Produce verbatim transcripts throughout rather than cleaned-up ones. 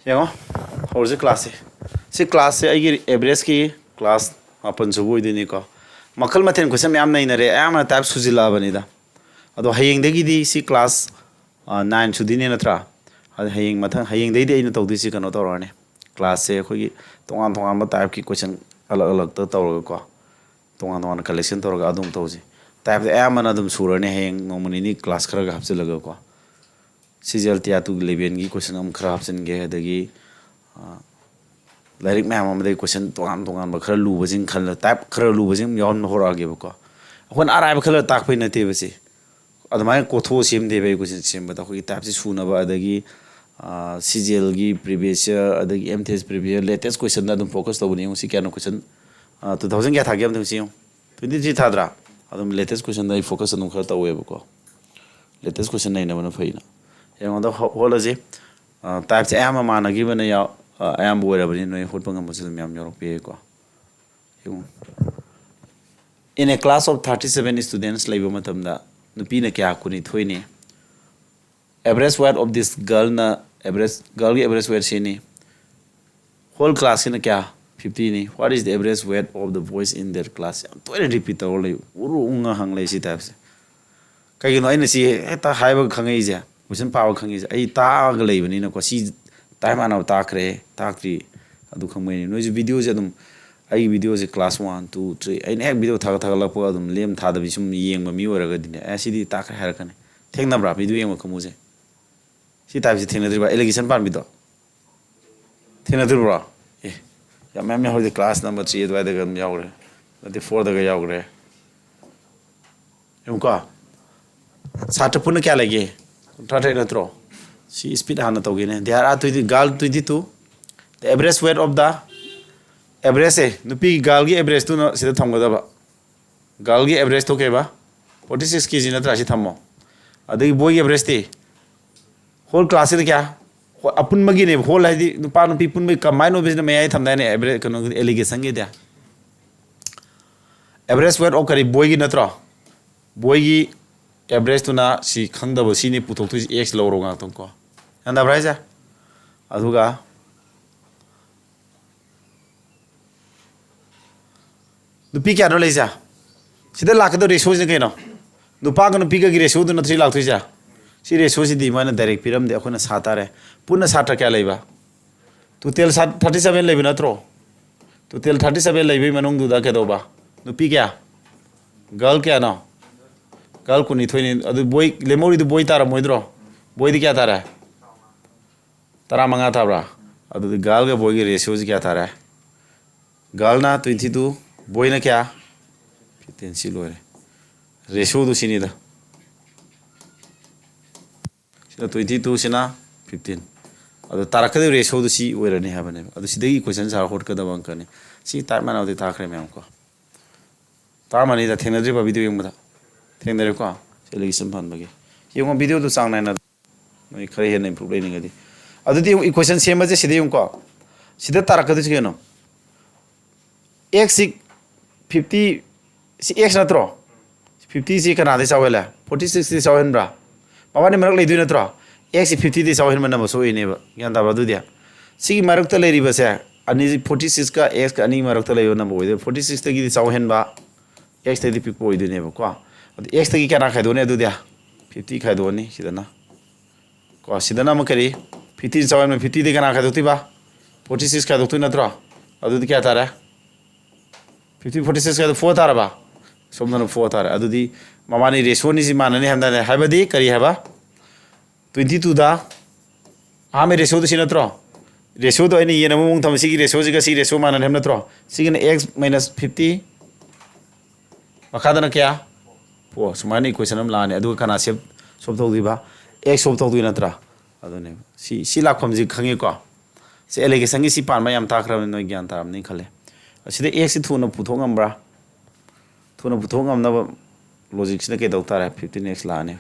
ꯌꯦꯡꯉꯣ, ꯍꯧꯔꯁꯤ ꯀ꯭ꯂꯥꯁꯁꯦ꯫ ꯁꯤ ꯀ꯭ꯂꯥꯁꯁꯦ ꯑꯩꯒꯤ ꯑꯦꯚꯔꯦꯖꯀꯤ ꯀ꯭ꯂꯥꯁ ꯃꯥꯄꯟ ꯁꯨꯕ ꯑꯣꯏꯗꯣꯏꯅꯤꯀꯣ꯫ ꯃꯈꯜ ꯃꯊꯦꯜ ꯀꯣꯏꯁꯟ ꯃꯌꯥꯝ ꯅꯩꯅꯔꯦ, ꯑꯌꯥꯝꯕꯅ ꯇꯥꯏꯞ ꯁꯨꯖꯤꯜꯂꯛꯑꯕꯅꯤꯗ꯫ ꯑꯗꯣ ꯍꯌꯦꯡꯗꯒꯤꯗꯤ ꯁꯤ ꯀ꯭ꯂꯥꯁ ꯅꯥꯏꯟ ꯁꯨꯗꯣꯏꯅꯦ ꯅꯠꯇ꯭ꯔꯥ? ꯑꯗꯣ ꯍꯌꯦꯡ ꯃꯊꯪ, ꯍꯌꯦꯡꯗꯩꯗꯤ ꯑꯩꯅ ꯇꯧꯗꯣꯏꯁꯤ ꯀꯩꯅꯣ ꯇꯧꯔꯅꯤ, ꯀ꯭ꯂꯥꯁꯁꯦ ꯑꯩꯈꯣꯏꯒꯤ ꯇꯣꯉꯥꯟ ꯇꯣꯉꯥꯟꯕ ꯇꯥꯏꯞꯀꯤ ꯀꯣꯏꯁꯟ ꯑꯂꯛ ꯑꯂꯛꯇ ꯇꯧꯔꯒꯀꯣ, ꯇꯣꯉꯥꯟ ꯇꯣꯉꯥꯟꯅ ꯀꯂꯦꯛꯁꯟ ꯇꯧꯔꯒ ꯑꯗꯨꯝ ꯇꯧꯁꯤ꯫ ꯇꯥꯏꯞꯁꯦ ꯑꯌꯥꯝꯕꯅ ꯑꯗꯨꯝ ꯁꯨꯔꯅꯤ ꯍꯌꯦꯡ ꯅꯣꯡꯃ ꯅꯤꯅꯤ ꯀ꯭ꯂꯥꯁ ꯈꯔꯒ ꯍꯥꯞꯆꯤꯜꯂꯒꯀꯣ꯫ ꯁꯤ ꯖꯤ ꯑꯦꯜ ꯇꯤꯌꯥꯔ ꯇꯨꯒꯤ ꯂꯦꯚꯦꯟꯒꯤ ꯀꯣꯏꯁꯟ ꯑꯃ ꯈꯔ ꯍꯥꯞꯆꯤꯟꯒꯦ, ꯑꯗꯒꯤ ꯂꯥꯏꯔꯤꯛ ꯃꯌꯥꯝ ꯑꯃꯗꯒꯤ ꯀꯣꯏꯁꯟ ꯇꯣꯉꯥꯟ ꯇꯣꯉꯥꯟꯕ ꯈꯔ ꯂꯨꯕꯁꯤꯡ ꯈꯜꯂ, ꯇꯥꯏꯞ ꯈꯔ ꯂꯨꯕꯁꯤꯡ ꯌꯥꯎꯍꯟꯕ ꯍꯧꯔꯛꯑꯒꯦꯕꯀꯣ꯫ ꯑꯩꯈꯣꯏꯅ ꯑꯔꯥꯏꯕ ꯈꯜꯂ ꯇꯥꯛꯄꯩ ꯅꯠꯇꯦꯕ ꯁꯤ꯫ ꯑꯗꯨꯃꯥꯏꯅ ꯀꯣꯊꯣꯛꯑ ꯁꯦꯝꯗꯦꯕ ꯑꯩ ꯀꯣꯏꯁꯟ ꯁꯦꯝꯕꯗ꯫ ꯑꯩꯈꯣꯏꯒꯤ ꯇꯥꯏꯞꯁꯤ ꯁꯨꯅꯕ, ꯑꯗꯒꯤ ꯁꯤ ꯖꯤ ꯑꯦꯜꯒꯤ ꯄ꯭ꯔꯤꯚꯤꯌꯁ ꯌꯔ, ꯑꯗꯒꯤ ꯑꯦꯝ ꯊꯦꯁ ꯄ꯭ꯔꯤꯚꯤꯌꯁ ꯌꯔ, ꯂꯦꯇꯦꯁ ꯀꯣꯏꯁꯟꯗ ꯑꯗꯨꯝ ꯐꯣꯀꯁ ꯇꯧꯕꯅꯤ꯫ ꯌꯦꯡꯉꯨ ꯁꯤ ꯀꯌꯥꯅꯣ ꯀꯣꯏꯁꯟ, ꯇꯨ ꯊꯥꯎꯖꯟ ꯀꯌꯥ ꯊꯥꯒꯦ ꯑꯝꯇ ꯌꯦꯡꯉꯨ, ꯇ꯭ꯋꯦꯟꯇꯤ ꯊ꯭ꯔꯤ ꯊꯥꯗ꯭ꯔꯥ? ꯑꯗꯨꯝ ꯂꯦꯇꯦꯁ ꯀꯣꯏꯁꯟꯗ ꯑꯩ ꯐꯣꯀꯁ ꯑꯗꯨꯝ ꯈꯔ ꯇꯧꯋꯦꯕꯀꯣ꯫ ꯂꯦꯇꯦꯁ ꯀꯣꯏꯁꯟ ꯅꯩꯅꯕꯅ ꯐꯩꯅ꯫ ꯌꯦꯡꯉꯣꯗ ꯍꯣꯠꯂꯁꯤ꯫ ꯇꯥꯏꯞꯁꯦ ꯑꯌꯥꯝꯕ ꯃꯥꯟꯅꯈꯤꯕꯅ ꯌꯥꯎ-, ꯑ, ꯑꯌꯥꯝꯕ ꯑꯣꯏꯔꯕꯅꯤꯅ ꯅꯣꯏ ꯍꯣꯠꯄ ꯉꯝꯕꯁꯨ ꯑꯗꯨꯝ ꯌꯥꯝ ꯌꯥꯎꯔꯛꯄ ꯌꯥꯏꯀꯣ꯫ ꯌꯦꯡꯉꯨ꯫ In a class of thirty seven students ꯂꯩꯕ ꯃꯇꯝꯗ ꯅꯨꯄꯤꯅ ꯀꯌꯥ? ꯀꯨꯟꯅꯤꯊꯣꯏꯅꯤ꯫ Average weight of this girlꯅ, average, girlꯒꯤ average weight ꯁꯤꯅꯤ꯫ Whole classꯀꯤꯅ ꯀꯌꯥ? Fiftyꯅꯤ꯫ What is the average weight of the boys in their class? ꯌꯥꯝ ꯇꯣꯏꯅ ꯔꯤꯄꯤꯠ ꯇꯧꯔ ꯂꯩ, ꯎꯔꯨ ꯎꯉ ꯍꯪ ꯂꯩ ꯁꯤ ꯇꯥꯏꯞꯁꯦ꯫ ꯀꯩꯒꯤꯅꯣ ꯑꯩꯅ ꯁꯤ ꯍꯦꯛꯇ ꯍꯥꯏꯕ ꯈꯪꯉꯛꯏꯁꯦ, ꯀꯣꯏꯁꯟ ꯄꯥꯕ ꯈꯪꯉꯛꯏꯁꯦ? ꯑꯩ ꯇꯥꯛꯑꯒ ꯂꯩꯕꯅꯤꯅꯀꯣ, ꯁꯤ ꯇꯥꯏꯞ ꯃꯥꯟꯅꯕ ꯇꯥꯛꯈ꯭ꯔꯦ, ꯇꯥꯛꯇ꯭ꯔꯤ, ꯑꯗꯨ ꯈꯪꯕꯩꯅꯤ꯫ ꯅꯣꯏꯁꯨ ꯚꯤꯗꯤꯑꯣꯁꯦ ꯑꯗꯨꯝ, ꯑꯩꯒꯤ ꯚꯤꯗꯤꯑꯣꯁꯦ class one, two, three, ꯑꯩꯅ ꯍꯦꯛ ꯚꯤꯗꯤꯑꯣ ꯊꯥꯒꯠ ꯊꯥꯒꯠꯂꯛꯄꯒ ꯑꯗꯨꯝ ꯂꯦꯝ ꯊꯥꯗꯕꯤ ꯁꯨꯝ ꯌꯦꯡꯕ ꯃꯤ ꯑꯣꯏꯔꯒꯗꯤꯅꯦ, "ꯑꯦ, ꯁꯤꯗꯤ ꯇꯥꯛꯈ꯭ꯔꯦ" ꯍꯥꯏꯔꯛꯀꯅꯤ꯫ ꯊꯦꯡꯅꯕ꯭ꯔꯥ ꯚꯤꯗꯤꯑꯣ ꯌꯦꯡꯕ ꯀꯥꯡꯕꯨꯁꯦ? ꯁꯤ ꯇꯥꯏꯞꯁꯦ ꯊꯦꯡꯅꯗ꯭ꯔꯤꯕ? ꯑꯦꯂꯤꯒꯦꯁꯟ ꯄꯥꯟꯕꯤꯗꯣ ꯊꯦꯡꯅꯗ꯭ꯔꯤꯕ꯭ꯔꯣ? ꯑꯦ, ꯌꯥꯝ ꯃꯌꯥꯝ ꯌꯥꯎꯍꯧꯔꯤ꯫ Class number three ꯑꯗꯨꯋꯥꯏꯗꯒ ꯑꯗꯨꯝ ꯌꯥꯎꯈ꯭ꯔꯦ, ꯅꯠꯇꯦ, fourꯗꯒ ꯌꯥꯎꯈ꯭ꯔꯦ꯫ ꯌꯦꯡꯉꯨꯀꯣ, ꯁꯥꯇ꯭ꯔ ꯄꯨꯟꯅ ꯀꯌꯥ ꯂꯩꯒꯦ? ꯀꯨꯟꯊ꯭ꯔꯥ ꯇꯔꯦꯠ ꯅꯠꯇ꯭ꯔꯣ? ꯁꯤ speed ꯍꯥꯟꯅ ꯇꯧꯒꯦꯅꯦ꯫ There are twenty, girl twenty two. The average weight of the, average ꯁꯦ, ꯅꯨꯄꯤ girlꯒꯤ averageꯇꯨꯅ ꯁꯤꯗ ꯊꯝꯒꯗꯕ꯫ Girlꯒꯤ average ꯊꯣꯛꯀꯦꯕ, forty six kg ꯅꯠꯇ꯭ꯔꯥ? ꯁꯤ ꯊꯝꯃꯣ꯫ ꯑꯗꯒꯤ boyꯒꯤ averageꯇꯤ? Whole classꯁꯤꯗ ꯀꯌꯥ? ꯍꯣ-, ꯑꯄꯨꯟꯕꯒꯤꯅꯦꯕ꯫ Whole ꯍꯥꯏꯗꯤ ꯅꯨꯄꯥ ꯅꯨꯄꯤ ꯄꯨꯟꯕꯒꯤ combine ꯑꯣꯏꯕꯁꯤꯅ ꯃꯌꯥꯏ ꯊꯝꯗꯥꯏꯅꯦ, average, ꯀꯩꯅꯣꯒꯤ, alligationꯒꯤꯗꯤ꯫ Average weight of ꯀꯔꯤ? Boyꯒꯤ ꯅꯠꯇ꯭ꯔꯣ? Boyꯒꯤ averageꯇꯨꯅ ꯁꯤ ꯈꯪꯗꯕ, ꯁꯤꯅꯤ ꯄꯨꯊꯣꯛꯇꯣꯏꯁꯤ, x ꯂꯧꯔꯣ ꯉꯥꯛꯇꯪ ꯀꯣ꯫ ꯒ꯭ꯌꯥꯟ ꯇꯥꯕ꯭ꯔꯥ ꯍꯥꯏꯁꯦ? ꯑꯗꯨꯒ ꯅꯨꯄꯤ ꯀꯌꯥꯅꯣ ꯂꯩꯁꯦ? ꯁꯤꯗ ꯂꯥꯛꯀꯗꯧꯔꯤ ꯔꯦꯁꯤꯑꯣꯁꯤꯅ ꯀꯩꯅꯣ? ꯅꯨꯄꯥꯒ ꯅꯨꯄꯤꯒꯒꯤ ꯔꯦꯁꯤꯑꯣꯗꯨ ꯅꯠꯇ꯭ꯔꯤ ꯂꯥꯛꯇꯣꯏꯁꯦ? ꯁꯤ ꯔꯦꯁꯤꯑꯣꯁꯤꯗꯤ ꯃꯣꯏꯅ ꯗꯥꯏꯔꯦꯛ ꯄꯤꯔꯝꯗꯦ, ꯑꯩꯈꯣꯏꯅ ꯁꯥ ꯇꯥꯔꯦ꯫ ꯄꯨꯟꯅ ꯁꯥꯇ꯭ꯔ ꯀꯌꯥ ꯂꯩꯕ? ꯇꯣꯇꯦꯜ ꯊꯥꯔꯇꯤ ꯁꯕꯦꯟ ꯂꯩꯕ ꯅꯠꯇ꯭ꯔꯣ? ꯇꯣꯇꯦꯜ ꯊꯥꯔꯇꯤ ꯁꯕꯦꯟ ꯂꯩꯕꯒꯤ ꯃꯅꯨꯡꯗꯨꯗ ꯀꯩꯗꯧꯕ? ꯅꯨꯄꯤ ꯀꯌꯥ? ꯒꯔꯜ ꯀꯌꯥꯅꯣ? ꯒꯔꯜ ꯀꯨꯟꯅꯤꯊꯣꯏꯅꯤ꯫ ꯑꯗꯨ ꯕꯣꯏ ꯂꯦꯝꯍꯧꯔꯤꯗꯨ ꯕꯣꯏ ꯇꯥꯔꯝꯃꯣꯏꯗ꯭ꯔꯣ? ꯕꯣꯏꯗꯤ ꯀꯌꯥ ꯇꯥꯔꯦ? ꯇꯔꯥꯃꯉꯥ ꯇꯥꯕ꯭ꯔꯥ? ꯑꯗꯨꯗꯤ ꯒꯔꯜꯒ ꯕꯣꯏꯒꯤ ꯔꯦꯁꯤꯑꯣꯁꯤ ꯀꯌꯥ ꯇꯥꯔꯦ? ꯒꯔꯜꯅ ꯇ꯭ꯋꯦꯟꯇꯤ ꯇꯨ, ꯕꯣꯏꯅ ꯀꯌꯥ? ꯐꯤꯐꯇꯤꯟ꯫ ꯁꯤ ꯂꯣꯏꯔꯦ꯫ ꯔꯦꯁꯤꯑꯣꯗꯨ ꯁꯤꯅꯤꯗ꯫ ꯁꯤꯅ ꯇ꯭ꯋꯦꯟꯇꯤ ꯇꯨ, ꯁꯤꯅ ꯐꯤꯐꯇꯤꯟ꯫ ꯑꯗꯣ ꯇꯥꯔꯛꯀꯗꯣꯏ ꯔꯦꯁꯤꯑꯣꯗꯨ ꯁꯤ ꯑꯣꯏꯔꯅꯤ ꯍꯥꯏꯕꯅꯦꯕ꯫ ꯑꯗꯨ ꯁꯤꯗꯒꯤ ꯏꯀ꯭ꯋꯦꯁꯟ ꯁꯥꯔ ꯍꯣꯠꯀꯗꯕ ꯑꯪꯀꯅꯤ꯫ ꯁꯤ ꯇꯥꯏꯞ ꯃꯥꯟꯅꯕꯗꯤ ꯇꯥꯈ꯭ꯔꯦ ꯃꯌꯥꯝ ꯀꯣ꯫ ꯇꯥꯔꯝꯃꯅꯤꯗ, ꯊꯦꯡꯅꯗ꯭ꯔꯤꯕ ꯚꯤꯗꯤꯑꯣ ꯌꯦꯡꯕꯗ? ꯊꯦꯡꯅꯔꯦꯀꯣ? ꯁꯤ ꯑꯦꯂꯤꯒꯦꯁꯟ ꯐꯍꯟꯕꯒꯤ꯫ ꯌꯦꯡꯉꯣ, ꯚꯤꯗꯤꯑꯣꯗꯨ ꯆꯥꯡ ꯅꯥꯏꯅ ꯅꯣꯏ ꯈꯔ ꯍꯦꯟꯅ ꯏꯝꯄ꯭ꯔꯨꯞ ꯂꯩꯅꯤꯡꯉꯗꯤ꯫ ꯑꯗꯨꯗꯤ ꯌꯦꯡꯉꯨ, ꯏꯀ꯭ꯋꯦꯁꯟ ꯁꯦꯝꯕꯁꯦ ꯁꯤꯗ ꯌꯦꯡꯉꯨꯀꯣ꯫ ꯁꯤꯗ ꯇꯥꯔꯛꯀꯗꯣꯏꯁꯤ ꯀꯩꯅꯣ? ꯑꯦꯛꯁꯁꯤ ꯐꯤꯐꯇꯤ, ꯁꯤ ꯑꯦꯛꯁ ꯅꯠꯇ꯭ꯔꯣ? ꯐꯤꯐꯇꯤꯁꯤ ꯀꯅꯥꯗꯩ ꯆꯥꯎꯍꯦꯜꯂꯦ? ꯐꯣꯔꯇꯤ ꯁꯤꯛꯁꯇꯤ ꯆꯥꯎꯍꯦꯟꯕ꯭ꯔꯥ? ꯃꯕꯥꯅꯤ ꯃꯔꯛ ꯂꯩꯗꯣꯏ ꯅꯠꯇ꯭ꯔꯣ? ꯑꯦꯛꯁꯁꯤ ꯐꯤꯐꯇꯤꯗꯤ ꯆꯥꯎꯍꯦꯟꯕ ꯅꯝꯕꯔ ꯁꯣꯏꯅꯦꯕ꯫ ꯒ꯭ꯌꯥꯟ ꯇꯥꯕ꯭ꯔꯥ? ꯑꯗꯨꯗꯤ ꯁꯤꯒꯤ ꯃꯔꯛꯇ ꯂꯩꯔꯤꯕꯁꯦ, ꯑꯅꯤꯁꯤ ꯐꯣꯔꯇꯤ ꯁꯤꯛꯁꯀ ꯑꯦꯛꯁꯀ ꯑꯅꯤ ꯃꯔꯛꯇ ꯂꯩꯕ ꯅꯝꯕꯔ ꯑꯣꯏꯗꯣꯏ꯫ ꯐꯣꯔꯇꯤ ꯁꯤꯛꯁꯇꯒꯤꯗꯤ ꯆꯥꯎꯍꯦꯟꯕ, ꯑꯦꯛꯁꯇꯒꯤꯗꯤ ꯄꯤꯛꯄ ꯑꯣꯏꯗꯣꯏꯅꯦꯕꯀꯣ꯫ ꯑꯗꯨ ꯑꯦꯛꯁꯇꯒꯤ ꯀꯌꯥ ꯈꯥꯏꯗꯣꯛꯑꯅꯤ ꯑꯗꯨꯗꯤ? ꯐꯤꯐꯇꯤ ꯈꯥꯏꯗꯣꯛꯑꯅꯤ ꯁꯤꯗꯅ꯫ ꯀꯣ, ꯁꯤꯗꯅ ꯑꯃꯨꯛ ꯀꯔꯤ? ꯐꯤꯐꯇꯤ ꯆꯥꯎꯍꯦꯟꯕ, ꯐꯤꯐꯇꯤꯗꯤ ꯀꯅꯥ ꯈꯥꯏꯗꯣꯛꯇꯣꯏꯕ? ꯐꯣꯔꯇꯤ ꯁꯤꯛꯁ ꯈꯥꯏꯗꯣꯛꯇꯣꯏ ꯅꯠꯇ꯭ꯔꯣ? ꯑꯗꯨꯗꯤ ꯀꯌꯥ ꯇꯥꯔꯦ? ꯐꯤꯐꯇꯤ, ꯐꯣꯔꯇꯤ ꯁꯤꯛꯁ ꯈꯥꯏꯗꯣꯛ ꯐꯣꯔ ꯇꯥꯔꯕ? ꯁꯣꯝꯗꯅ ꯐꯣꯔ ꯇꯥꯔꯦ꯫ ꯑꯗꯨꯗꯤ ꯃꯕꯥꯅꯤ ꯔꯦꯁꯤꯑꯣꯅꯤꯁꯤ ꯃꯥꯟꯅꯅꯤ ꯍꯥꯏꯕ ꯅꯠꯇꯦ꯫ ꯍꯥꯏꯕꯗꯤ ꯀꯔꯤ ꯍꯥꯏꯕ? ꯇ꯭ꯋꯦꯟꯇꯤ ꯇꯨꯗ ꯑꯍꯥꯟꯕ ꯔꯦꯁꯤꯑꯣꯗꯨ ꯁꯤ ꯅꯠꯇ꯭ꯔꯣ? ꯔꯦꯁꯤꯑꯣꯗꯣ ꯑꯩꯅ ꯌꯦꯟ ꯑꯃ ꯃꯑꯣꯡ ꯊꯝꯕ, ꯁꯤꯒꯤ ꯔꯦꯁꯤꯑꯣꯁꯤꯒ ꯁꯤ ꯔꯦꯁꯤꯑꯣ ꯃꯥꯟꯅꯅꯤ ꯍꯥꯏꯕ ꯅꯠꯇ꯭ꯔꯣ? ꯁꯤꯒꯤꯅ ꯑꯦꯛꯁ ꯃꯥꯏꯅꯁ ꯐꯤꯐꯇꯤ, ꯃꯈꯥꯗꯅ ꯀꯌꯥ? ꯐꯣꯔ꯫ ꯁꯨꯃꯥꯏꯅ ꯏꯀ꯭ꯋꯦꯁꯟ ꯑꯃ ꯂꯥꯛꯑꯅꯤ꯫ ꯑꯗꯨꯒ ꯀꯅꯥ ꯁꯦꯞ ꯁꯣꯞ ꯇꯧꯗꯣꯏꯕ? ꯑꯦꯛꯁ ꯁꯣꯞ ꯇꯧꯗꯣꯏ ꯅꯠꯇ꯭ꯔꯥ? ꯑꯗꯨꯅꯦꯕ꯫ ꯁꯤ, ꯁꯤ ꯂꯥꯛꯐꯝꯁꯤ ꯈꯪꯉꯤꯀꯣ? ꯁꯤ ꯑꯦꯂꯤꯒꯦꯁꯟꯒꯤ ꯁꯤ ꯄꯥꯟꯕ ꯌꯥꯝ ꯇꯥꯈ꯭ꯔꯕꯅꯤ, ꯅꯣꯏ ꯒ꯭ꯌꯥꯟ ꯇꯥꯔꯝꯅꯤ ꯈꯜꯂꯦ꯫ ꯑꯁꯤꯗ ꯑꯦꯛꯁꯁꯤ ꯊꯨꯅ ꯄꯨꯊꯣꯛ ꯉꯝꯕ꯭ꯔꯥ? ꯊꯨꯅ ꯄꯨꯊꯣꯛ ꯉꯝꯅꯕ ꯂꯣꯖꯤꯛꯁꯤꯅ ꯀꯩꯗꯧ ꯇꯥꯔꯦ? ꯐꯤꯐꯇꯤꯟ ꯑꯦꯛꯁ ꯂꯥꯛꯑꯅꯤ꯫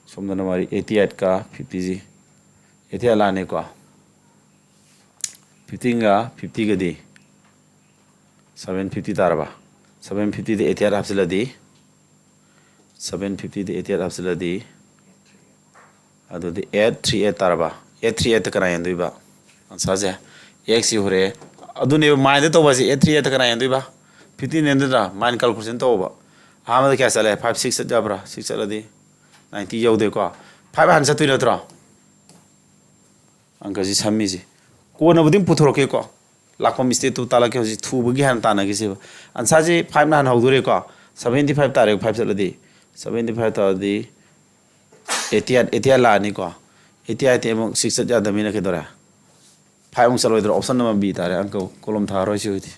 ꯁꯣꯝꯗꯅ ꯃꯔꯤ, ꯑꯩꯠꯇꯤ ꯑꯩꯠꯀ ꯐꯤꯐꯇꯤꯁꯤ, ꯑꯩꯠꯇꯤ ꯑꯩꯠ ꯂꯥꯛꯑꯅꯤꯀꯣ꯫ ꯐꯤꯐꯇꯤꯟꯒ ꯐꯤꯐꯇꯤꯒꯗꯤ ꯁꯚꯦꯟ ꯐꯤꯐꯇꯤ ꯇꯥꯔꯕ? ꯁꯚꯦꯟ ꯐꯤꯐꯇꯤꯗ ꯑꯩꯠꯇꯤ ꯑꯩꯠ ꯍꯥꯞꯆꯤꯜꯂꯗꯤ, ꯁꯚꯦꯟ ꯐꯤꯐꯇꯤꯗ ꯑꯩꯠꯇꯤ ꯑꯩꯠ ꯍꯥꯞꯆꯤꯜꯂꯗꯤ, ꯑꯗꯨꯗꯤ ꯑꯩꯠ ꯊ꯭ꯔꯤ ꯑꯩꯠ ꯇꯥꯔꯕ? ꯑꯩꯠ ꯊ꯭ꯔꯤ ꯑꯩꯠꯇ ꯀꯅꯥ ꯌꯦꯟꯗꯣꯏꯕ? ꯑꯟꯁꯥꯔꯁꯦ ꯑꯦꯛꯁꯁꯤ ꯍꯣꯔꯦ꯫ ꯑꯗꯨꯅꯦꯕ ꯃꯥꯏꯟꯗ ꯇꯧꯕ ꯍꯥꯏꯁꯦ, ꯑꯦꯠ ꯊ꯭ꯔꯤ ꯑꯦꯠꯇ ꯀꯅꯥ ꯌꯦꯟꯗꯣꯏꯕ? ꯐꯤꯐꯇꯤꯟ ꯌꯦꯟꯗꯣꯏꯗ꯭ꯔꯥ? ꯃꯥꯏꯟ ꯀꯥꯜꯀꯨꯂꯦꯁꯟ ꯇꯧꯕ꯫ ꯑꯍꯥꯟꯕꯗ ꯀꯌꯥ ꯆꯠꯂꯦ? ꯐꯥꯏꯚ ꯁꯤꯛꯁ ꯆꯠ ꯌꯥꯕ꯭ꯔꯥ? ꯁꯤꯛꯁ ꯆꯠꯂꯗꯤ ꯅꯥꯏꯟꯇꯤ ꯌꯧꯗꯦꯀꯣ꯫ ꯐꯥꯏꯚ ꯍꯥꯟꯅ ꯆꯠꯇꯣꯏ ꯅꯠꯇ꯭ꯔꯣ? ꯑꯪꯀꯁꯤ ꯁꯝꯃꯤꯁꯤ꯫ ꯀꯣꯟꯅꯕꯨꯗꯤ ꯑꯗꯨꯝ ꯄꯨꯊꯣꯔꯛꯀꯦꯀꯣ꯫ ꯂꯥꯛꯐꯝ ꯁ꯭ꯇꯦꯠꯇꯨ ꯇꯥꯛꯂꯛꯀꯦ, ꯍꯧꯖꯤꯛ ꯊꯨꯕꯒꯤ ꯍꯥꯟꯅ ꯇꯥꯟꯅꯈꯤꯁꯦꯕ꯫ ꯑꯟꯁꯥꯔꯁꯤ ꯐꯥꯏꯚꯅ ꯍꯥꯟꯅ ꯍꯧꯗꯣꯔꯦꯀꯣ꯫ ꯁꯚꯦꯟꯇꯤ ꯐꯥꯏꯚ ꯇꯥꯔꯦ, ꯐꯥꯏꯚ ꯆꯠꯂꯗꯤ꯫ ꯁꯚꯦꯟꯇꯤ ꯐꯥꯏꯚ ꯇꯥꯔꯗꯤ ꯑꯩꯠꯇꯤ ꯑꯩꯠ, ꯑꯩꯠꯇꯤ ꯑꯩꯠ ꯂꯥꯛꯑꯅꯤꯀꯣ꯫ ꯑꯩꯠꯇꯤ ꯑꯩꯠꯇꯤ ꯑꯃꯨꯛ ꯁꯤꯛꯁ ꯆꯠ ꯌꯥꯗꯕꯅꯤꯅ ꯀꯩꯗꯧꯔꯦ? ꯐꯥꯏꯚ ꯑꯃꯨꯛ ꯆꯠꯂꯣꯏꯗ꯭ꯔꯣ? ꯑꯣꯞꯁꯟ ꯅꯝꯕꯔ ꯕꯤ ꯇꯥꯔꯦ꯫ ꯑꯪꯀ ꯀꯣꯂꯣꯝ ꯊꯥꯔꯣꯏꯁꯤ ꯍꯧꯖꯤꯛꯇꯤ꯫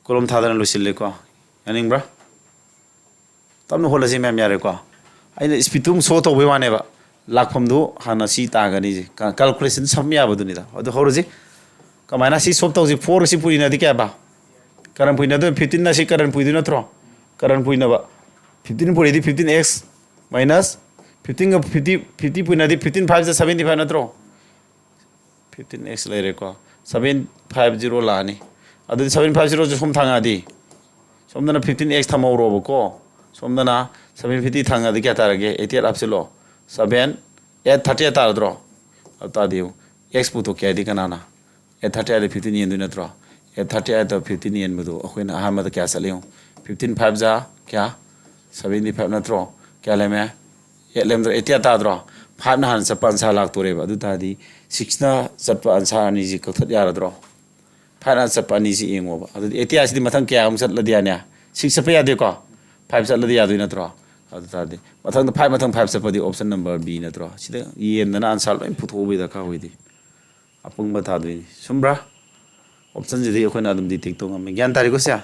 ꯀꯣꯂꯣꯝ ꯊꯥꯗꯅ ꯂꯣꯏꯁꯤꯜꯂꯦꯀꯣ꯫ ꯌꯥꯅꯤꯡꯕ꯭ꯔꯥ? ꯇꯞꯅ ꯍꯣꯠꯂꯁꯤ ꯃꯌꯥꯝ, ꯌꯥꯔꯦꯀꯣ? ꯑꯩꯅ ꯁ꯭ꯄꯤꯠꯇꯨ ꯑꯃꯨꯛ ꯁꯣ ꯇꯧꯕꯩ ꯋꯥꯅꯦꯕ꯫ ꯂꯥꯛꯐꯝꯗꯨ ꯍꯥꯟꯅ ꯁꯤ ꯇꯥꯒꯅꯤꯁꯦ꯫ ꯀ-, ꯀꯥꯜꯀꯨꯂꯦꯁꯟ ꯁꯝ ꯌꯥꯕꯗꯨꯅꯤꯗ꯫ ꯑꯗꯨ ꯍꯧꯔꯁꯤ꯫ ꯀꯃꯥꯏꯅ ꯁꯤ ꯁꯣꯞ ꯇꯧꯁꯤ? ꯐꯣꯔꯒ ꯁꯤ ꯄꯨꯔꯤꯅꯗꯤ ꯀꯌꯥꯕ? ꯀꯔꯟ ꯄꯨꯏꯅꯗꯣꯏ, ꯐꯤꯐꯇꯤꯟꯅ ꯁꯤ ꯀꯔꯟ ꯄꯨꯏꯗꯣꯏ ꯅꯠꯇ꯭ꯔꯣ? ꯀꯔꯟ ꯄꯨꯏꯅꯕ꯫ ꯐꯤꯐꯇꯤꯟ ꯄꯨꯔꯤꯗꯤ ꯐꯤꯐꯇꯤꯟ ꯑꯦꯛꯁ ꯃꯥꯏꯅꯁ ꯐꯤꯐꯇꯤꯟꯒ ꯐꯤꯐꯇꯤ, ꯐꯤꯐꯇꯤ ꯄꯨꯏꯅꯗꯤ ꯐꯤꯐꯇꯤꯟ ꯐꯥꯏꯚꯁꯦ ꯁꯚꯦꯟꯇꯤ ꯐꯥꯏꯚ ꯅꯠꯇ꯭ꯔꯣ? ꯐꯤꯐꯇꯤꯟ ꯑꯦꯛꯁ ꯂꯩꯔꯦꯀꯣ꯫ ꯁꯚꯦꯟ ꯐꯥꯏꯚ ꯖꯤꯔꯣ ꯂꯥꯛꯑꯅꯤ꯫ ꯑꯗꯨꯗꯤ ꯁꯚꯦꯟ ꯐꯥꯏꯚ ꯖꯤꯔꯣꯁꯦ ꯁꯣꯝ ꯊꯥꯡꯉꯛꯑꯗꯤ, ꯁꯣꯝꯗꯅ ꯐꯤꯐꯇꯤꯟ ꯑꯦꯛꯁ ꯊꯝꯍꯧꯔꯣꯕꯀꯣ, ꯁꯣꯝꯗꯅ ꯁꯚꯦꯟ ꯐꯤꯐꯇꯤ ꯊꯥꯡꯉꯛꯑꯗꯤ ꯀꯌꯥ ꯇꯥꯔꯒꯦ? ꯑꯩꯠꯇꯤ ꯑꯩꯠ ꯍꯥꯞꯆꯤꯜꯂꯣ꯫ ꯁꯚꯦꯟ ꯑꯩꯠ ꯊꯥꯔꯇꯤ ꯑꯩꯠ ꯇꯥꯔꯗ꯭ꯔꯣ? ꯑꯗꯨ ꯇꯥꯔꯗꯤ ꯌꯦꯡꯉꯨ, ꯑꯦꯛꯁ ꯄꯨꯊꯣꯛꯀꯦ ꯍꯥꯏꯗꯤ ꯀꯅꯥꯅ? ꯑꯩꯠ ꯊꯥꯔꯇꯤ ꯑꯩꯠꯇ ꯐꯤꯐꯇꯤꯟ ꯌꯦꯟꯗꯣꯏ ꯅꯠꯇ꯭ꯔꯣ? ꯑꯩꯠ ꯊꯥꯔꯇꯤ ꯑꯩꯠꯇ ꯐꯤꯐꯇꯤꯟ ꯌꯦꯟꯕꯗꯣ ꯑꯩꯈꯣꯏꯅ ꯑꯍꯥꯟꯕꯗ ꯀꯌꯥ ꯆꯠꯂꯦ ꯌꯦꯡꯉꯨ꯫ ꯐꯤꯐꯇꯤꯟ ꯐꯥꯏꯚ ꯖꯥ ꯀꯌꯥ? ꯁꯚꯦꯟꯇꯤ ꯐꯥꯏꯚ ꯅꯠꯇ꯭ꯔꯣ? ꯀꯌꯥ ꯂꯩꯔꯝꯃꯦ? ꯑꯩꯠ ꯂꯩꯔꯝꯗ꯭ꯔꯣ? ꯑꯩꯠꯇꯤ ꯑꯩꯠ ꯇꯥꯗ꯭ꯔꯣ? ꯐꯥꯏꯚꯅ ꯍꯥꯟꯅ ꯆꯠꯄ ꯑꯟꯁꯥꯔ ꯂꯥꯛꯇꯣꯔꯦꯕ꯫ ꯑꯗꯨ ꯇꯥꯔꯗꯤ ꯁꯤꯛꯁꯅ ꯆꯠꯄ ꯑꯟꯁꯥꯔ ꯑꯅꯤꯁꯤ ꯀꯛꯊꯠ ꯌꯥꯔꯗ꯭ꯔꯣ? ꯐꯥꯏꯚꯅ ꯆꯠꯄ ꯑꯅꯤꯁꯤ ꯌꯦꯡꯉꯣꯕ꯫ ꯑꯗꯨꯗꯤ ꯑꯩꯠꯇꯤ ꯑꯩꯠꯁꯤꯗꯤ ꯃꯊꯪ ꯀꯌꯥ ꯑꯃꯨꯛ ꯆꯠꯂꯗꯤ ꯌꯥꯅꯤ? ꯁꯤꯛꯁ ꯆꯠꯄ ꯌꯥꯗꯦꯀꯣ? ꯐꯥꯏꯚ ꯆꯠꯂꯗꯤ ꯌꯥꯗꯣꯏ ꯅꯠꯇ꯭ꯔꯣ? ꯑꯗꯨ ꯇꯥꯔꯗꯤ ꯃꯊꯪꯗ ꯐꯥꯏꯚ ꯃꯊꯪ ꯐꯥꯏꯚ ꯆꯠꯄꯗꯤ ꯑꯣꯞꯁꯟ ꯅꯝꯕꯔ ꯕꯤ ꯅꯠꯇ꯭ꯔꯣ? ꯁꯤꯗ ꯌꯦꯟꯗꯅ ꯑꯟꯁꯥꯔ ꯂꯣꯏ ꯄꯨꯊꯣꯛꯎꯕꯩ ꯗꯔꯀꯥꯔ ꯑꯣꯏꯗꯦ꯫ ꯑꯄꯪꯕ ꯊꯥꯗꯣꯏꯅꯤ꯫ ꯆꯨꯝꯕ꯭ꯔꯥ? ꯑꯣꯞꯁꯟꯁꯤꯗꯤ ꯑꯩꯈꯣꯏꯅ ꯑꯗꯨꯝ ꯗꯤꯇꯦꯛ ꯇꯧ ꯉꯝꯃꯤ꯫ ꯒ꯭ꯌꯥꯟ ꯇꯥꯔꯦꯀꯣ ꯁꯦ?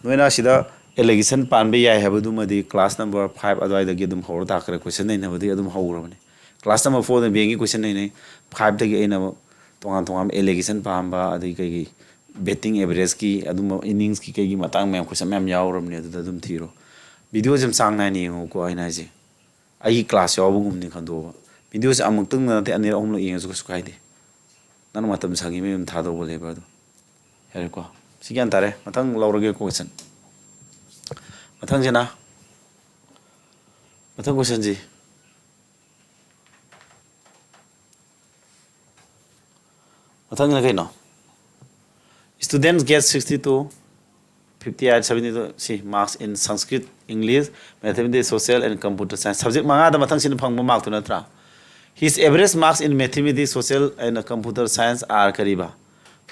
ꯅꯣꯏꯅ ꯁꯤꯗ ꯑꯦꯂꯤꯒꯦꯁꯟ ꯄꯥꯟꯕ ꯌꯥꯏ ꯍꯥꯏꯕꯗꯨꯃꯗꯤ ꯀ꯭ꯂꯥꯁ ꯅꯝꯕꯔ ꯐꯥꯏꯚ ꯑꯗꯨꯋꯥꯏꯗꯒꯤ ꯑꯗꯨꯝ ꯍꯧꯔ ꯇꯥꯛꯈ꯭ꯔꯦ꯫ ꯀꯣꯏꯁꯟ ꯅꯩꯅꯕꯗꯤ ꯑꯗꯨꯝ ꯍꯧꯔꯕꯅꯤ꯫ ꯀ꯭ꯂꯥꯁ ꯅꯝꯕꯔ ꯐꯣꯔꯗ ꯕꯦꯡꯒꯤ ꯀꯣꯏꯁꯟ ꯅꯩꯅꯩ꯫ ꯐꯥꯏꯚꯇꯒꯤ ꯑꯩꯅ ꯑꯃꯨꯛ ꯇꯣꯉꯥꯟ ꯇꯣꯉꯥꯟꯕ ꯑꯦꯂꯤꯒꯦꯁꯟ ꯄꯥꯟꯕ, ꯑꯗꯒꯤ ꯀꯩꯒꯤ ꯕꯦꯠꯇꯤꯡ ꯑꯦꯚꯔꯦꯖꯀꯤ ꯑꯗꯨꯝꯕ, ꯏꯅꯤꯡꯁꯀꯤ ꯀꯩꯒꯤ ꯃꯇꯥꯡ ꯃꯌꯥꯝ ꯀꯣꯏꯁꯟ ꯃꯌꯥꯝ ꯌꯥꯎꯔꯕꯅꯤ꯫ ꯑꯗꯨꯗ ꯑꯗꯨꯝ ꯊꯤꯔꯣ꯫ ꯚꯤꯗꯤꯑꯣꯁꯦ ꯌꯥꯝ ꯆꯥꯡ ꯅꯥꯏꯅ ꯌꯦꯡꯉꯨꯀꯣ ꯑꯩꯅ ꯍꯥꯏꯁꯦ꯫ ꯑꯩꯒꯤ ꯀ꯭ꯂꯥꯁ ꯌꯥꯎꯕꯒꯨꯝꯕꯅꯤ ꯈꯟꯗꯣꯛꯑꯣꯕ꯫ ꯚꯤꯗꯤꯑꯣꯁꯦ ꯑꯃꯨꯛꯇꯪꯗ ꯅꯠꯇꯦ, ꯑꯅꯤꯔꯛ ꯑꯍꯨꯝꯂꯛ ꯌꯦꯡꯉꯁꯨ ꯀꯩꯁꯨ ꯀꯥꯏꯗꯦ꯫ ꯅꯪꯅ ꯃꯇꯝ ꯁꯪꯉꯤ ꯃꯌꯥꯝ ꯊꯥꯗꯧꯕ ꯂꯩꯕ꯭ꯔꯥ ꯑꯗꯣ? ꯌꯥꯔꯦꯀꯣ? ꯁꯤ ꯒ꯭ꯌꯥꯟ ꯇꯥꯔꯦ꯫ ꯃꯊꯪ ꯂꯧꯔꯒꯦ ꯀꯣꯏꯁꯟ꯫ ꯃꯊꯪꯁꯤꯅ, ꯃꯊꯪ ꯀꯣꯏꯁꯟꯁꯤ꯫ ꯃꯊꯪꯒꯤꯅ ꯀꯩꯅꯣ? Students get sixty two, fifty eight, seventy two, ꯁꯤ marks in Sanskrit, English, Mathematics, Social and Computer Science. Subject ꯃꯉꯥꯗ ꯃꯊꯪꯁꯤꯅ ꯐꯪꯕ markꯇꯨ ꯅꯠꯇ꯭ꯔꯥ? His average marks in Mathematics, Social and Computer Science are ꯀꯔꯤꯕ?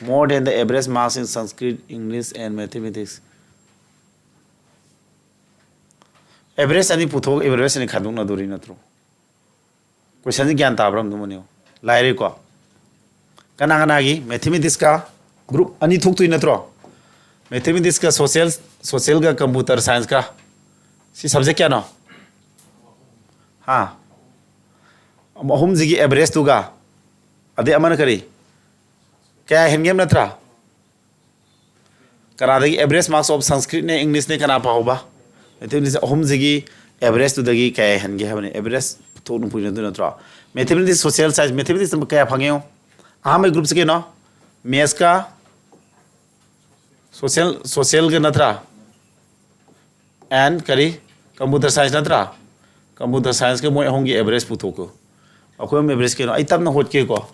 More than the average marks in Sanskrit, English and Mathematics. Average ꯑꯅꯤ ꯄꯨꯊꯣꯛ, average ꯑꯅꯤ ꯈꯥꯏꯗꯣꯛꯅꯗꯣꯔꯤ ꯅꯠꯇ꯭ꯔꯣ? Questionꯁꯤ ꯒ꯭ꯌꯥꯟ ꯇꯥꯕ꯭ꯔꯥ ꯑꯝꯇ ꯌꯦꯡꯉꯨ꯫ ꯂꯥꯏꯔꯦꯀꯣ? ꯀꯅꯥ ꯀꯅꯥꯒꯤ? Mathematicsꯀ group ꯑꯅꯤ ꯊꯣꯛꯇꯣꯏ ꯅꯠꯇ꯭ꯔꯣ? Mathematicsꯀ Social, Socialꯒ Computer Scienceꯀ꯫ ꯁꯤ subject ꯀꯌꯥꯅꯣ? ꯍꯥ? ꯑꯍꯨꯝꯁꯤꯒꯤ averageꯇꯨꯒ꯫ ꯑꯗꯩ ꯑꯃꯅ ꯀꯔꯤ? ꯀꯌꯥ ꯍꯦꯟꯒꯦ ꯍꯥꯏꯕ ꯅꯠꯇ꯭ꯔꯥ? ꯀꯅꯥꯗꯒꯤ? Average marks of Sanskritꯅꯦ, Englishꯅꯦ, ꯀꯅꯥ ꯐꯍꯧꯕ? Mathematics ꯑꯍꯨꯝꯁꯤꯒꯤ averageꯇꯨꯗꯒꯤ ꯀꯌꯥ ꯍꯦꯟꯒꯦ ꯍꯥꯏꯕꯅꯤ꯫ Average ꯄꯨꯊꯣꯛꯅ ꯄꯨꯏꯅꯗꯣꯏ ꯅꯠꯇ꯭ꯔꯣ? Mathematics, Social Science, Mathematics ꯀꯌꯥ ꯐꯪꯉꯦ ꯌꯦꯡꯉꯣ꯫ ꯑꯍꯥꯟꯕ groupꯁꯤ ꯀꯩꯅꯣ? Mathsꯀ Social, Socialꯒ ꯅꯠꯇ꯭ꯔꯥ? And ꯀꯔꯤ? Computer Science ꯅꯠꯇ꯭ꯔꯥ? Computer Scienceꯀ ꯃꯣꯏ ꯑꯍꯨꯝꯒꯤ average ꯄꯨꯊꯣꯛꯀꯣ꯫ ꯑꯩꯈꯣꯏ ꯑꯍꯨꯝ average ꯀꯩꯅꯣ? ꯑꯩ ꯇꯞꯅ ꯍꯣꯠꯀꯦꯀꯣ꯫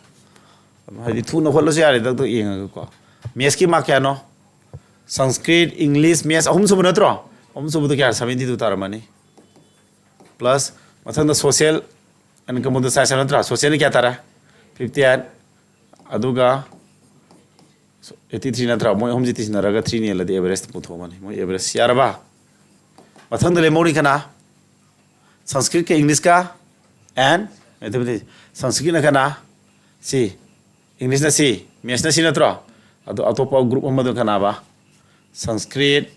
ꯍꯥꯏꯗꯤ ꯊꯨꯅ ꯍꯣꯠꯂꯁꯨ ꯌꯥꯔꯦ, ꯗꯛ ꯗꯛ ꯌꯦꯡꯉꯒꯀꯣ꯫ Mathsꯀꯤ mark ꯀꯌꯥꯅꯣ? Sanskrit, English, Maths ꯑꯍꯨꯝ ꯁꯨꯕ ꯅꯠꯇ꯭ꯔꯣ? ꯑꯍꯨꯝ ꯁꯨꯕꯗꯣ ꯀꯌꯥ? Seventy two ꯇꯥꯔꯝꯃꯅꯤ꯫ Plus ꯃꯊꯪꯗ Social and Computer Science ꯅꯠꯇ꯭ꯔꯥ? Socialꯅ ꯀꯌꯥ ꯇꯥꯔꯦ? Fifty eight꯫ ꯑꯗꯨꯒ eighty three ꯅꯠꯇ꯭ꯔꯥ? ꯃꯣꯏ ꯑꯍꯨꯝꯁꯤ ꯇꯤꯁꯤꯟꯅꯔꯒ three ꯅꯦꯜꯂꯗꯤ average ꯄꯨꯊꯣꯛꯑꯃꯅꯤ꯫ ꯃꯣꯏ average ꯌꯥꯔꯕ? ꯃꯊꯪꯗ ꯂꯦꯝꯍꯧꯔꯤ ꯀꯅꯥ? Sanskritꯀ Englishꯀ and Mathematics꯫ Sanskritꯅ ꯀꯅꯥ? ꯁꯤ꯫ Englishꯅ ꯁꯤ꯫ Mathsꯅ ꯁꯤ ꯅꯠꯇ꯭ꯔꯣ? ꯑꯗꯣ ꯑꯇꯣꯞꯄ group ꯑꯃꯗ ꯀꯅꯥꯕ? Sanskrit,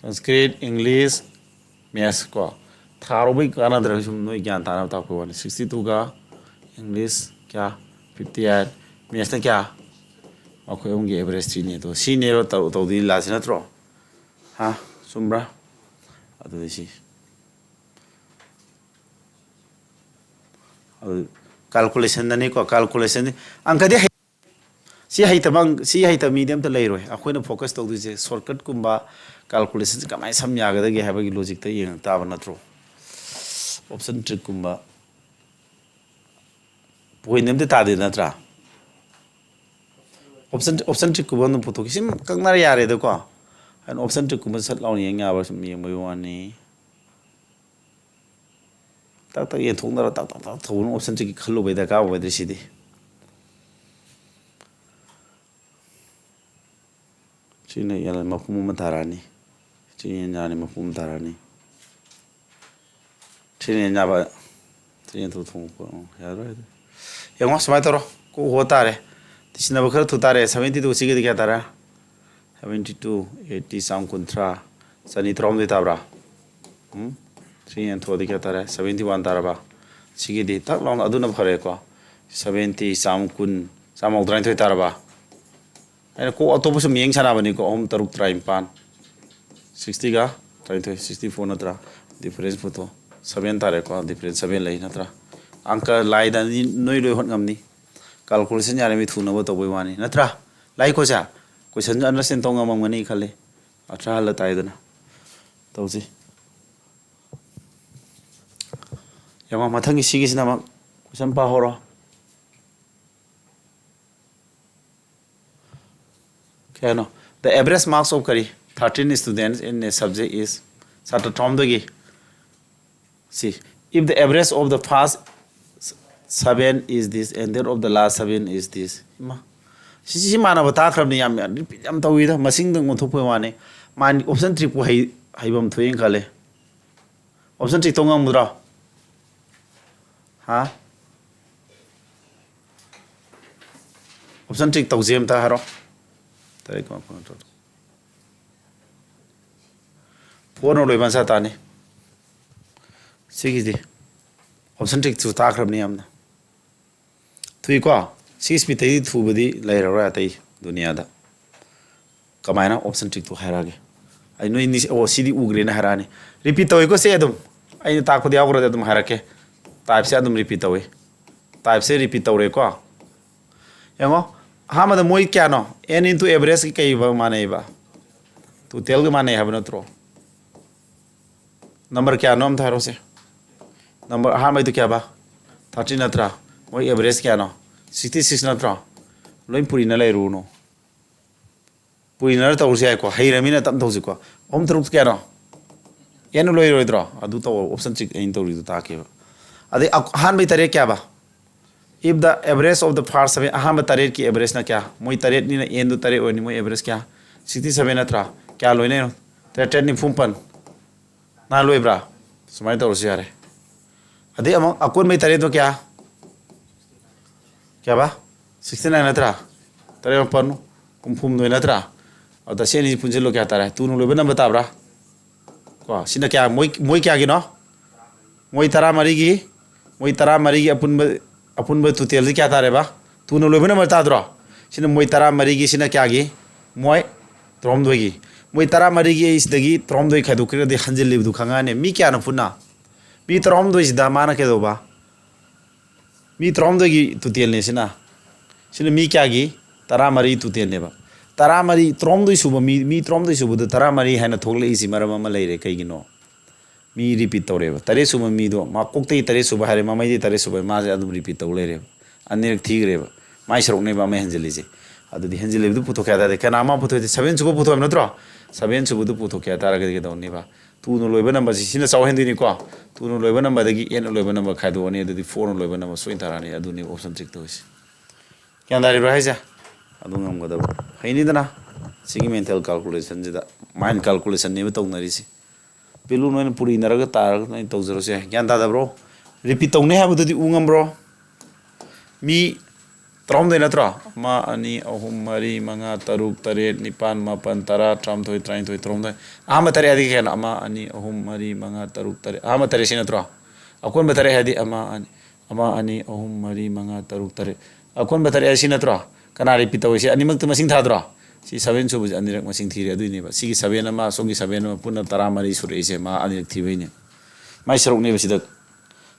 Sanskrit, English, Maths ꯀꯣ꯫ ꯊꯥꯔꯨꯕꯩ ꯀꯥꯟꯅꯗ꯭ꯔꯦ, ꯁꯨꯝ ꯅꯣꯏ ꯒ꯭ꯌꯥꯟ ꯇꯥꯅꯕ ꯇꯥꯛꯄꯩ ꯋꯥꯅꯤ꯫ Sixty twoꯒ English ꯀꯌꯥ? Fifty eight꯫ Mathsꯅ ꯀꯌꯥ? ꯑꯩꯈꯣꯏ ꯑꯍꯨꯝꯒꯤ average three ꯅꯦ꯫ ꯑꯗꯣ ꯁꯤꯅꯦꯕ ꯇꯧ-, ꯇꯧꯗꯣꯏ ꯂꯥꯁꯁꯤ ꯅꯠꯇ꯭ꯔꯣ? ꯍꯥ? ꯆꯨꯝꯕ꯭ꯔꯥ? ꯑꯗꯨꯗꯤ ꯁꯤ꯫ ꯑꯗꯨ calculationꯗꯅꯤꯀꯣ, calculationꯗꯤ꯫ ꯑꯪꯀꯗꯤ ꯍꯩ-, ꯁꯤ ꯍꯩꯇꯕ ꯑꯪ-, ꯁꯤ ꯍꯩꯇꯕ ꯃꯤꯗꯤ ꯑꯝꯇ ꯂꯩꯔꯣꯏ꯫ ꯑꯩꯈꯣꯏꯅ focus ꯇꯧꯗꯣꯏꯁꯦ shortcutꯀꯨꯝꯕ, calculationꯁꯦ ꯀꯃꯥꯏꯅ ꯁꯝ ꯌꯥꯒꯗꯒꯦ ꯍꯥꯏꯕꯒꯤ logicꯇ ꯌꯦꯡꯉꯛ ꯇꯥꯕ ꯅꯠꯇ꯭ꯔꯣ? Option trickꯀꯨꯝꯕ꯫ ꯄꯣꯏꯟ ꯑꯝꯇ ꯇꯥꯗꯦ ꯅꯠꯇ꯭ꯔꯥ? ꯑꯣꯞꯁꯟ ꯑꯣꯞꯁꯟ ꯇ꯭ꯔꯤꯛꯀꯨꯝꯕ ꯑꯗꯨꯝ ꯄꯨꯊꯣꯛꯈꯤ꯫ ꯁꯤ ꯀꯛꯅꯔ ꯌꯥꯔꯦꯗꯀꯣ꯫ ꯑꯩꯅ ꯑꯣꯞꯁꯟ ꯇ꯭ꯔꯤꯛꯀꯨꯝꯕ ꯁꯠ ꯂꯥꯎꯅ ꯌꯦꯡ ꯌꯥꯕ꯭ꯔꯥ ꯁꯨꯝ ꯌꯦꯡꯕꯒꯤ ꯋꯥꯅꯤ꯫ ꯇꯛ ꯇꯛ ꯌꯦꯟꯊꯣꯛꯅꯔ ꯇꯛ ꯇꯛ ꯇꯛ ꯊꯧꯕꯅ ꯑꯣꯞꯁꯟ ꯇ꯭ꯔꯤꯛꯀꯤ ꯈꯜꯂꯨꯕꯩ ꯗꯔꯀꯥꯔ ꯑꯣꯏꯗ꯭ꯔꯦ ꯁꯤꯗꯤ꯫ ꯁꯤꯅ ꯌꯦꯜꯂ ꯃꯄꯨꯝ ꯑꯃ ꯇꯥꯔꯛꯑꯅꯤ꯫ ꯁꯤ ꯌꯦꯟ ꯌꯥꯅꯤ ꯃꯄꯨꯝ ꯑꯃ ꯇꯥꯔꯛꯑꯅꯤ꯫ ꯁꯤꯅ ꯌꯦꯟ ꯌꯥꯕ꯫ ꯁꯤ ꯌꯦꯟꯊꯣꯛ ꯊꯣꯡꯉꯛꯄ꯫ ꯎꯝ, ꯌꯥꯔꯣꯏ ꯑꯗꯨ꯫ ꯌꯦꯡꯉꯣ ꯁꯨꯃꯥꯏꯅ ꯇꯧꯔꯣ꯫ ꯀꯣꯛ ꯍꯣ ꯇꯥꯔꯦ꯫ ꯁꯤꯟꯅꯕ ꯈꯔ ꯊꯨ ꯇꯥꯔꯦ꯫ ꯁꯚꯦꯟꯇꯤ ꯇꯨ ꯁꯤꯒꯤꯗꯤ ꯀꯌꯥ ꯇꯥꯔꯦ? ꯁꯚꯦꯟꯇꯤ ꯇꯨ, ꯑꯩꯠꯇꯤ, ꯆꯥꯝ ꯀꯨꯟꯊ꯭ꯔꯥ, ꯆꯅꯤ ꯇꯔꯥꯍꯨꯝꯗꯣꯏ ꯇꯥꯕ꯭ꯔꯥ? ꯎꯝ? ꯁꯤ ꯌꯦꯟꯊꯣꯛꯑꯗꯤ ꯀꯌꯥ ꯇꯥꯔꯦ? ꯁꯚꯦꯟꯇꯤ ꯋꯥꯟ ꯇꯥꯔꯕ? ꯁꯤꯒꯤꯗꯤ ꯇꯛ ꯂꯥꯎꯅ ꯑꯗꯨꯅ ꯐꯔꯦꯀꯣ꯫ ꯁꯚꯦꯟꯇꯤ, ꯆꯥꯝ ꯀꯨꯟ, ꯆꯥꯝ ꯃꯧꯗ꯭ꯔꯥꯅꯤꯊꯣꯏ ꯇꯥꯔꯕ? ꯑꯩꯅ ꯀꯣꯛ ꯑꯇꯣꯞꯄ ꯁꯨꯝ ꯌꯦꯡ ꯁꯥꯟꯅꯕꯅꯤꯀꯣ꯫ ꯑꯍꯨꯝ, ꯇꯔꯨꯛ, ꯇꯔꯥꯅꯤꯄꯥꯟ꯫ ꯁꯤꯛꯁꯇꯤꯒ ꯇꯔꯥꯅꯤꯊꯣꯏ, ꯁꯤꯛꯁꯇꯤ ꯐꯣꯔ ꯅꯠꯇ꯭ꯔꯥ? ꯗꯤꯐꯔꯦꯟꯁ ꯄꯨꯊꯣꯛ꯫ ꯁꯚꯦꯟ ꯇꯥꯔꯦꯀꯣ꯫ ꯗꯤꯐꯔꯦꯟꯁ ꯁꯚꯦꯟ ꯂꯩ ꯅꯠꯇ꯭ꯔꯥ? ꯑꯪꯀ ꯂꯥꯏꯗ ꯑꯅꯤ ꯅꯣꯏ ꯂꯣꯏ ꯍꯣꯠ ꯉꯝꯅꯤ꯫ ꯀꯥꯜꯀꯨꯂꯦꯁꯟ ꯌꯥꯔꯤꯉꯩ ꯊꯨꯅꯕ ꯇꯧꯕꯩ ꯋꯥꯅꯤ ꯅꯠꯇ꯭ꯔꯥ? ꯂꯥꯏꯀꯣꯁꯦ ꯀꯣꯏꯁꯟꯁꯨ ꯑꯟꯗꯔꯁꯇꯦꯟ ꯇꯧ ꯉꯝꯃꯝꯒꯅꯤ ꯈꯜꯂꯤ꯫ ꯑꯊ꯭ꯔ ꯍꯜꯂ ꯇꯥꯏꯗꯅ꯫ ꯇꯧꯁꯤ꯫ ꯌꯦꯡꯉꯣ ꯃꯊꯪꯒꯤ ꯁꯤꯒꯤꯁꯤꯅ ꯑꯃꯨꯛ ꯀꯣꯏꯁꯟ ꯄꯥꯍꯧꯔꯣ꯫ ꯀꯩꯅꯣ? The average marks of ꯀꯔꯤ? Thirteen students in a subject is, ꯁꯥꯇ꯭ꯔ ꯇꯔꯥꯍꯨꯝꯗꯣꯏꯒꯤ꯫ See, if the average of the first seven is this and that of the last seven is this. ꯏꯃꯥ, ꯁꯤ ꯁꯤ ꯃꯥꯟꯅꯕ ꯇꯥꯈ꯭ꯔꯕꯅꯤ꯫ ꯌꯥꯝ ꯔꯤꯄꯤꯠ ꯌꯥꯝ ꯇꯧꯋꯤꯗ꯫ ꯃꯁꯤꯡꯗꯪ ꯑꯣꯟꯊꯣꯛꯄꯩ ꯋꯥꯅꯤ꯫ ꯃꯥꯅꯤ ꯑꯣꯞꯁꯟ ꯇ꯭ꯔꯤꯛꯄꯨ ꯍꯩ ꯍꯩꯐꯝ ꯊꯣꯛꯑꯦꯅ ꯈꯜꯂꯦ꯫ ꯑꯣꯞꯁꯟ ꯇ꯭ꯔꯤꯛ ꯇꯧ ꯉꯝꯒꯗ꯭ꯔꯣ? ꯍꯥ? ꯑꯣꯞꯁꯟ ꯇ꯭ꯔꯤꯛ ꯇꯧꯁꯦ ꯑꯝꯇ ꯍꯥꯏꯔꯣ꯫ ꯇꯔꯦꯠ ꯀꯨꯟ ꯃꯥꯄꯟ ꯇꯔꯨꯛ꯫ ꯐꯣꯔꯅ ꯂꯣꯏꯕ ꯑꯟꯁꯥꯔ ꯇꯥꯅꯤ꯫ ꯁꯤꯒꯤꯗꯤ ꯑꯣꯞꯁꯟ ꯇ꯭ꯔꯤꯛꯁꯨ ꯇꯥꯈ꯭ꯔꯕꯅꯤ ꯌꯥꯝꯅ꯫ ꯊꯨꯏꯀꯣ? ꯁꯤ ꯁ꯭ꯄꯤꯠꯇꯒꯤ ꯊꯨꯕꯗꯤ ꯂꯩꯔꯔꯣꯏ ꯑꯇꯩ ꯗꯨꯅꯤꯌꯥꯗ꯫ ꯀꯃꯥꯏꯅ ꯑꯣꯞꯁꯟ ꯇ꯭ꯔꯤꯛꯇꯣ ꯍꯥꯏꯔꯛꯑꯒꯦ꯫ ꯑꯩ ꯅꯣꯏ ꯅꯤꯁ-, ꯑꯣ, ꯁꯤꯗꯤ ꯎꯈ꯭ꯔꯦꯅ ꯍꯥꯏꯔꯛꯑꯅꯤ꯫ ꯔꯤꯄꯤꯠ ꯇꯧꯋꯤꯀꯣ ꯁꯦ ꯑꯗꯨꯝ꯫ ꯑꯩꯅ ꯇꯥꯛꯄꯗ ꯌꯥꯎꯈ꯭ꯔꯗꯤ ꯑꯗꯨꯝ ꯍꯥꯏꯔꯛꯀꯦ꯫ ꯇꯥꯏꯞꯁꯦ ꯑꯗꯨꯝ ꯔꯤꯄꯤꯠ ꯇꯧꯋꯤ꯫ ꯇꯥꯏꯞꯁꯦ ꯔꯤꯄꯤꯠ ꯇꯧꯔꯦꯀꯣ꯫ ꯌꯦꯡꯉꯣ, ꯑꯍꯥꯟꯕꯗ ꯃꯣꯏ ꯀꯌꯥꯅꯣ? N into average ꯀꯩ ꯃꯥꯟꯅꯩꯕ? ꯇꯣꯇꯦꯜꯒ ꯃꯥꯟꯅꯩ ꯍꯥꯏꯕ ꯅꯠꯇ꯭ꯔꯣ? ꯅꯝꯕꯔ ꯀꯌꯥꯅꯣ ꯑꯝꯇ ꯍꯥꯏꯔꯛꯑꯣꯁꯦ꯫ ꯅꯝꯕꯔ ꯑꯍꯥꯟꯕꯩꯗꯣ ꯀꯌꯥꯕ? ꯊꯥꯔꯇꯤꯟ ꯅꯠꯇ꯭ꯔꯥ? ꯃꯣꯏ ꯑꯦꯚꯔꯦꯖ ꯀꯌꯥꯅꯣ? ꯁꯤꯛꯁꯇꯤ ꯁꯤꯛꯁ ꯅꯠꯇ꯭ꯔꯣ? ꯂꯣꯏ ꯄꯨꯔꯤꯅ ꯂꯩꯔꯨꯅꯨ꯫ ꯄꯨꯔꯤꯅꯔ ꯇꯧꯔꯁꯨ ꯌꯥꯏꯀꯣ, ꯍꯩꯔꯃꯤꯅ ꯇꯞꯅ ꯇꯧꯁꯤꯀꯣ꯫ ꯑꯍꯨꯝ ꯇꯔꯨꯛ ꯀꯌꯥꯅꯣ? ꯑꯦꯟ ꯂꯣꯏꯔꯣꯏꯗ꯭ꯔꯣ? ꯑꯗꯨ ꯇꯧ, ꯑꯣꯞꯁꯟ ꯆꯤꯛ ꯑꯩꯅ ꯇꯧꯔꯤꯗꯨ ꯇꯥꯛꯀꯦꯕ꯫ ꯑꯗꯩ ꯑ-, ꯑꯍꯥꯟꯕꯩ ꯇꯔꯦꯠ ꯀꯌꯥꯕ? If the average of the first seven, ꯑꯍꯥꯟꯕ ꯇꯔꯦꯠꯀꯤ ꯑꯦꯚꯔꯦꯖꯅ ꯀꯌꯥ? ꯃꯣꯏ ꯇꯔꯦꯠꯅꯤꯅ ꯑꯦꯟꯗꯨ ꯇꯔꯦꯠ ꯑꯣꯏꯔꯅꯤ, ꯃꯣꯏ ꯑꯦꯚꯔꯦꯖ ꯀꯌꯥ? ꯁꯤꯛꯁꯇꯤ ꯁꯚꯦꯟ ꯅꯠꯇ꯭ꯔꯥ? ꯀꯌꯥ ꯂꯣꯏꯅꯩꯅꯣ? ꯇꯔꯦꯠ ꯇꯔꯦꯠ ꯅꯤꯐꯨ ꯃꯥꯄꯟ꯫ ꯅꯍꯥꯟ ꯂꯣꯏꯕ꯭ꯔꯥ? ꯁꯨꯃꯥꯏꯅ ꯇꯧꯔꯁꯨ ꯌꯥꯔꯦ꯫ ꯑꯗꯩ ꯑꯃꯨꯛ ꯑꯀꯣꯟꯕꯩ ꯇꯔꯦꯠꯇꯣ ꯀꯌꯥ? ꯀꯌꯥꯕ? ꯁꯤꯛꯁꯇꯤ ꯅꯥꯏꯟ ꯅꯠꯇ꯭ꯔꯥ? ꯇꯔꯦꯠ ꯃꯥꯄꯟ ꯍꯨꯝꯐꯨꯍꯨꯝꯗꯣꯏ ꯅꯠꯇ꯭ꯔꯥ? ꯑꯗ ꯁꯤ ꯑꯅꯤꯁꯤ ꯄꯨꯟꯁꯤꯜꯂꯣ, ꯀꯌꯥ ꯇꯥꯔꯦ? ꯇꯨꯅ ꯂꯣꯏꯕ ꯅꯝꯕꯔ ꯇꯥꯕ꯭ꯔꯥ? ꯀꯣ, ꯁꯤꯅ ꯀꯌꯥ? ꯃꯣꯏ, ꯃꯣꯏ ꯀꯌꯥꯒꯤꯅꯣ? ꯃꯣꯏ ꯇꯔꯥꯃꯔꯤꯒꯤ, ꯃꯣꯏ ꯇꯔꯥꯃꯔꯤꯒꯤ ꯑꯄꯨꯟꯕ, ꯑꯄꯨꯟꯕ ꯇꯣꯇꯦꯜꯁꯤ ꯀꯌꯥ ꯇꯥꯔꯦꯕ? ꯇꯨꯅ ꯂꯣꯏꯕ ꯅꯝꯕꯔ ꯇꯥꯗ꯭ꯔꯣ? ꯁꯤꯅ ꯃꯣꯏ ꯇꯔꯥꯃꯔꯤꯒꯤ, ꯁꯤꯅ ꯀꯌꯥꯒꯤ? ꯃꯣꯏ ꯇꯔꯥꯍꯨꯝꯗꯣꯏꯒꯤ꯫ ꯃꯣꯏ ꯇꯔꯥꯃꯔꯤꯒꯤ ꯑꯩ ꯁꯤꯗꯒꯤ ꯇꯔꯥꯍꯨꯝꯗꯣꯏ ꯈꯥꯏꯗꯣꯛꯈ꯭ꯔꯒꯗꯤ ꯍꯟꯖꯤꯜꯂꯤꯕꯗꯨ ꯈꯪꯉꯛꯑꯅꯤ꯫ ꯃꯤ ꯀꯌꯥꯅꯣ ꯄꯨꯟꯅ? ꯃꯤ ꯇꯔꯥꯍꯨꯝꯗꯣꯏꯁꯤꯗ ꯃꯥꯅ ꯀꯩꯗꯧꯕ? ꯃꯤ ꯇꯔꯥꯍꯨꯝꯗꯣꯏꯒꯤ ꯇꯣꯇꯦꯜꯅꯦ ꯁꯤꯅ꯫ ꯁꯤꯅ ꯃꯤ ꯀꯌꯥꯒꯤ? ꯇꯔꯥꯃꯔꯤ ꯇꯣꯇꯦꯜꯅꯦꯕ꯫ ꯇꯔꯥꯃꯔꯤ, ꯇꯔꯥꯍꯨꯝꯗꯣꯏ ꯁꯨꯕ ꯃꯤ, ꯃꯤ ꯇꯔꯥꯍꯨꯝꯗꯣꯏ ꯁꯨꯕꯗ ꯇꯔꯥꯃꯔꯤ ꯍꯥꯏꯅ ꯊꯣꯛꯂꯛꯏꯁꯤ ꯃꯔꯝ ꯑꯃ ꯂꯩꯔꯦ꯫ ꯀꯩꯒꯤꯅꯣ? ꯃꯤ ꯔꯤꯄꯤꯠ ꯇꯧꯔꯦꯕ꯫ ꯇꯔꯦꯠ ꯁꯨꯕ ꯃꯤꯗꯣ, ꯃꯥ ꯀꯣꯛꯇꯒꯤ ꯇꯔꯦꯠ ꯁꯨꯕ ꯍꯥꯏꯔꯦ, ꯃꯃꯩꯗꯒꯤ ꯇꯔꯦꯠ ꯁꯨꯕ, ꯃꯥꯁꯦ ꯑꯗꯨꯝ ꯔꯤꯄꯤꯠ ꯇꯧ ꯂꯩꯔꯦꯕ꯫ ꯑꯅꯤꯔꯛ ꯊꯤꯈ꯭ꯔꯦꯕ꯫ ꯃꯥꯏ ꯁꯔꯨꯛꯅꯦꯕ ꯑꯃ ꯍꯦꯟꯖꯤꯜꯂꯤꯁꯦ꯫ ꯑꯗꯨꯗꯤ ꯍꯦꯟꯖꯤꯜꯂꯤꯕꯗꯨ ꯄꯨꯊꯣꯛꯀꯦ ꯍꯥꯏ ꯇꯥꯔꯗꯤ, ꯀꯅꯥ ꯑꯃ ꯄꯨꯊꯣꯛꯑꯗꯤ? ꯁꯚꯦꯟ ꯁꯨꯕ ꯄꯨꯊꯣꯛꯑꯦꯕ ꯅꯠꯇ꯭ꯔꯣ? ꯁꯚꯦꯟ ꯁꯨꯕꯗꯨ ꯄꯨꯊꯣꯛꯀꯦ ꯍꯥꯏ ꯇꯥꯔꯒꯗꯤ ꯀꯩꯗꯧꯅꯤꯕ? ꯇꯨꯅ ꯂꯣꯏꯕ ꯅꯝꯕꯔꯁꯤ, ꯁꯤꯅ ꯆꯥꯎ ꯍꯦꯟꯗꯣꯏꯅꯤꯀꯣ꯫ ꯇꯨꯅ ꯂꯣꯏꯕ ꯅꯝꯕꯔꯗꯒꯤ ꯑꯦꯠꯅ ꯂꯣꯏꯕ ꯅꯝꯕꯔ ꯈꯥꯏꯗꯣꯛꯑꯅꯤ, ꯑꯗꯨꯗꯤ ꯐꯣꯔꯅ ꯂꯣꯏꯕ ꯅꯝꯕꯔ ꯁꯣꯏꯅ ꯇꯥꯔꯛꯑꯅꯤ꯫ ꯑꯗꯨꯅꯤ ꯑꯣꯞꯁꯟ ꯆꯤꯛ ꯇꯧꯔꯤꯁꯦ꯫ ꯒ꯭ꯌꯥꯟ ꯇꯥꯔꯤꯕ꯭ꯔꯥ ꯍꯥꯏꯁꯦ? ꯑꯗꯨ ꯉꯝꯒꯗꯕ꯫ ꯍꯩꯅꯤꯗꯅ? ꯁꯤꯒꯤ ꯃꯦꯟꯇꯦꯜ ꯀꯥꯜꯀꯨꯂꯦꯁꯟꯁꯤꯗ, ꯃꯥꯏꯟ ꯀꯥꯜꯀꯨꯂꯦꯁꯟꯅꯦꯕ ꯇꯧꯅꯔꯤꯁꯦ꯫ ꯕꯦꯂꯨꯟ ꯑꯣꯏꯅ ꯄꯨꯔꯤꯅꯔꯒ ꯇꯥꯔꯒ ꯅꯣꯏ ꯇꯧꯖꯔꯁꯨ ꯌꯥꯏ꯫ ꯒ꯭ꯌꯥꯟ ꯇꯥꯗꯕ꯭ꯔꯣ? ꯔꯤꯄꯤꯠ ꯇꯧꯅꯤ ꯍꯥꯏꯕꯗꯨꯗꯤ ꯎ ꯉꯝꯕ꯭ꯔꯣ? ꯃꯤ ꯇꯔꯥꯍꯨꯝꯗꯣꯏ ꯅꯠꯇ꯭ꯔꯣ? ꯑꯃ, ꯑꯅꯤ, ꯑꯍꯨꯝ, ꯃꯔꯤ, ꯃꯉꯥ, ꯇꯔꯨꯛ, ꯇꯔꯦꯠ, ꯅꯤꯄꯥꯟ, ꯃꯥꯄꯟ, ꯇꯔꯥ, ꯇꯔꯥꯃꯥꯊꯣꯏ, ꯇꯔꯥꯅꯤꯊꯣꯏ, ꯇꯔꯥꯍꯨꯝꯗꯣꯏ꯫ ꯑꯍꯥꯟꯕ ꯇꯔꯦꯠ ꯍꯥꯏꯗꯤ ꯀꯌꯥꯅꯣ? ꯑꯃ, ꯑꯅꯤ, ꯑꯍꯨꯝ, ꯃꯔꯤ, ꯃꯉꯥ, ꯇꯔꯨꯛ, ꯇꯔꯦꯠ꯫ ꯑꯍꯥꯟꯕ ꯇꯔꯦꯠꯁꯤ ꯅꯠꯇ꯭ꯔꯣ? ꯑꯀꯣꯟꯕ ꯇꯔꯦꯠ ꯍꯥꯏꯗꯤ ꯑꯃ, ꯑꯅꯤ, ꯑꯃ, ꯑꯅꯤ, ꯑꯍꯨꯝ, ꯃꯔꯤ, ꯃꯉꯥ, ꯇꯔꯨꯛ, ꯇꯔꯦꯠ꯫ ꯑꯀꯣꯟꯕ ꯇꯔꯦꯠ ꯍꯥꯏꯁꯤ ꯅꯠꯇ꯭ꯔꯣ? ꯀꯅꯥ ꯔꯤꯄꯤꯠ ꯇꯧꯔꯤꯁꯦ? ꯑꯅꯤꯃꯛꯇ ꯃꯁꯤꯡ ꯊꯥꯗ꯭ꯔꯣ? ꯁꯤ ꯁꯚꯦꯟ ꯁꯨꯕꯁꯦ ꯑꯅꯤꯔꯛ ꯃꯁꯤꯡ ꯊꯤꯔꯦ꯫ ꯑꯗꯨꯏꯅꯦꯕ ꯁꯤꯒꯤ ꯁꯚꯦꯟ ꯑꯃ, ꯁꯣꯝꯒꯤ ꯁꯚꯦꯟ ꯑꯃ ꯄꯨꯟꯅ ꯇꯔꯥꯃꯔꯤ ꯁꯨꯔꯛꯏꯁꯦ, ꯃꯥ ꯑꯅꯤꯔꯛ ꯊꯤꯕꯩꯅꯦ꯫ ꯃꯥꯏ ꯁꯔꯨꯛꯅꯦꯕ ꯁꯤꯗ꯫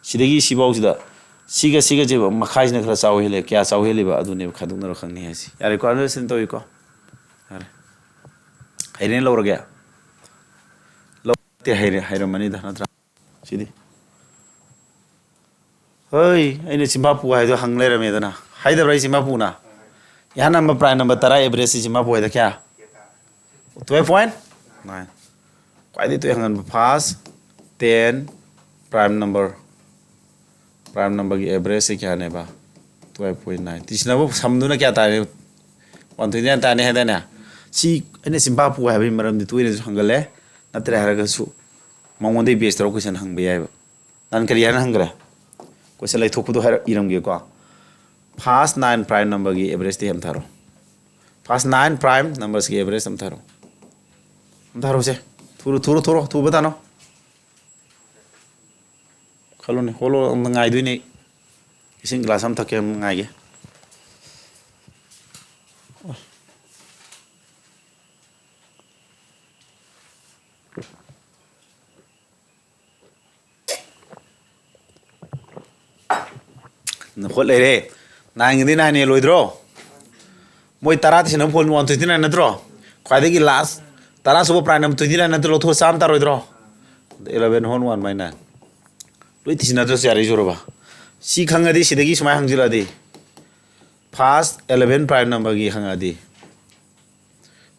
ꯁꯤꯗꯒꯤ ꯁꯤꯐꯥꯎꯁꯤꯗ, ꯁꯤꯒ ꯁꯤꯒꯁꯦ ꯃꯈꯥꯏꯁꯤꯅ ꯈꯔ ꯆꯥꯎ ꯍꯦꯜꯂꯦ꯫ ꯀꯌꯥ ꯆꯥꯎ ꯍꯦꯜꯂꯤꯕ? ꯑꯗꯨꯅꯦꯕ ꯈꯥꯏꯗꯣꯛꯅꯔ ꯈꯪꯅꯤ ꯍꯥꯏꯁꯦ꯫ ꯌꯥꯔꯦꯀꯣ? ꯑꯟꯗꯔꯁꯇꯦꯟ ꯇꯧꯏꯀꯣ? ꯌꯥꯔꯦ꯫ ꯍꯩꯔꯦꯅ ꯂꯧꯔꯒꯦ? ꯂꯧꯔꯦ, ꯍꯩꯔꯦ, ꯍꯩꯔꯝꯃꯅꯤꯗ, ꯅꯠꯇ꯭ꯔꯥ? ꯁꯤꯗꯤ꯫ ꯍꯣꯏ, ꯑꯩꯅ ꯆꯤꯝꯐꯥ ꯄꯨ ꯍꯥꯏꯗꯣ ꯍꯪ ꯂꯩꯔꯝꯃꯦꯗꯅ꯫ ꯍꯥꯏꯗꯕ꯭ꯔꯥ ꯑꯩ ꯆꯤꯝꯐꯥ ꯄꯨꯅ? ꯏꯍꯥꯟ ꯍꯥꯟꯕ prime number ꯇꯔꯥ average ꯁꯤ ꯆꯤꯝꯐꯥ ꯄꯨ ꯍꯥꯏꯗ ꯀꯌꯥ? Twelve point nine꯫ ꯈ꯭ꯋꯥꯏꯗꯒꯤ ꯇꯣꯏ ꯍꯪꯒꯟꯕ first ten prime number꯫ Prime number ꯒꯤ average ꯁꯦ ꯀꯌꯥꯅꯦꯕ? Twelve point nine꯫ ꯇꯤꯁꯤꯟꯅꯕ ꯁꯝꯗꯨꯅ ꯀꯌꯥ ꯇꯥꯔꯦ? One twenty nine ꯇꯥꯔꯅꯤ ꯍꯥꯏꯗꯥꯏꯅꯦ? ꯁꯤ ꯑꯩꯅ ꯆꯤꯝꯐꯥ ꯄꯨ ꯍꯥꯏꯕꯒꯤ ꯃꯔꯝꯗꯤ ꯇꯣꯏꯅꯁꯨ ꯍꯪꯒꯜꯂꯦ, ꯅꯠꯇ꯭ꯔꯦ ꯍꯥꯏꯔꯒꯁꯨ ꯃꯉꯣꯟꯗꯒꯤ base ꯇꯧꯔꯒ question ꯍꯪꯕ ꯌꯥꯏꯑꯕ꯫ ꯅꯍꯥꯟ ꯀꯔꯤ ꯍꯥꯏꯅ ꯍꯪꯈ꯭ꯔꯦ? Question ꯂꯩꯊꯣꯛꯄꯗꯣ ꯍꯥꯏꯔ ꯏꯔꯝꯒꯦꯀꯣ꯫ First nine prime number ꯒꯤ average ꯇꯤ ꯑꯝ ꯊꯥꯔꯣ꯫ First nine prime numbers ꯀꯤ average ꯑꯝ ꯊꯥꯔꯣ꯫ ꯑꯝ ꯊꯥꯔꯣꯁꯦ꯫ ꯊꯨꯔꯣ, ꯊꯨꯔꯣ, ꯊꯨꯔꯣ, ꯊꯨꯕ ꯇꯥꯅꯣ꯫ ꯈꯜꯂꯨꯅꯦ, ꯍꯣꯜꯂꯣ, ꯑꯝ ꯉꯥꯏꯗꯣꯏꯅꯦ꯫ ꯏꯁꯤꯡ glass ꯑꯃ ꯊꯛꯀꯦ, ꯑꯝ ꯉꯥꯏꯒꯦ꯫ ꯍꯣꯠ ꯂꯩꯔꯦ꯫ Nine ꯒꯤꯗꯤ nine ꯍꯦꯜꯂꯣꯏꯗ꯭ꯔꯣ? ꯃꯣꯏ ꯇꯔꯥ ꯇꯤꯁꯤꯟꯅꯕ ꯐꯣꯟ one twenty nine ꯅꯠꯇ꯭ꯔꯣ? ꯈ꯭ꯋꯥꯏꯗꯒꯤ last ꯇꯔꯥ ꯁꯨꯕ prime number twenty nine ꯅꯠꯇ꯭ꯔꯣ? ꯂꯧꯊꯣꯛꯑ ꯆꯥꯝ ꯇꯥꯔꯣꯏꯗ꯭ꯔꯣ? Eleven whole one by nine꯫ ꯂꯣꯏ ꯇꯤꯁꯤꯟꯅꯗ꯭ꯔꯁꯨ ꯌꯥꯔꯦ, ꯏꯁꯣꯔꯕ꯫ ꯁꯤ ꯈꯪꯉꯗꯤ ꯁꯤꯗꯒꯤ ꯁꯨꯃꯥꯏꯅ ꯍꯪꯖꯤꯜꯂꯛꯑꯗꯤ, first eleven prime number ꯒꯤ ꯍꯪꯉꯛꯑꯗꯤ,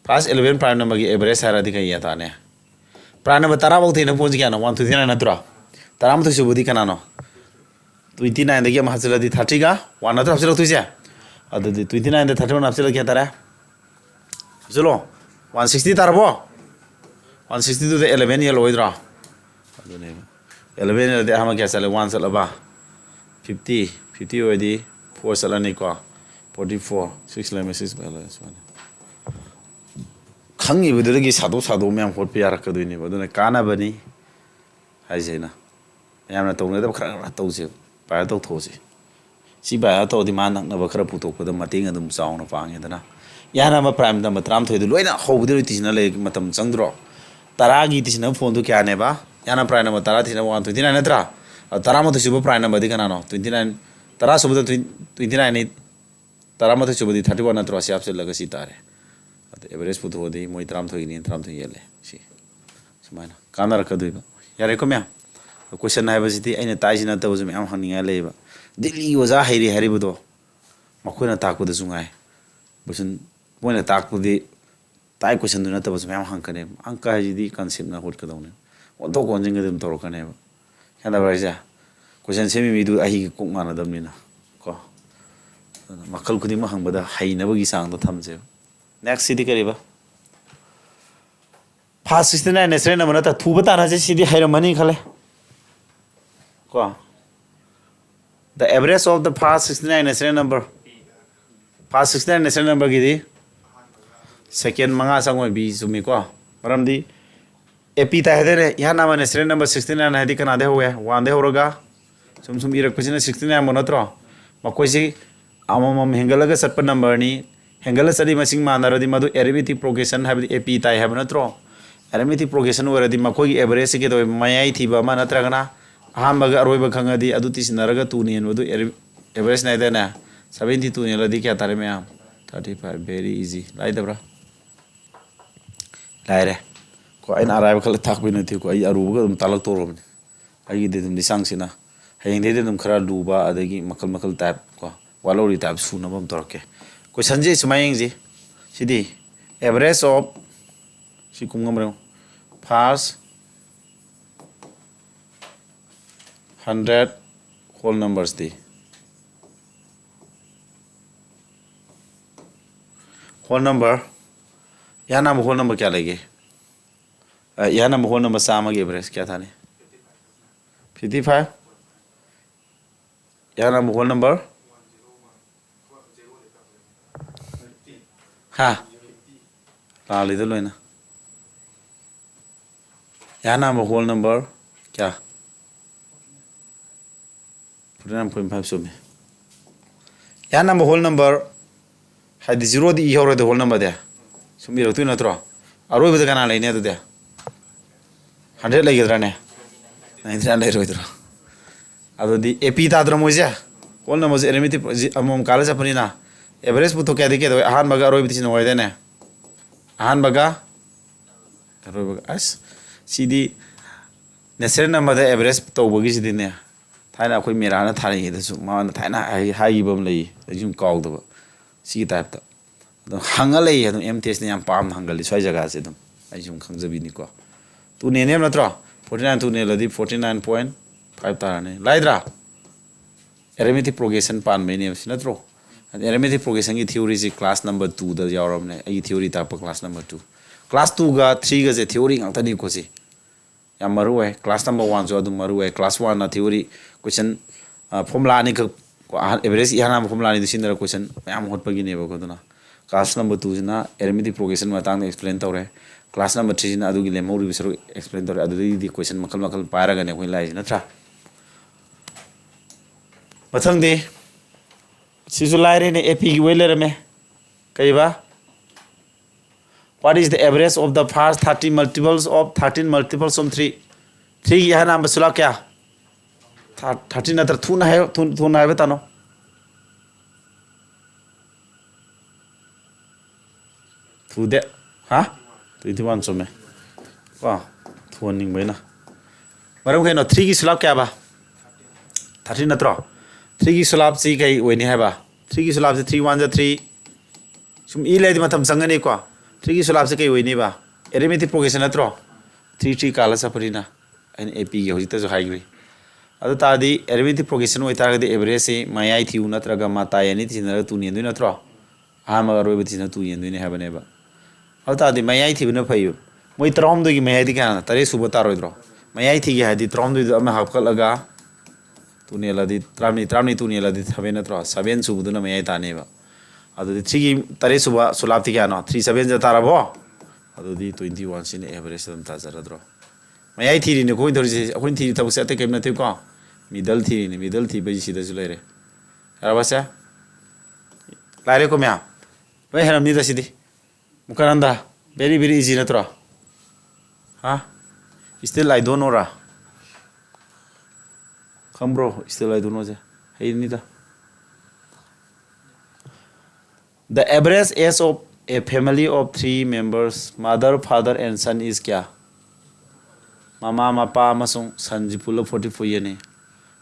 first eleven prime number ꯒꯤ average ꯍꯥꯏꯔꯗꯤ ꯀꯩ ꯒ꯭ꯌꯥꯟ ꯇꯥꯅꯤ? Prime number ꯇꯔꯥ ꯐꯥꯎ ꯊꯦꯡꯅꯕ ꯐꯣꯟꯁꯤ ꯀꯌꯥꯅꯣ? One twenty nine ꯅꯠꯇ꯭ꯔꯣ? ꯇꯔꯥꯃꯥꯊꯣꯏ ꯁꯨꯕꯗꯤ ꯀꯅꯥꯅꯣ? Twenty nine ꯗꯒꯤ ꯑꯃ ꯍꯥꯞꯆꯤꯜꯂꯗꯤ thirty ꯒ one ꯅꯠꯇ꯭ꯔꯣ ꯍꯥꯞꯆꯤꯜꯂꯛꯇꯣꯏꯁꯦ? ꯑꯗꯨꯗꯤ twenty nine ꯗ thirty one ꯍꯥꯞꯆꯤꯜꯂꯗꯤ ꯀꯌꯥ ꯇꯥꯔꯦ? ꯍꯥꯞꯆꯤꯜꯂꯣ꯫ One sixty ꯇꯥꯔꯕꯣ? One sixty two ꯗ eleven ꯌꯦꯜꯂꯣꯏꯗ꯭ꯔꯣ? ꯑꯗꯨꯅꯦꯕ꯫ Eleven ꯌꯦꯜꯂꯗꯤ ꯑꯍꯥꯟꯕ ꯀꯌꯥ ꯆꯠꯂꯦ? One ꯆꯠꯂꯕ? Fifty꯫ Fifty ꯑꯣꯏꯔꯗꯤ four ꯆꯠꯂꯅꯤꯀꯣ꯫ Forty four꯫ Six ꯂꯩꯔꯝꯃꯦ, six ꯁꯨꯃꯥꯏꯅ꯫ ꯈꯪꯉꯤꯕꯗꯨꯗꯒꯤ ꯁꯥꯗꯣꯛ ꯁꯥꯗꯣꯛ ꯃꯌꯥꯝ ꯍꯣꯠꯄ ꯌꯥꯔꯛꯀꯗꯣꯏꯅꯦꯕ꯫ ꯑꯗꯨꯅ ꯀꯥꯟꯅꯕꯅꯤ ꯍꯥꯏꯁꯦ ꯑꯩꯅ꯫ ꯃꯌꯥꯝꯅ ꯇꯧꯅꯗꯕ ꯈꯔ ꯈꯔ ꯇꯧꯁꯦꯕ꯫ By heart ꯇꯧꯊꯣꯛꯑꯁꯤ꯫ ꯁꯤ by heart ꯇꯧꯔꯗꯤ ꯃꯥ ꯅꯛꯅꯕ ꯈꯔ ꯄꯨꯊꯣꯛꯄꯗ ꯃꯇꯦꯡ ꯑꯗꯨꯝ ꯆꯥꯎꯅ ꯄꯥꯡꯉꯦꯗꯅ꯫ ꯏꯍꯥꯟ ꯍꯥꯟꯕ prime number ꯇꯔꯥꯃꯥꯊꯣꯏꯗꯨ ꯂꯣꯏꯅ ꯍꯧꯕꯗꯩ ꯂꯣꯏ ꯇꯤꯁꯤꯟꯅ ꯂꯩ ꯃꯇꯝ ꯆꯪꯗ꯭ꯔꯣ? ꯇꯔꯥꯒꯤ ꯇꯤꯁꯤꯟꯅꯕ ꯐꯣꯟꯗꯨ ꯀꯌꯥꯅꯦꯕ? ꯏꯍꯥꯟ ꯍꯥꯟꯕ prime number ꯇꯔꯥ ꯇꯤꯁꯤꯟꯅꯕ one twenty nine ꯅꯠꯇ꯭ꯔꯥ? ꯑꯗꯣ ꯇꯔꯥꯃꯥꯊꯣꯏ ꯁꯨꯕ prime number ꯗꯤ ꯀꯅꯥꯅꯣ? Twenty nine꯫ ꯇꯔꯥ ꯁꯨꯕꯗ twenty nine ꯅꯤ꯫ ꯇꯔꯥꯃꯥꯊꯣꯏ ꯁꯨꯕꯗꯤ thirty one ꯅꯠꯇ꯭ꯔꯣ? ꯑꯁꯤ ꯍꯥꯞꯆꯤꯜꯂꯒ ꯁꯤ ꯇꯥꯔꯦ꯫ ꯑꯗ average ꯄꯨꯊꯣꯛꯑꯗꯤ ꯃꯣꯏ ꯇꯔꯥꯃꯥꯊꯣꯏꯒꯤꯅꯤ, ꯇꯔꯥꯃꯥꯊꯣꯏ ꯌꯦꯜꯂꯦ꯫ ꯁꯤ ꯁꯨꯃꯥꯏꯅ ꯀꯥꯟꯅꯔꯛꯀꯗꯣꯏꯕ꯫ ꯌꯥꯔꯦꯀꯣ ꯃꯌꯥꯝ? ꯑꯗꯣ question ꯍꯥꯏꯕꯁꯤꯗꯤ ꯑꯩꯅ ꯇꯥꯛꯏꯁꯤ ꯅꯠꯇꯕꯁꯨ ꯃꯌꯥꯝ ꯍꯪꯅꯤꯡꯉꯥꯏ ꯂꯩꯌꯦꯕ꯫ ꯗꯤꯜꯂꯤ ꯑꯣꯖꯥ ꯍꯩꯔꯦ ꯍꯥꯏꯔꯤꯕꯗꯣ ꯃꯈꯣꯏꯅ ꯇꯥꯛꯄꯗꯁꯨ ꯉꯥꯏ꯫ Question ꯃꯣꯏꯅ ꯇꯥꯛꯄꯗꯤ ꯇꯥꯛꯏ questionꯗꯨ ꯅꯠꯇꯕꯁꯨ ꯃꯌꯥꯝ ꯍꯪꯉꯛꯀꯅꯦꯕ꯫ ꯑꯪꯀ ꯍꯥꯏꯁꯤꯗꯤ conceptꯅ ꯍꯣꯠꯀꯗꯧꯅꯦꯕ꯫ ꯑꯣꯟꯊꯣꯛ ꯑꯣꯟꯁꯤꯟꯒ ꯑꯗꯨꯝ ꯇꯧꯔꯛꯀꯅꯦꯕ꯫ ꯈꯦꯠꯅꯕ꯭ꯔꯥ ꯍꯥꯏꯁꯦ? Question ꯁꯦꯝꯃꯤ ꯃꯤꯗꯨ ꯑꯩꯒꯤ ꯀꯣꯛ ꯃꯥꯟꯅꯗꯕꯅꯤꯅ ꯀꯣ꯫ ꯑꯗꯨꯅ ꯃꯈꯜ ꯈꯨꯗꯤꯡꯃꯛ ꯍꯪꯕꯗ ꯍꯩꯅꯕꯒꯤ ꯆꯥꯡꯗꯣ ꯊꯝꯁꯦꯕ꯫ Next ꯁꯤꯗꯤ ꯀꯔꯤꯕ? First sixty nine natural number ꯅꯠꯇ꯭ꯔ? ꯊꯨꯕ ꯇꯥꯟꯅꯁꯦ, ꯁꯤꯗꯤ ꯍꯩꯔꯝꯃꯅꯤ ꯈꯜꯂꯦ ꯀꯣ꯫ The average of the first sixty nine natural number. First sixty nine natural numberꯒꯤꯗꯤ second ꯃꯉꯥ ꯆꯪꯉꯣꯏ, B ꯆꯨꯝꯃꯤꯀꯣ꯫ ꯃꯔꯝꯗꯤ A P ꯇꯥꯏ ꯍꯥꯏꯗꯣꯏꯅꯦ꯫ ꯏꯍꯥꯟ ꯍꯥꯟꯕ natural number sixty nine ꯍꯥꯏꯗꯤ ꯀꯅꯥꯗꯩ ꯍꯧꯋꯦ? Oneꯗꯩ ꯍꯧꯔꯒ ꯁꯨꯝ ꯁꯨꯝ ꯏꯔꯛꯄꯁꯤꯅ sixty nine ꯐꯥꯎ ꯅꯠꯇ꯭ꯔꯣ? ꯃꯈꯣꯏꯁꯤ ꯑꯃꯃꯝ ꯍꯦꯟꯒꯠꯂꯒ ꯆꯠꯄ numberꯅꯤ꯫ ꯍꯦꯟꯒꯠꯂ ꯆꯠꯂꯤ ꯃꯁꯤꯡ ꯃꯥꯟꯅꯔꯗꯤ ꯃꯗꯨ arithmetic progression ꯍꯥꯏꯕꯗꯤ A P ꯇꯥꯏ ꯍꯥꯏꯕ ꯅꯠꯇ꯭ꯔꯣ? Arithmetic progression ꯑꯣꯏꯔꯗꯤ ꯃꯈꯣꯏꯒꯤ averageꯁꯤ ꯀꯩꯗꯧꯋꯦ? ꯃꯌꯥꯏ ꯊꯤꯕ ꯑꯃ ꯅꯠꯇ꯭ꯔꯒꯅ ꯑꯍꯥꯟꯕꯒ ꯑꯔꯣꯏꯕ ꯈꯪꯉꯗꯤ ꯑꯗꯨ ꯇꯤꯁꯤꯟꯅꯔꯒ two ꯅ ꯍꯦꯟꯕꯗꯨ average ꯅꯥꯏꯗꯅꯦ꯫ Seventy two ꯍꯦꯜꯂꯗꯤ ꯀꯌꯥ ꯇꯥꯔꯦ ꯃꯌꯥꯝ? Thirty five. Very easy. ꯂꯥꯏꯗꯕ꯭ꯔꯥ? ꯂꯥꯏꯔꯦ꯫ ꯀꯣ, ꯑꯩꯅ ꯑꯔꯥꯏꯕ ꯈꯜꯂ ꯇꯥꯛꯄꯩ ꯅꯠꯇꯦꯀꯣ, ꯑꯩ ꯑꯔꯨꯕꯒ ꯑꯗꯨꯝ ꯇꯥꯛꯂꯛꯇꯧꯔꯕꯅꯤ꯫ ꯑꯩꯒꯤꯗꯤ ꯑꯗꯨꯝ ꯂꯤꯁꯥꯡꯁꯤꯅ ꯍꯌꯦꯡꯗꯩꯗꯤ ꯑꯗꯨꯝ ꯈꯔ ꯂꯨꯕ, ꯑꯗꯒꯤ ꯃꯈꯜ ꯃꯈꯜ type ꯀꯣ, ꯋꯥꯠꯍꯧꯔꯤ type ꯁꯨꯅꯕ ꯑꯃ ꯇꯧꯔꯛꯀꯦ꯫ Questionꯁꯦ ꯁꯨꯃꯥꯏꯅ ꯌꯦꯡꯁꯤ꯫ ꯁꯤꯗꯤ average of, ꯁꯤ ꯀꯨꯝ ꯉꯝꯕ꯭ꯔꯥ ꯌꯦꯡꯉꯨ꯫ First hundred whole numbersꯇꯤ, whole number, ꯏꯍꯥꯟ ꯍꯥꯟꯕ whole number ꯀꯌꯥ ꯂꯩꯒꯦ? ꯑ, ꯏꯍꯥꯟ ꯍꯥꯟꯕ whole number ꯆꯥꯝꯃꯒꯤ average ꯀꯌꯥ ꯊꯥꯅꯤ? Fifty five꯫ ꯏꯍꯥꯟ ꯍꯥꯟꯕ whole number? ꯍꯥ? ꯂꯥꯜꯂꯤꯗ ꯂꯣꯏꯅ꯫ ꯏꯍꯥꯟ ꯍꯥꯟꯕ whole number ꯀꯌꯥ? Forty nine point five ꯆꯨꯝꯃꯤ꯫ ꯏꯍꯥꯟ ꯍꯥꯟꯕ whole number ꯍꯥꯏꯗꯤ zeroꯗꯤ ꯏꯍꯧꯔꯣꯏꯗ, whole numberꯗꯤ ꯁꯨꯝ ꯏꯔꯛꯇꯣꯏ ꯅꯠꯇ꯭ꯔꯣ? ꯑꯔꯣꯏꯕꯗ ꯀꯅꯥ ꯂꯩꯅꯤ ꯑꯗꯨꯗꯤ? Hundred ꯂꯩꯒꯗ꯭ꯔꯥꯅꯦ? Ninety nine ꯂꯩꯔꯣꯏꯗ꯭ꯔꯣ? ꯑꯗꯨꯗꯤ A P ꯇꯥꯗ꯭ꯔꯣ ꯃꯣꯏꯁꯦ? Whole numberꯁꯦ arithmetic ꯑꯃꯃꯝ ꯀꯥꯜꯂ ꯆꯠꯄꯅꯤꯅ average ꯄꯨꯊꯣꯛꯀꯦ ꯍꯥꯏꯗꯤ ꯀꯩꯗꯧꯋꯦ? ꯑꯍꯥꯟꯕꯒ ꯑꯔꯣꯏꯕꯗꯤ ꯁꯤꯅ ꯑꯣꯏꯗꯣꯏꯅꯦ꯫ ꯑꯍꯥꯟꯕꯒ ꯑꯔꯣꯏꯕꯒ꯫ ꯑꯁ, ꯁꯤꯗꯤ natural numberꯗ average ꯇꯧꯕꯒꯤꯁꯤꯗꯤꯅꯦ, ꯊꯥꯏꯅ ꯑꯩꯈꯣꯏ ꯃꯦꯔꯥꯅ ꯊꯥꯔꯛꯏꯉꯩꯗꯁꯨ ꯃꯥꯅ ꯊꯥꯏꯅ ꯍꯥꯏ-, ꯍꯥꯏꯈꯤꯕ ꯑꯃ ꯂꯩꯌꯦ, ꯑꯩ ꯁꯨꯝ ꯀꯥꯎꯗꯕ, ꯁꯤꯒꯤ typeꯇ ꯑꯗꯨꯝ ꯍꯪꯉ ꯂꯩꯌꯦ꯫ ꯑꯗꯨꯝ M T Sꯅ ꯌꯥꯝ ꯄꯥꯝꯅ ꯍꯪꯒꯜꯂꯤ ꯁ꯭ꯋꯥꯏ ꯖꯒꯥꯁꯦ꯫ ꯑꯗꯨꯝ ꯑꯩ ꯁꯨꯝ ꯈꯪꯖꯕꯤꯅꯤꯀꯣ꯫ Two ꯅꯦꯅ ꯍꯥꯏꯕ ꯅꯠꯇ꯭ꯔꯣ? Forty nine two ꯅꯦꯜꯂꯗꯤ forty nine point five ꯇꯥꯔꯅꯤ꯫ ꯂꯥꯏꯗ꯭ꯔꯥ? Arithmetic progression ꯄꯥꯟꯕꯩꯅꯦꯕ ꯁꯤ, ꯅꯠꯇ꯭ꯔꯣ? ꯑꯗ arithmetic progressionꯒꯤ theoryꯁꯤ class number twoꯗ ꯌꯥꯎꯔꯕꯅꯦ, ꯑꯩꯒꯤ theory ꯇꯥꯛꯄ class number two꯫ Class twoꯒ threeꯒꯁꯦ theory ꯉꯥꯛꯇꯅꯤꯀꯣ ꯁꯤ꯫ ꯌꯥꯝ ꯃꯔꯨ ꯑꯣꯏ꯫ Class number oneꯁꯨ ꯑꯗꯨꯝ ꯃꯔꯨ ꯑꯣꯏ꯫ Class oneꯅ theory question, ꯑ, formula ꯑꯅꯤꯈꯛ, ꯑꯍꯥꯟ-, average ꯏꯍꯥꯟ ꯍꯥꯟꯕ formula ꯑꯅꯤꯗꯨ ꯁꯤꯖꯤꯟꯅꯔꯒ question ꯃꯌꯥꯝ ꯍꯣꯠꯄꯒꯤꯅꯦꯕꯀꯣ꯫ ꯑꯗꯨꯅ class number twoꯁꯤꯅ arithmetic progression ꯃꯇꯥꯡꯗ explain ꯇꯧꯔꯦ꯫ Class number threeꯁꯤꯅ ꯑꯗꯨꯒꯤ ꯂꯦꯝꯍꯧꯔꯤꯕ ꯁꯔꯨꯛ explain ꯇꯧꯔꯦ꯫ ꯑꯗꯨꯗꯒꯤꯗꯤ question ꯃꯈꯜ ꯃꯈꯜ ꯄꯥꯏꯔꯒꯅꯦ ꯑꯩꯈꯣꯏ ꯂꯥꯛꯏꯁꯤ, ꯅꯠꯇ꯭ꯔꯥ? ꯃꯊꯪꯗꯤ ꯁꯤꯁꯨ ꯂꯥꯏꯔꯦꯅꯦ, A Pꯒꯤ ꯑꯣꯏ ꯂꯩꯔꯝꯃꯦ꯫ ꯀꯩꯕ? What is the average of the first thirteen multiples of thirteen multiples of three? Threeꯒꯤ ꯑꯍꯥꯟꯕ ꯁꯨꯂꯥꯞ ꯀꯌꯥ? Thir-, thirteen ꯅꯠꯇ꯭ꯔ? ꯊꯨꯅ ꯍꯥꯏꯌꯣ, ꯊꯨ-, ꯊꯨꯅ ꯍꯥꯏꯕ ꯇꯥꯅꯣ꯫ ꯊꯨꯗꯦ꯫ ꯍꯥ? Twenty one ꯆꯨꯝꯃꯦ꯫ ꯀꯣ? ꯊꯨꯍꯟꯅꯤꯡꯕ ꯑꯩꯅ꯫ ꯃꯔꯝ ꯀꯩꯅꯣ? Threeꯒꯤ ꯁꯨꯂꯥꯞ ꯀꯌꯥꯕ? Thirteen ꯅꯠꯇ꯭ꯔꯣ? Threeꯒꯤ ꯁꯨꯂꯥꯞꯁꯤ ꯀꯩ ꯑꯣꯏꯅꯤ ꯍꯥꯏꯕ? Threeꯒꯤ ꯁꯨꯂꯥꯞꯁꯤ three one ꯖ three꯫ ꯁꯨꯝ ꯏ ꯂꯩꯔꯗꯤ ꯃꯇꯝ ꯆꯪꯒꯅꯤꯀꯣ꯫ Threeꯒꯤ ꯁꯨꯂꯥꯞꯁꯤ ꯀꯩ ꯑꯣꯏꯅꯤꯕ? Arithmetic progression ꯅꯠꯇ꯭ꯔꯣ? Three three ꯀꯥꯜꯂ ꯆꯠꯄꯅꯤꯅ ꯑꯩꯅ A Pꯒꯤ ꯍꯧꯖꯤꯛꯇꯁꯨ ꯍꯥꯏꯈ꯭ꯔꯤ꯫ ꯑꯗꯨ ꯇꯥꯔꯗꯤ arithmetic progression ꯑꯣꯏꯇꯥꯔꯒꯗꯤ averageꯁꯤ ꯃꯌꯥꯏ ꯊꯤꯌꯨ ꯅꯠꯇ꯭ꯔꯒ ꯃꯇꯥꯏ ꯑꯅꯤ ꯊꯤꯅꯔꯒ two ꯅꯦꯟꯗꯣꯏ ꯅꯠꯇ꯭ꯔꯣ? ꯑꯍꯥꯟꯕꯒ ꯑꯔꯣꯏꯕ ꯊꯤꯅ two ꯌꯦꯟꯗꯣꯏꯅꯦ ꯍꯥꯏꯕꯅꯦꯕ꯫ ꯑꯗꯨ ꯇꯥꯔꯗꯤ ꯃꯌꯥꯏ ꯊꯤꯕꯅ ꯐꯩꯌꯦꯕ꯫ ꯃꯣꯏ ꯇꯔꯥꯍꯨꯝꯗꯣꯏꯒꯤ ꯃꯌꯥꯏꯗꯤ ꯀꯌꯥꯅꯣ? ꯇꯔꯦꯠ ꯁꯨꯕ ꯇꯥꯔꯣꯏꯗ꯭ꯔꯣ? ꯃꯌꯥꯏ ꯊꯤꯒꯦ ꯍꯥꯏꯗꯤ ꯇꯔꯥꯍꯨꯝꯗꯣꯏꯗꯣ ꯑꯃ ꯍꯥꯞꯀꯠꯂꯒ two ꯅꯦꯜꯂꯗꯤ ꯇꯔꯥꯃꯔꯤ, ꯇꯔꯥꯃꯔꯤ two ꯅꯦꯜꯂꯗꯤ seven ꯅꯠꯇ꯭ꯔꯣ? Seven ꯁꯨꯕꯗꯨꯅ ꯃꯌꯥꯏ ꯇꯥꯅꯦꯕ꯫ ꯑꯗꯨꯗꯤ threeꯒꯤ ꯇꯔꯦꯠ ꯁꯨꯕ ꯁꯨꯂꯥꯞꯇꯤ ꯀꯌꯥꯅꯣ? Three seven ꯖ ꯇꯥꯔꯕꯣ? ꯑꯗꯨꯗꯤ twenty one ꯁꯤꯅ average ꯑꯗꯨꯝ ꯇꯥꯖꯔꯗ꯭ꯔꯣ? ꯃꯌꯥꯏ ꯊꯤꯔꯤꯅꯦ ꯑꯩꯈꯣꯏꯅ ꯇꯧꯔꯤꯁꯦ꯫ ꯑꯩꯈꯣꯏꯅ ꯊꯤꯔꯤ ꯊꯕꯛꯁꯦ ꯑꯇꯩ ꯀꯔꯤꯝ ꯅꯠꯇꯦꯀꯣ꯫ Middle ꯊꯤꯔꯤꯅꯦ꯫ Middle ꯊꯤꯕꯩ ꯁꯤꯗꯁꯨ ꯂꯩꯔꯦ꯫ ꯌꯥꯔꯕꯁꯦ? ꯂꯥꯏꯔꯦꯀꯣ ꯃꯌꯥꯝ? ꯂꯣꯏ ꯍꯩꯔꯝꯅꯤꯗ ꯁꯤꯗꯤ꯫ ꯃꯨꯀꯥꯅꯟꯗ, very, very easy ꯅꯠꯇ꯭ꯔꯣ? ꯍꯥ? Still I don't know ꯔꯥ? ꯈꯪꯕ꯭ꯔꯣ? Still I don't knowꯁꯦ? ꯍꯩꯅꯤꯗ꯫ The average age of a family of three members, mother, father and son is ꯀꯌꯥ? ꯃꯃꯥ, ꯃꯄꯥ ꯑꯃꯁꯨꯡ ꯁꯟꯁꯤ ꯄꯨꯜꯂ forty four ꯌꯦꯟꯅꯤ꯫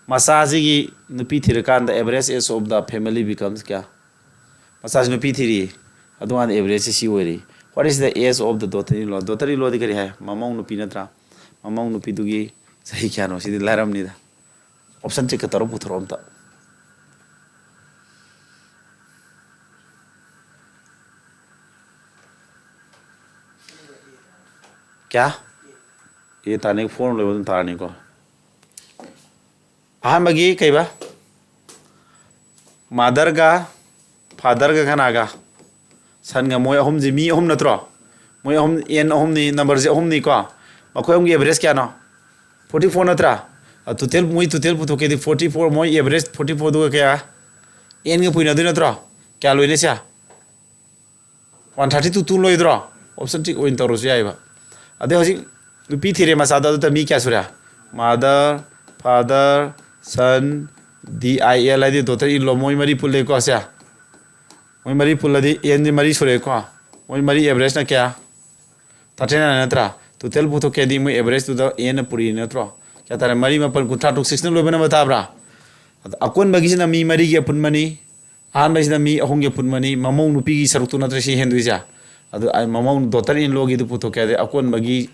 ꯃꯆꯥꯁꯤꯒꯤ ꯅꯨꯄꯤ ꯊꯤꯔꯀꯥꯟꯗ average age of the family becomes ꯀꯌꯥ? ꯃꯆꯥꯁꯤ ꯅꯨꯄꯤ ꯊꯤꯔꯤ, ꯑꯗꯨꯀꯥꯟꯗ average ꯁꯤ ꯑꯣꯏꯔꯤ꯫ What is the age of the daughter in law? Daughter in law ꯗꯤ ꯀꯔꯤ ꯍꯥꯏ? ꯃꯃꯧ ꯅꯨꯄꯤ ꯅꯠꯇ꯭ꯔꯥ? ꯃꯃꯧ ꯅꯨꯄꯤꯗꯨꯒꯤ ꯆꯍꯤ ꯀꯌꯥꯅꯣ? ꯁꯤꯗꯤ ꯂꯥꯏꯔꯝꯅꯤꯗ꯫ Option ꯇꯔꯦꯠꯀ ꯇꯔꯨꯛ ꯄꯨꯊꯣꯔꯛꯑꯣ ꯑꯝꯇ꯫ ꯀꯌꯥ? ꯑꯦ ꯇꯥꯅꯤ, four ꯂꯣꯏꯕ ꯑꯗꯨꯝ ꯇꯥꯔꯅꯤꯀꯣ꯫ ꯑꯍꯥꯟꯕꯒꯤ ꯀꯩꯕ? Mother ꯒ father ꯒ ꯀꯅꯥꯒ? Son ꯒ꯫ ꯃꯣꯏ ꯑꯍꯨꯝꯁꯤ ꯃꯤ ꯑꯍꯨꯝ ꯅꯠꯇ꯭ꯔꯣ? ꯃꯣꯏ ꯑꯍꯨꯝ, ꯑꯦꯟ ꯑꯍꯨꯝꯅꯤ, number ꯁꯦ ꯑꯍꯨꯝꯅꯤꯀꯣ꯫ ꯃꯈꯣꯏ ꯑꯍꯨꯝꯒꯤ average ꯀꯌꯥꯅꯣ? Forty four ꯅꯠꯇ꯭ꯔꯥ? ꯑ, total, ꯃꯣꯏ total ꯄꯨꯊꯣꯛꯀꯦꯗꯤ forty four, ꯃꯣꯏ average forty four ꯗꯨꯒ ꯀꯌꯥ? ꯑꯦꯟꯒ ꯄꯨꯏꯅꯗꯣꯏ ꯅꯠꯇ꯭ꯔꯣ? ꯀꯌꯥ ꯂꯣꯏꯅꯁꯦ? One thirty two ꯇꯨ ꯂꯣꯏꯗ꯭ꯔꯣ? Option ꯇꯔꯦꯠ ꯑꯣꯏꯅ ꯇꯧꯔꯁꯨ ꯌꯥꯏꯕ꯫ ꯑꯗꯩ ꯍꯧꯖꯤꯛ ꯅꯨꯄꯤ ꯊꯤꯔꯦ ꯃꯆꯥꯗꯣ, ꯑꯗꯨꯗ ꯃꯤ ꯀꯌꯥ ꯁꯨꯔꯦ? Mother, father, son, D I L ꯍꯥꯏꯗꯤ daughter in law, ꯃꯣꯏ ꯃꯔꯤ ꯄꯨꯜꯂꯦꯀꯣ ꯁꯦ꯫ ꯃꯣꯏ ꯃꯔꯤ ꯄꯨꯜꯂꯗꯤ ꯑꯦꯟꯗꯤ ꯃꯔꯤ ꯁꯨꯔꯦꯀꯣ꯫ ꯃꯣꯏ ꯃꯔꯤ average ꯅ ꯀꯌꯥ? Thirty nine ꯅꯠꯇ꯭ꯔꯥ? Total ꯄꯨꯊꯣꯛꯀꯦꯗꯤ ꯃꯣꯏ average ꯇꯨꯗ ꯑꯦꯟꯅ ꯄꯨꯔꯤ ꯅꯠꯇ꯭ꯔꯣ? ꯀꯌꯥ ꯇꯥꯔꯦ? ꯃꯔꯤ ꯃꯥꯄꯟ ꯀꯨꯟꯊ꯭ꯔꯥ ꯇꯔꯨꯛ, six ꯅ ꯂꯣꯏꯕ number ꯇꯥꯕ꯭ꯔꯥ? ꯑꯗ ꯑꯀꯣꯟꯕꯒꯤꯁꯤꯅ ꯃꯤ ꯃꯔꯤꯒꯤ ꯑꯄꯨꯟꯕꯅꯤ, ꯑꯍꯥꯟꯕꯁꯤꯅ ꯃꯤ ꯑꯍꯨꯝꯒꯤ ꯑꯄꯨꯟꯕꯅꯤ, ꯃꯃꯧ ꯅꯨꯄꯤꯒꯤ ꯁꯔꯨꯛꯇꯨ ꯅꯠꯇ꯭ꯔ ꯁꯤ ꯍꯦꯟꯗꯣꯏꯁꯦ? ꯑꯗꯨ ꯑꯩ ꯃꯃꯧ daughter in law ꯒꯤꯗꯨ ꯄꯨꯊꯣꯛꯀꯦ ꯍꯥꯏꯗꯤ ꯑꯀꯣꯟꯕꯒꯤ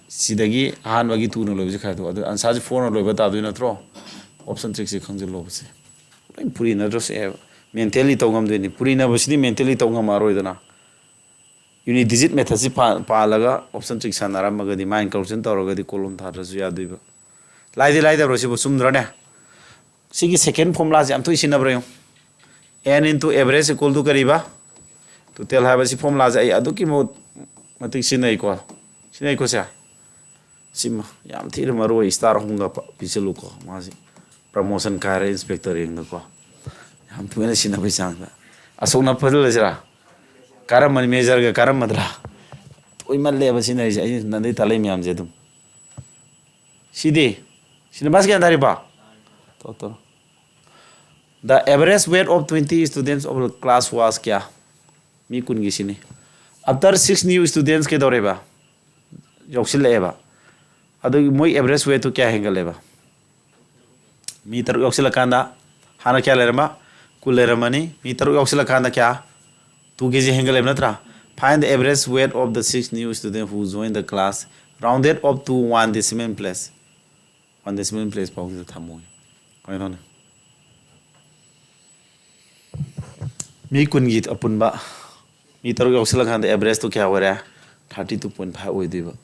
ꯁꯤꯗꯒꯤ ꯑꯍꯥꯟꯕꯒꯤ ꯇꯨꯅ ꯂꯣꯏꯕꯁꯦ ꯈꯥꯏꯗꯣꯛꯑꯣ꯫ ꯑꯗꯨ answer ꯁꯦ four ꯅ ꯂꯣꯏꯕ ꯇꯥꯗꯣꯏ ꯅꯠꯇ꯭ꯔꯣ? Option ꯇꯔꯦꯠ ꯁꯦ ꯈꯪꯖꯤꯜꯂꯣꯕꯁꯦ꯫ ꯂꯣꯏ ꯄꯨꯔꯤ ꯅꯠꯇ꯭ꯔꯣ ꯁꯦ? Mentally ꯇꯧ ꯉꯝꯗꯣꯏꯅꯤ꯫ ꯄꯨꯔꯤꯅꯕꯁꯤꯗꯤ mentally ꯇꯧ ꯉꯝꯃꯛꯑꯔꯣꯏꯗꯅ꯫ Unit digit method ꯁꯤ ꯄꯥ-, ꯄꯥꯜꯂꯒ option ꯇꯔꯦꯠ ꯁꯥꯟꯅꯔꯝꯃꯒꯗꯤ, mind confusion ꯇꯧꯔꯒꯗꯤ column ꯊꯥꯗ꯭ꯔꯁꯨ ꯌꯥꯗꯣꯏꯕ꯫ ꯂꯥꯏꯗꯤ ꯂꯥꯏꯗꯕ꯭ꯔꯣ ꯁꯤꯕꯨ? ꯆꯨꯝꯗ꯭ꯔꯅꯦ? ꯁꯤꯒꯤ second formula ꯁꯦ ꯌꯥꯝ ꯇꯣꯏ ꯁꯤꯖꯤꯟꯅꯕ꯭ꯔꯥ ꯌꯦꯡꯉꯨ꯫ N into average equal to ꯀꯔꯤꯕ? Total ꯍꯥꯏꯕ ꯁꯤ formula ꯁꯦ ꯑꯩ ꯑꯗꯨꯛꯀꯤ ꯃ-, ꯃꯇꯤꯛ ꯁꯤꯖꯤꯟꯅꯩꯀꯣ꯫ ꯁꯤꯖꯤꯟꯅꯩꯀꯣ ꯁꯦ? ꯁꯤꯃ ꯌꯥꯝ ꯊꯤꯅ ꯃꯔꯨ ꯑꯣꯏ, star ꯑꯍꯨꯝꯒ ꯄ-, ꯄꯤꯁꯤꯜꯂꯨꯀꯣ꯫ ꯃꯥꯁꯤ promotion ꯀꯥꯏꯔꯦ inspector ꯌꯦꯡꯗꯀꯣ꯫ ꯌꯥꯝ ꯇꯣꯏꯅ ꯁꯤꯖꯤꯟꯅꯕꯒꯤ ꯆꯥꯡꯗ꯫ ꯑꯁꯣꯛꯅ ꯐꯖꯤꯜꯂꯁꯤꯔꯥ? ꯀꯔꯝꯕꯅ major ꯒ ꯀꯔꯝꯕꯗ꯭ꯔꯥ? ꯇꯣꯏꯃꯜꯂꯦꯕ ꯁꯤꯖꯤꯟꯅꯔꯤꯁꯦ꯫ ꯑꯩ ꯅꯟꯗꯩ ꯇꯥꯂꯩ ꯃꯌꯥꯝꯁꯦ ꯑꯗꯨꯝ꯫ ꯁꯤꯗꯤ? ꯁꯤꯅ ꯃꯥꯁ ꯀꯌꯥ ꯊꯥꯔꯤꯕ? ꯇꯣ, ꯇꯣ꯫ The average weight of twenty students of the class was ꯀꯌꯥ? ꯃꯤ ꯀꯨꯟꯒꯤ ꯁꯤꯅꯤ꯫ After six new students ꯀꯩꯗꯧꯔꯦꯕ? ꯌꯥꯎꯁꯤꯜꯂꯛꯑꯦꯕ꯫ ꯑꯗꯨꯒꯤ ꯃꯣꯏ average weightꯇꯨ ꯀꯌꯥ ꯍꯦꯟꯒꯠꯂꯦꯕ? ꯃꯤ ꯇꯔꯨꯛ ꯌꯥꯎꯁꯤꯜꯂꯀꯥꯟꯗ ꯍꯥꯟꯅ ꯀꯌꯥ ꯂꯩꯔꯝꯕ? ꯀꯨꯟ ꯂꯩꯔꯝꯃꯅꯤ꯫ ꯃꯤ ꯇꯔꯨꯛ ꯌꯥꯎꯁꯤꯜꯂꯀꯥꯟꯗ ꯀꯌꯥ? Two K G ꯍꯦꯟꯒꯠꯂꯦꯕ ꯅꯠꯇ꯭ꯔꯥ? Find the average weight of the six new student who joined the class, rounded off to one decimal place. One decimal place ꯐꯥꯎꯁꯤꯗ ꯊꯝꯃꯣ꯫ ꯀꯃꯥꯏꯅ ꯇꯧꯅꯤ? ꯃꯤ ꯀꯨꯟꯒꯤ ꯑꯄꯨꯟꯕ, ꯃꯤ ꯇꯔꯨꯛ ꯌꯥꯎꯁꯤꯜꯂꯀꯥꯟꯗ averageꯇꯨ ꯀꯌꯥ ꯑꯣꯏꯔꯦ? Thirty two point five ꯑꯣꯏꯗꯣꯏꯕ꯫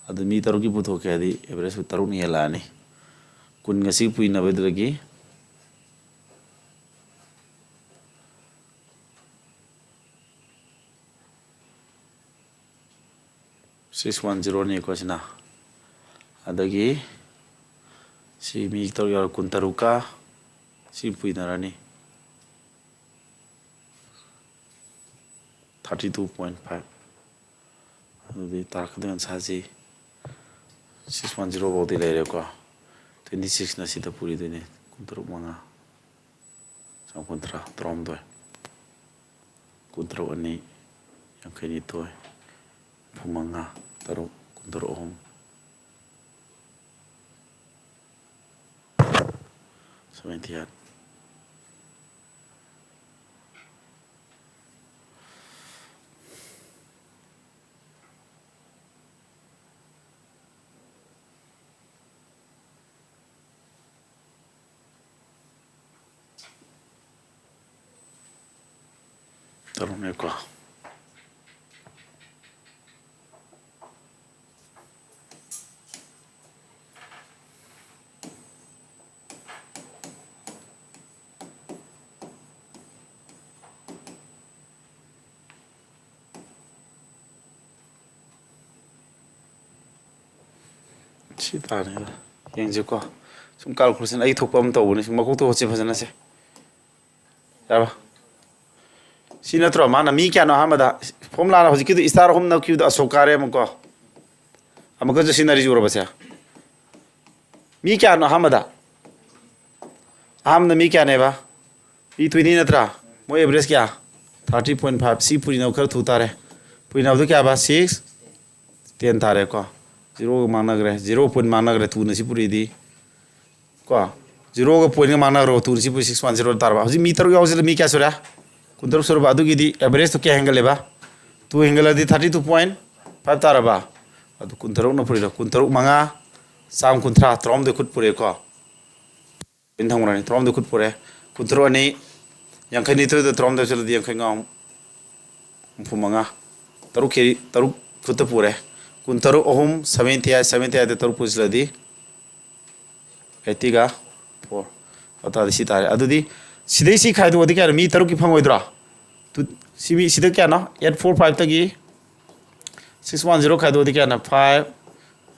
ꯑꯗꯨ ꯃꯤ ꯇꯔꯨꯛꯀꯤ ꯄꯨꯊꯣꯛꯀꯦ ꯍꯥꯏꯗꯤ average ꯇꯔꯨꯛꯅ ꯍꯦꯜꯂꯛꯑꯅꯤ꯫ ꯀꯨꯟꯒ ꯁꯤ ꯄꯨꯏꯅꯕꯗꯨꯗꯒꯤ six one zeroꯅꯤꯀꯣ ꯁꯤꯅ꯫ ꯑꯗꯒꯤ ꯁꯤ ꯃꯤ ꯇꯔꯨꯛ ꯌꯥꯎꯔ ꯀꯨꯟꯇꯔꯨꯛꯀ ꯁꯤ ꯄꯨꯏꯅꯔꯅꯤ꯫ Thirty two point five꯫ ꯑꯗꯨꯗꯤ ꯇꯥꯔꯛꯀꯗꯣꯏ answerꯁꯤ six one zero ꯐꯥꯎꯗꯤ ꯂꯩꯔꯦꯀꯣ꯫ Twenty sixꯅ ꯁꯤꯗ ꯄꯨꯔꯤꯗꯣꯏꯅꯦ꯫ ꯀꯨꯟꯇꯔꯨꯛ ꯃꯉꯥ꯫ ꯆꯥꯝꯃ ꯀꯨꯟꯊ꯭ꯔꯥ꯫ ꯇꯔꯥꯍꯨꯝꯗꯣꯏ꯫ ꯀꯨꯟꯇꯔꯨꯛ ꯑꯅꯤ꯫ ꯌꯥꯡꯈꯩꯅꯤꯊꯣꯏ꯫ ꯍꯨꯝꯐꯨ ꯃꯉꯥ꯫ ꯇꯔꯨꯛ꯫ ꯀꯨꯟꯇꯔꯨꯛ ꯑꯍꯨꯝ꯫ Seventy eight꯫ ꯇꯔꯨꯛꯅꯦꯀꯣ꯫ ꯁꯤ ꯇꯥꯔꯦꯗ꯫ ꯌꯦꯡꯁꯤꯀꯣ꯫ ꯁꯨꯝ calculation ꯑꯩ ꯊꯣꯛꯄ ꯑꯃ ꯇꯧꯕꯅꯤ꯫ ꯁꯨꯝ ꯃꯀꯣꯛꯇ ꯍꯣꯠꯁꯤ ꯐꯖꯅꯁꯦ꯫ ꯌꯥꯔꯕ? ꯁꯤ ꯅꯠꯇ꯭ꯔꯣ? ꯃꯥꯅ ꯃꯤ ꯀꯌꯥꯅꯣ ꯑꯍꯥꯟꯕꯗ? Formulaꯅ ꯍꯧꯖꯤꯛꯀꯤꯗꯨ star ꯑꯍꯨꯝ ꯅꯞꯈꯤꯕꯗꯣ ꯑꯁꯣꯛ ꯀꯥꯔꯦ ꯑꯃꯨꯛꯀꯣ꯫ ꯑꯃꯨꯛꯀꯁꯨ ꯁꯤꯟꯅꯔꯤꯁꯦ ꯎꯔꯕꯁꯦ? ꯃꯤ ꯀꯌꯥꯅꯣ ꯑꯍꯥꯟꯕꯗ? ꯑꯍꯥꯟꯕꯗ ꯃꯤ ꯀꯌꯥꯅꯦꯕ? ꯃꯤ twenty ꯅꯠꯇ꯭ꯔꯥ? ꯃꯣꯏ average ꯀꯌꯥ? Thirty point five꯫ ꯁꯤ ꯄꯨꯔꯤꯅꯕ ꯈꯔ ꯊꯨ ꯇꯥꯔꯦ꯫ ꯄꯨꯔꯤꯅꯕꯗꯨ ꯀꯌꯥꯕ? Six ten ꯇꯥꯔꯦꯀꯣ꯫ ꯖꯤꯔꯣꯒ ꯃꯥꯡꯅꯈ꯭ꯔꯦ, ꯖꯤꯔꯣ ꯄꯣꯏꯟ ꯃꯥꯡꯅꯈ꯭ꯔꯦ, ꯇꯨꯅ ꯁꯤ ꯄꯨꯔꯤꯗꯤ꯫ ꯀꯣ, ꯖꯤꯔꯣꯒ ꯄꯣꯏꯟꯒ ꯃꯥꯡꯅꯈ꯭ꯔꯣ, ꯇꯨꯅ ꯁꯤ ꯄꯨꯔꯤ, ꯁꯤꯛꯁ ꯋꯥꯟ ꯖꯤꯔꯣ ꯇꯥꯔꯕ꯫ ꯍꯧꯖꯤꯛ ꯃꯤ ꯇꯔꯨꯛ ꯌꯥꯎꯁꯤꯜꯂ ꯃꯤ ꯀꯌꯥ ꯁꯨꯔꯦ? ꯀꯨꯟꯇꯔꯨꯛ ꯁꯨꯔꯕ꯫ ꯑꯗꯨꯒꯤꯗꯤ ꯑꯦꯚꯔꯦꯖꯇꯣ ꯀꯌꯥ ꯍꯦꯟꯒꯠꯂꯦꯕ? ꯇꯨ ꯍꯦꯟꯒꯠꯂꯗꯤ ꯊꯥꯔꯇꯤ ꯇꯨ ꯄꯣꯏꯟ ꯐꯥꯏꯚ ꯇꯥꯔꯕ꯫ ꯑꯗꯨ ꯀꯨꯟꯇꯔꯨꯛꯅ ꯄꯨꯔꯤꯔꯣ? ꯀꯨꯟꯇꯔꯨꯛ ꯃꯉꯥ, ꯆꯥꯝ ꯀꯨꯟꯊ꯭ꯔꯥ, ꯇꯔꯥꯍꯨꯝꯗꯣꯏ ꯈꯨꯠ ꯄꯨꯔꯦꯀꯣ꯫ ꯄꯣꯏꯟ ꯊꯝꯈ꯭ꯔꯅꯤ, ꯇꯔꯥꯍꯨꯝꯗꯣꯏ ꯈꯨꯠ ꯄꯨꯔꯦ꯫ ꯀꯨꯟꯇꯔꯨꯛ ꯑꯅꯤ, ꯌꯥꯡꯈꯩꯅꯤꯊꯣꯏꯗ ꯇꯔꯥꯍꯨꯝꯗꯣꯏ ꯆꯠꯂꯗꯤ ꯌꯥꯡꯈꯩ ꯃꯉꯥ, ꯍꯨꯝꯐꯨ ꯃꯉꯥ꯫ ꯇꯔꯨꯛ ꯀꯦꯔꯤ, ꯇꯔꯨꯛ ꯈꯨꯠꯇ ꯄꯨꯔꯦ꯫ ꯀꯨꯟꯇꯔꯨꯛ ꯑꯍꯨꯝ, ꯁꯚꯦꯟꯇꯤ ꯑꯥꯏꯠ, ꯁꯚꯦꯟꯇꯤ ꯑꯥꯏꯠꯇ ꯇꯔꯨꯛ ꯄꯨꯁꯤꯜꯂꯗꯤ ꯑꯩꯠꯇꯤꯒ ꯐꯣꯔ꯫ ꯑꯗꯨ ꯇꯥꯔꯗꯤ ꯁꯤ ꯇꯥꯔꯦ꯫ ꯑꯗꯨꯗꯤ ꯁꯤꯗꯩ ꯁꯤ ꯈꯥꯏꯗꯣꯛꯑꯗꯤ ꯀꯌꯥꯅꯣ? ꯃꯤ ꯇꯔꯨꯛꯀꯤ ꯐꯪꯉꯣꯏꯗ꯭ꯔꯣ? ꯇꯨ, ꯁꯤ ꯃꯤ, ꯁꯤꯗ ꯀꯌꯥꯅꯣ? ꯑꯩꯠ ꯐꯣꯔ ꯐꯥꯏꯚꯇꯒꯤ ꯁꯤꯛꯁ ꯋꯥꯟ ꯖꯤꯔꯣ ꯈꯥꯏꯗꯣꯛꯑꯗꯤ ꯀꯌꯥꯅꯣ? Five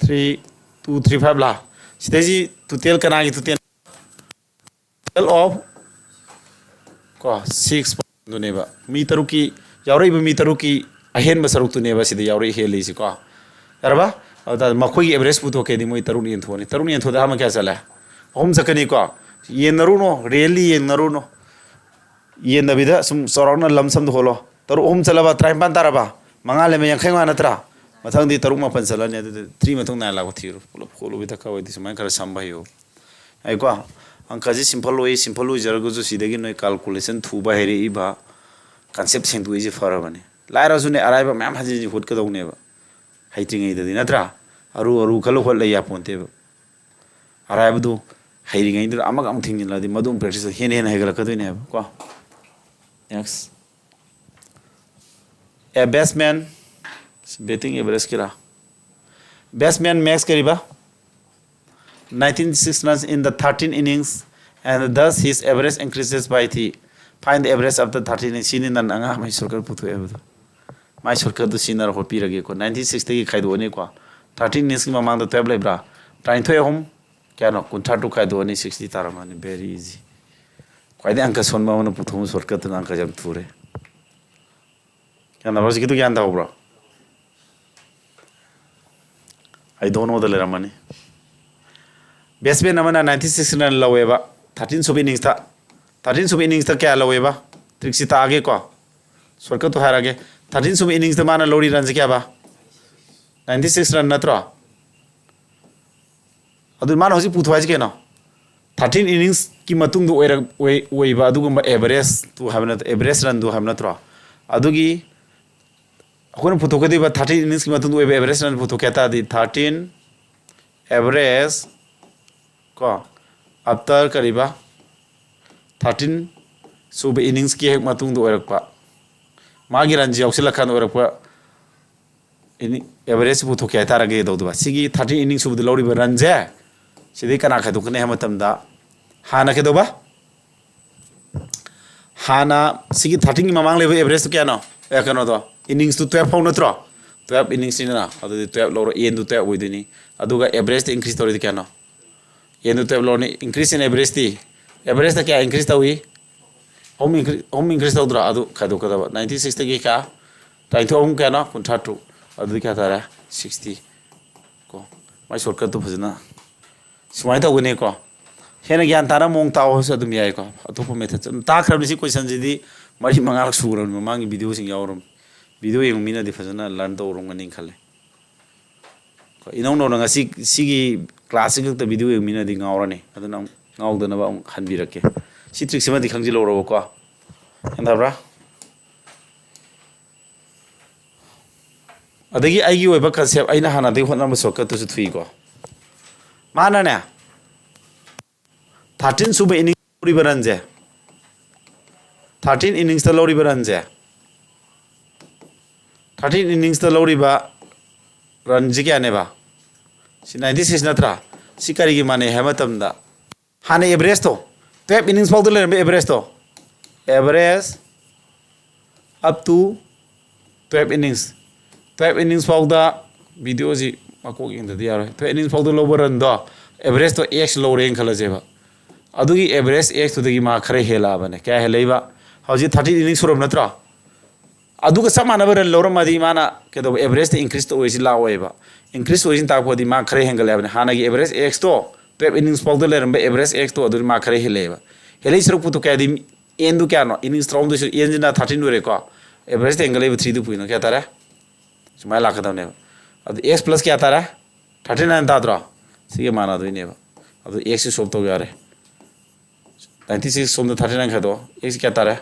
three two three five ꯂꯥ? ꯁꯤꯗꯩꯁꯤ ꯇꯣꯇꯦꯜ ꯀꯅꯥꯒꯤ ꯇꯣꯇꯦꯜ? ꯇꯣꯇꯦꯜ ꯑꯣꯐ ꯀꯣ, ꯁꯤꯛꯁ ꯄꯣꯏꯟꯗꯨꯅꯦꯕ꯫ ꯃꯤ ꯇꯔꯨꯛꯀꯤ, ꯌꯥꯎꯔꯛꯏꯕ ꯃꯤ ꯇꯔꯨꯛꯀꯤ ꯑꯍꯦꯟꯕ ꯁꯔꯨꯛꯇꯨꯅꯦꯕ ꯁꯤꯗ ꯌꯥꯎꯔꯛꯏ ꯍꯦꯜꯂꯤꯁꯤꯀꯣ꯫ ꯌꯥꯔꯕ? ꯑꯗꯨ ꯇꯥꯔꯗꯤ ꯃꯈꯣꯏꯒꯤ ꯑꯦꯚꯔꯦꯖ ꯄꯨꯊꯣꯛꯀꯦꯗꯤ ꯃꯣꯏ ꯇꯔꯨꯛꯅ ꯌꯦꯟꯊꯣꯛꯑꯅꯤ꯫ ꯇꯔꯨꯛꯅ ꯌꯦꯟꯊꯣꯛꯑꯗꯤ ꯑꯍꯥꯟꯕ ꯀꯌꯥ ꯆꯠꯂꯦ? ꯑꯍꯨꯝ ꯆꯠꯀꯅꯤꯀꯣ꯫ ꯌꯦꯟꯅꯔꯨꯅꯣ, ꯔꯤꯌꯦꯜꯂꯤ ꯌꯦꯟꯅꯔꯨꯅꯣ꯫ ꯌꯦꯟꯗꯕꯤꯗ ꯁꯨꯝ ꯆꯥꯎꯔꯥꯛꯅ ꯂꯝ ꯁꯝꯗ ꯍꯣꯠꯂꯣ꯫ ꯇꯔꯨꯛ ꯑꯍꯨꯝ ꯆꯠꯂꯕ, ꯇꯔꯥꯅꯤꯄꯥꯟ ꯇꯥꯔꯕ? ꯃꯉꯥ ꯂꯩꯃ ꯌꯥꯡꯈꯩ ꯃꯉꯥ ꯅꯠꯇ꯭ꯔꯥ? ꯃꯊꯪꯗꯤ ꯇꯔꯨꯛ ꯃꯥꯄꯟ ꯆꯠꯂꯅꯤ꯫ ꯑꯗꯨꯗꯤ ꯊ꯭ꯔꯤ ꯃꯇꯨꯡ ꯅꯥꯏꯟ ꯂꯥꯛꯄ ꯊꯤꯔꯣ꯫ ꯄꯨꯂꯞ ꯍꯣꯠꯂꯨꯕ ꯗꯔꯀꯥꯔ ꯑꯣꯏꯗꯦ꯫ ꯁꯨꯃꯥꯏꯅ ꯈꯔ ꯁꯝꯕ ꯍꯩꯌꯣ꯫ ꯑꯩꯀꯣ, ꯑꯪꯀꯁꯤ ꯁꯤꯝꯄꯜ ꯑꯣꯏ, ꯁꯤꯝꯄꯜ ꯑꯣꯏꯖꯔꯒꯁꯨ ꯁꯤꯗꯒꯤ ꯅꯣꯏ ꯀꯥꯜꯀꯨꯂꯦꯁꯟ ꯊꯨꯕ ꯍꯩꯔꯛꯏꯕ, ꯀꯟꯁꯦꯞ ꯁꯦꯡꯗꯣꯛꯏꯁꯦ ꯐꯔꯕꯅꯤ꯫ ꯂꯥꯏꯔꯁꯨꯅꯦ, ꯑꯔꯥꯏꯕ ꯃꯌꯥꯝ ꯍꯟꯖꯤꯟ ꯍꯟꯖꯤꯟ ꯍꯣꯠꯀꯗꯧꯅꯦꯕ꯫ ꯍꯩꯇ꯭ꯔꯤꯉꯩꯗꯗꯤ ꯅꯠꯇ꯭ꯔꯥ? ꯑꯔꯨ ꯑꯔꯨ ꯈꯜꯂ ꯍꯣꯠ ꯂꯩ ꯌꯥꯄꯣꯟꯇꯦꯕ꯫ ꯑꯔꯥꯏꯕꯗꯨ ꯍꯩꯔꯤꯉꯩꯗꯨꯗ ꯑꯃꯒ ꯑꯃꯨꯛ ꯊꯤꯡꯖꯤꯜꯂꯗꯤ ꯃꯗꯨ ꯑꯃꯨꯛ ꯄ꯭ꯔꯦꯛꯇꯤꯁ ꯍꯦꯟꯅ ꯍꯦꯟꯅ ꯍꯩꯒꯠꯂꯛꯀꯗꯣꯏꯅꯦꯕ ꯀꯣ꯫ Next. A batsman, batting average ꯀꯤꯔꯥ? Batsman max ꯀꯔꯤꯕ? Nineteen six runs in the thirteen innings and thus his average increases by the, find the average after thirteen innings. ꯁꯤꯅꯤ ꯅꯪ ꯑꯉꯥꯡ ꯑꯃꯒꯤ ꯁꯣꯔꯠꯀꯠ ꯄꯨꯊꯣꯛꯑꯦ ꯍꯥꯏꯕꯗꯣ꯫ ꯃꯥꯏ ꯁꯣꯔꯠꯀꯠꯇꯨ ꯁꯤꯖꯤꯟꯅꯔ ꯍꯣꯠꯄꯤꯔꯒꯦꯀꯣ꯫ ꯅꯥꯏꯟꯇꯤꯟ ꯁꯤꯛꯁꯇꯒꯤ ꯈꯥꯏꯗꯣꯛꯑꯅꯤꯀꯣ꯫ ꯊꯥꯔꯇꯤꯟ ꯏꯅꯤꯡꯁꯀꯤ ꯃꯃꯥꯡꯗ ꯇꯨꯌꯦꯜꯞ ꯂꯩꯕ꯭ꯔꯥ? ꯇꯔꯥꯅꯤꯊꯣꯏ ꯑꯍꯨꯝ ꯀꯌꯥꯅꯣ? ꯀꯨꯟꯊ꯭ꯔꯥ ꯇꯔꯨꯛ ꯈꯥꯏꯗꯣꯛꯑꯅꯤ, ꯁꯤꯛꯁꯇꯤ ꯇꯥꯔꯝꯃꯅꯤ꯫ Very easy. ꯈ꯭ꯋꯥꯏꯗꯒꯤ ꯑꯪꯀ ꯁꯣꯟꯕ ꯑꯃꯅ ꯄꯨꯊꯣꯛꯄ ꯁꯣꯔꯠꯀꯠꯇꯨꯅ ꯑꯪꯀ ꯌꯥꯝ ꯊꯨꯔꯦ꯫ ꯒ꯭ꯌꯥꯟ ꯇꯥꯕ꯭ꯔꯣ? ꯍꯧꯖꯤꯛꯀꯤꯗꯨ ꯒ꯭ꯌꯥꯟ ꯇꯥꯍꯧꯕ꯭ꯔꯣ? ꯑꯩ ꯗꯣꯟ ꯅꯣꯗ ꯂꯩꯔꯝꯃꯅꯤ꯫ ꯕꯦꯠꯁꯃꯦꯟ ꯑꯃꯅ ꯅꯥꯏꯟꯇꯤ ꯁꯤꯛꯁ ꯔꯟ ꯂꯧꯋꯦꯕ, ꯊꯥꯔꯇꯤꯟ ꯁꯨꯕ ꯏꯅꯤꯡꯁꯇ꯫ ꯊꯥꯔꯇꯤꯟ ꯁꯨꯕ ꯏꯅꯤꯡꯁꯇ ꯀꯌꯥ ꯂꯧꯋꯦꯕ? ꯇ꯭ꯔꯤꯛꯁꯤ ꯇꯥꯛꯑꯒꯦꯀꯣ, ꯁꯣꯔꯠꯀꯠꯇꯣ ꯍꯥꯏꯔꯛꯑꯒꯦ꯫ ꯊꯥꯔꯇꯤꯟ ꯁꯨꯕ ꯏꯅꯤꯡꯁꯇ ꯃꯥꯅ ꯂꯧꯔꯤ ꯔꯟꯁꯦ ꯀꯌꯥꯕ? ꯅꯥꯏꯟꯇꯤ ꯁꯤꯛꯁ ꯔꯟ ꯅꯠꯇ꯭ꯔꯣ? ꯑꯗꯨ ꯃꯥꯅ ꯍꯧꯖꯤꯛ ꯄꯨꯊꯣꯛ ꯍꯥꯏꯁꯤ ꯀꯩꯅꯣ? Thirteen inningsꯀꯤ ꯃꯇꯨꯡꯗ ꯑꯣꯏꯔꯛ-, ꯑꯣꯏ-, ꯑꯣꯏꯕ ꯑꯗꯨꯒꯨꯝꯕ average ꯇꯨ ꯍꯥꯏꯕ ꯅꯠꯇ꯭ꯔꯣ, average runꯗꯨ ꯍꯥꯏꯕ ꯅꯠꯇ꯭ꯔꯣ? ꯑꯗꯨꯒꯤ ꯑꯩꯈꯣꯏꯅ ꯄꯨꯊꯣꯛꯀꯗꯧꯔꯤꯕ thirteen inningsꯀꯤ ꯃꯇꯨꯡꯗ ꯑꯣꯏꯕ average run ꯄꯨꯊꯣꯛꯀꯦ ꯍꯥꯏ ꯇꯥꯔꯗꯤ, thirteen average ꯀꯣ, after ꯀꯔꯤꯕ, thirteen ꯁꯨꯕ inningsꯀꯤ ꯍꯦꯛ ꯃꯇꯨꯡꯗ ꯑꯣꯏꯔꯛꯄ, ꯃꯥꯒꯤ runꯁꯤ ꯌꯥꯎꯁꯤꯜꯂꯀꯥꯟꯗ ꯑꯣꯏꯔꯛꯄ inning average ꯄꯨꯊꯣꯛꯀꯦ ꯍꯥꯏꯇꯥꯔꯒꯗꯤ ꯀꯩꯗꯧꯗꯣꯏꯕ? ꯁꯤꯒꯤ thirteen inning ꯁꯨꯕꯗ ꯂꯧꯔꯤꯕ runꯁꯦ ꯁꯤꯗꯩ ꯀꯅꯥ ꯈꯥꯏꯗꯣꯛꯀꯅꯤ ꯍꯥꯏꯕ ꯃꯇꯝꯗ, ꯍꯥꯟꯅ ꯀꯩꯗꯧꯕ? ꯍꯥꯟꯅ ꯁꯤꯒꯤ thirteenꯒꯤ ꯃꯃꯥꯡ ꯂꯩꯕ averageꯇꯨ ꯀꯌꯥꯅꯣ? ꯑꯦ, ꯀꯩꯅꯣꯗꯣ, inningsꯇꯨ twelve ꯐꯥꯎ ꯅꯠꯇ꯭ꯔꯣ? Twelve inningsꯅꯤꯗꯅ, ꯑꯗꯨꯗꯤ twelve ꯂꯧꯔꯣ, nꯗꯨ twelve ꯑꯣꯏꯗꯣꯏꯅꯤ꯫ ꯑꯗꯨꯒ averageꯇ increase ꯇꯧꯔꯤꯗꯤ ꯀꯌꯥꯅꯣ? Nꯗꯨ twelve ꯂꯧꯔꯅꯤ, increase in averageꯇꯤ, averageꯇ ꯀꯌꯥ increase ꯇꯧꯏ? ꯑꯍꯨꯝ increase, ꯑꯍꯨꯝ increase ꯇꯧꯗ꯭ꯔꯣ? ꯑꯗꯨ ꯈꯥꯏꯗꯣꯛꯀꯗꯕ꯫ Ninety sixꯇꯒꯤ ꯀꯌꯥ? ꯇꯔꯥꯅꯤꯊꯣꯏ ꯑꯍꯨꯝ ꯀꯌꯥꯅꯣ? ꯀꯨꯟꯊ꯭ꯔꯥ ꯇꯔꯨꯛ꯫ ꯑꯗꯨꯗꯤ ꯀꯌꯥ ꯇꯥꯔꯦ? Sixty꯫ ꯀꯣ, ꯃꯥꯏ shortcutꯇꯨ ꯐꯖꯅ ꯁꯨꯃꯥꯏꯅ ꯇꯧꯒꯅꯤꯀꯣ꯫ ꯍꯦꯟꯅ ꯒ꯭ꯌꯥꯟ ꯇꯥꯅ ꯃꯑꯣꯡ ꯇꯥꯎ ꯍꯥꯏꯁꯨ ꯑꯗꯨꯝ ꯌꯥꯏꯀꯣ꯫ ꯑꯇꯣꯞꯄ methodꯁꯨ ꯑꯗꯨꯝ ꯇꯥꯛꯈ꯭ꯔꯕꯅꯤ꯫ ꯁꯤ questionꯁꯤꯗꯤ ꯃꯔꯤ ꯃꯉꯥꯔꯛ ꯁꯨꯈ꯭ꯔꯕꯅꯤ, ꯃꯃꯥꯡꯒꯤ videoꯁꯤꯡ ꯌꯥꯎꯔꯕꯅꯤ꯫ Video ꯌꯦꯡꯕ ꯃꯤꯅꯗꯤ ꯐꯖꯅ learn ꯇꯧꯔꯝꯒꯅꯤ ꯈꯜꯂꯦ꯫ ꯀꯣ, ꯏꯅꯧ ꯅꯧꯅ ꯉꯁꯤ ꯁꯤꯒꯤ classꯁꯤ ꯈꯛꯇ video ꯌꯦꯡꯕ ꯃꯤꯅꯗꯤ ꯉꯥꯎꯔꯅꯤ꯫ ꯑꯗꯨꯅ ꯑꯃꯨꯛ ꯉꯥꯎꯗꯅꯕ ꯑꯃꯨꯛ ꯍꯟꯕꯤꯔꯛꯀꯦ꯫ ꯁꯤ trickꯁꯤꯃꯗꯤ ꯈꯪꯖꯤꯜꯍꯧꯔꯕꯀꯣ꯫ ꯒ꯭ꯌꯥꯟ ꯇꯥꯕ꯭ꯔꯥ? ꯑꯗꯒꯤ ꯑꯩꯒꯤ ꯑꯣꯏꯕ concept, ꯑꯩꯅ ꯍꯥꯟꯅꯗꯒꯤ ꯍꯣꯠꯅꯔꯝꯕ shortcutꯇꯨꯁꯨ ꯊꯨꯏꯀꯣ꯫ ꯃꯥꯅꯅꯦ, thirteen ꯁꯨꯕ inning ꯂꯧꯔꯤꯕ runꯁꯦ, thirteen inningsꯇ ꯂꯧꯔꯤꯕ runꯁꯦ, thirteen inningsꯇ ꯂꯧꯔꯤꯕ runꯁꯤ ꯀꯌꯥꯅꯦꯕ? ꯁꯤ ninety six ꯅꯠꯇ꯭ꯔꯥ? ꯁꯤ ꯀꯔꯤꯒꯤ ꯃꯥꯟꯅꯩ ꯍꯥꯏꯕ ꯃꯇꯝꯗ, ꯍꯥꯟꯅ averageꯇꯣ, twelve innings ꯐꯥꯎꯗ ꯂꯩꯔꯝꯕ averageꯇꯣ, average up to twelve innings, twelve innings ꯐꯥꯎꯗ, videoꯁꯤ ꯃꯀꯣꯛ ꯌꯦꯡꯗꯗꯤ ꯌꯥꯔꯣꯏ, twelve innings ꯐꯥꯎꯗ ꯂꯧꯕ runꯗꯣ, averageꯇꯣ X ꯂꯧꯔꯦꯅ ꯈꯜꯂꯁꯦꯕ꯫ ꯑꯗꯨꯒꯤ average Xꯇꯨꯗꯒꯤ ꯃꯥ ꯈꯔ ꯍꯦꯜꯂꯛꯑꯕꯅꯦ꯫ ꯀꯌꯥ ꯍꯦꯜꯂꯛꯏꯕ? ꯍꯧꯖꯤꯛ thirteen innings ꯁꯨꯔꯕ ꯅꯠꯇ꯭ꯔꯣ? ꯑꯗꯨꯒ ꯆꯞ ꯃꯥꯟꯅꯕ run ꯂꯧꯔꯝꯃꯗꯤ ꯃꯥꯅ ꯀꯩꯗꯧꯕ, averageꯇ increase ꯑꯣꯏꯔꯤꯁꯤ ꯂꯥꯛꯑꯣꯏꯕ꯫ Increase ꯑꯣꯏꯔꯤꯁꯤꯅ ꯇꯥꯛꯄꯗꯤ ꯃꯥ ꯈꯔ ꯍꯦꯟꯒꯠꯂꯦ ꯍꯥꯏꯕꯅꯤ꯫ ꯍꯥꯟꯅꯒꯤ average Xꯇꯣ, twelve innings ꯐꯥꯎꯗ ꯂꯩꯔꯝꯕ average Xꯇꯣ, ꯑꯗꯨꯗꯤ ꯃꯥ ꯈꯔ ꯍꯦꯜꯂꯛꯑꯦꯕ꯫ ꯍꯦꯜꯂꯛꯏ ꯁꯔꯨꯛ ꯄꯨꯊꯣꯛꯀꯦ ꯍꯥꯏꯗꯤ Nꯗꯨ ꯀꯌꯥꯅꯣ? Innings ꯇꯔꯥꯍꯨꯝꯗꯣꯏ ꯁꯨ, Nꯁꯤꯅ thirteen ꯑꯣꯏꯔꯦꯀꯣ꯫ Averageꯇ ꯍꯦꯟꯒꯠꯂꯛꯏꯕ threeꯗꯨ ꯄꯨꯏꯅ ꯀꯌꯥ ꯇꯥꯔꯦ? ꯁꯨꯃꯥꯏꯅ ꯂꯥꯛꯀꯗꯕꯅꯦꯕ꯫ ꯑꯗꯨ X plus ꯀꯌꯥ ꯇꯥꯔꯦ? Thirty nine ꯇꯥꯗ꯭ꯔꯣ? ꯁꯤꯒ ꯃꯥꯟꯅꯗꯣꯏꯅꯦꯕ꯫ ꯑꯗꯨ ꯑꯦꯛꯁꯁꯤ ꯁꯣꯜꯞ ꯇꯧ ꯌꯥꯔꯦ꯫ ꯅꯥꯏꯟꯇꯤ ꯁꯤꯛꯁ ꯁꯣꯝꯗ ꯊꯥꯔꯇꯤ ꯅꯥꯏꯟ ꯈꯥꯏꯗꯣꯛꯑꯣ, ꯑꯦꯛꯁꯁꯤ ꯀꯌꯥ ꯇꯥꯔꯦ?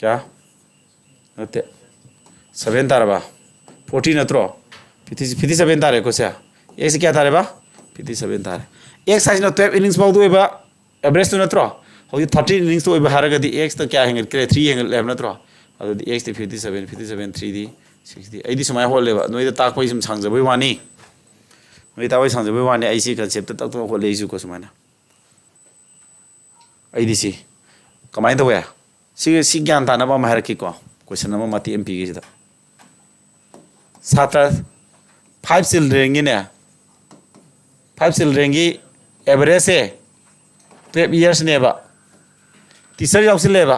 ꯀꯌꯥ? ꯅꯠꯇꯦ, ꯁꯚꯦꯟ ꯇꯥꯔꯕ? ꯐꯣꯔꯇꯤ ꯅꯠꯇ꯭ꯔꯣ? ꯐꯤꯐꯇꯤ, ꯐꯤꯐꯇꯤ ꯁꯚꯦꯟ ꯇꯥꯔꯦꯀꯣ ꯁꯦ꯫ ꯑꯦꯛꯁꯁꯤ ꯀꯌꯥ ꯇꯥꯔꯦꯕ? ꯐꯤꯐꯇꯤ ꯁꯚꯦꯟ ꯇꯥꯔꯦ꯫ ꯑꯦꯛꯁ ꯍꯥꯏꯁꯤꯅ ꯇꯨꯌꯦꯜꯞ ꯏꯅꯤꯡꯁ ꯐꯥꯎꯗ ꯑꯣꯏꯕ ꯑꯦꯚꯔꯦꯖꯇꯨ ꯅꯠꯇ꯭ꯔꯣ? ꯍꯧꯖꯤꯛ ꯊꯥꯔꯇꯤ ꯏꯅꯤꯡꯁꯇ ꯑꯣꯏꯕ ꯍꯥꯏꯔꯒꯗꯤ ꯑꯦꯛꯁꯇ ꯀꯌꯥ ꯍꯦꯟꯒꯠꯈ꯭ꯔꯦ? ꯊ꯭ꯔꯤ ꯍꯦꯟꯒꯠꯂꯦ ꯍꯥꯏꯕ ꯅꯠꯇ꯭ꯔꯣ? ꯑꯗꯨꯗꯤ ꯑꯦꯛꯁꯇꯤ ꯐꯤꯐꯇꯤ ꯁꯚꯦꯟ, ꯐꯤꯐꯇꯤ ꯁꯚꯦꯟ, ꯊ꯭ꯔꯤꯗꯤ ꯁꯤꯛꯁꯇꯤ꯫ ꯑꯩꯗꯤ ꯁꯨꯃꯥꯏꯅ ꯍꯣꯠꯂꯦꯕ, ꯅꯣꯏꯗ ꯇꯥꯛꯄ ꯑꯩ ꯁꯨꯝ ꯁꯥꯡꯖꯕꯩ ꯋꯥꯅꯤ꯫ ꯅꯣꯏꯗ ꯇꯥꯛꯄ ꯑꯩ ꯁꯥꯡꯖꯕꯩ ꯋꯥꯅꯤ, ꯑꯩ ꯁꯤ ꯀꯟꯁꯦꯞꯇ ꯇꯛ ꯇꯛ ꯍꯣꯠꯂꯦ ꯑꯩꯁꯨꯀꯣ ꯁꯨꯃꯥꯏꯅ꯫ ꯑꯩꯗꯤ ꯁꯤ ꯀꯃꯥꯏꯅ ꯇꯧꯋꯦ? ꯁꯤ, ꯁꯤ ꯒ꯭ꯌꯥꯟ ꯇꯥꯅꯕ ꯑꯃ ꯍꯥꯏꯔꯛꯀꯦꯀꯣ꯫ ꯀꯣꯏꯁꯟ ꯑꯃ ꯃꯇꯦꯛ ꯑꯃ ꯄꯤꯒꯦ ꯁꯤꯗ꯫ ꯁꯥꯇ꯭ꯔ ꯐꯥꯏꯚ ꯆꯤꯜꯗ꯭ꯔꯦꯟꯒꯤꯅꯦ, ꯐꯥꯏꯚ ꯆꯤꯜꯗ꯭ꯔꯦꯟꯒꯤ ꯑꯦꯚꯔꯦꯖꯁꯦ ꯇꯨꯌꯦꯜꯞ ꯏꯌꯔꯁꯅꯦꯕ꯫ ꯇꯤꯆꯔ ꯌꯥꯎꯁꯤꯜꯂꯦꯕ꯫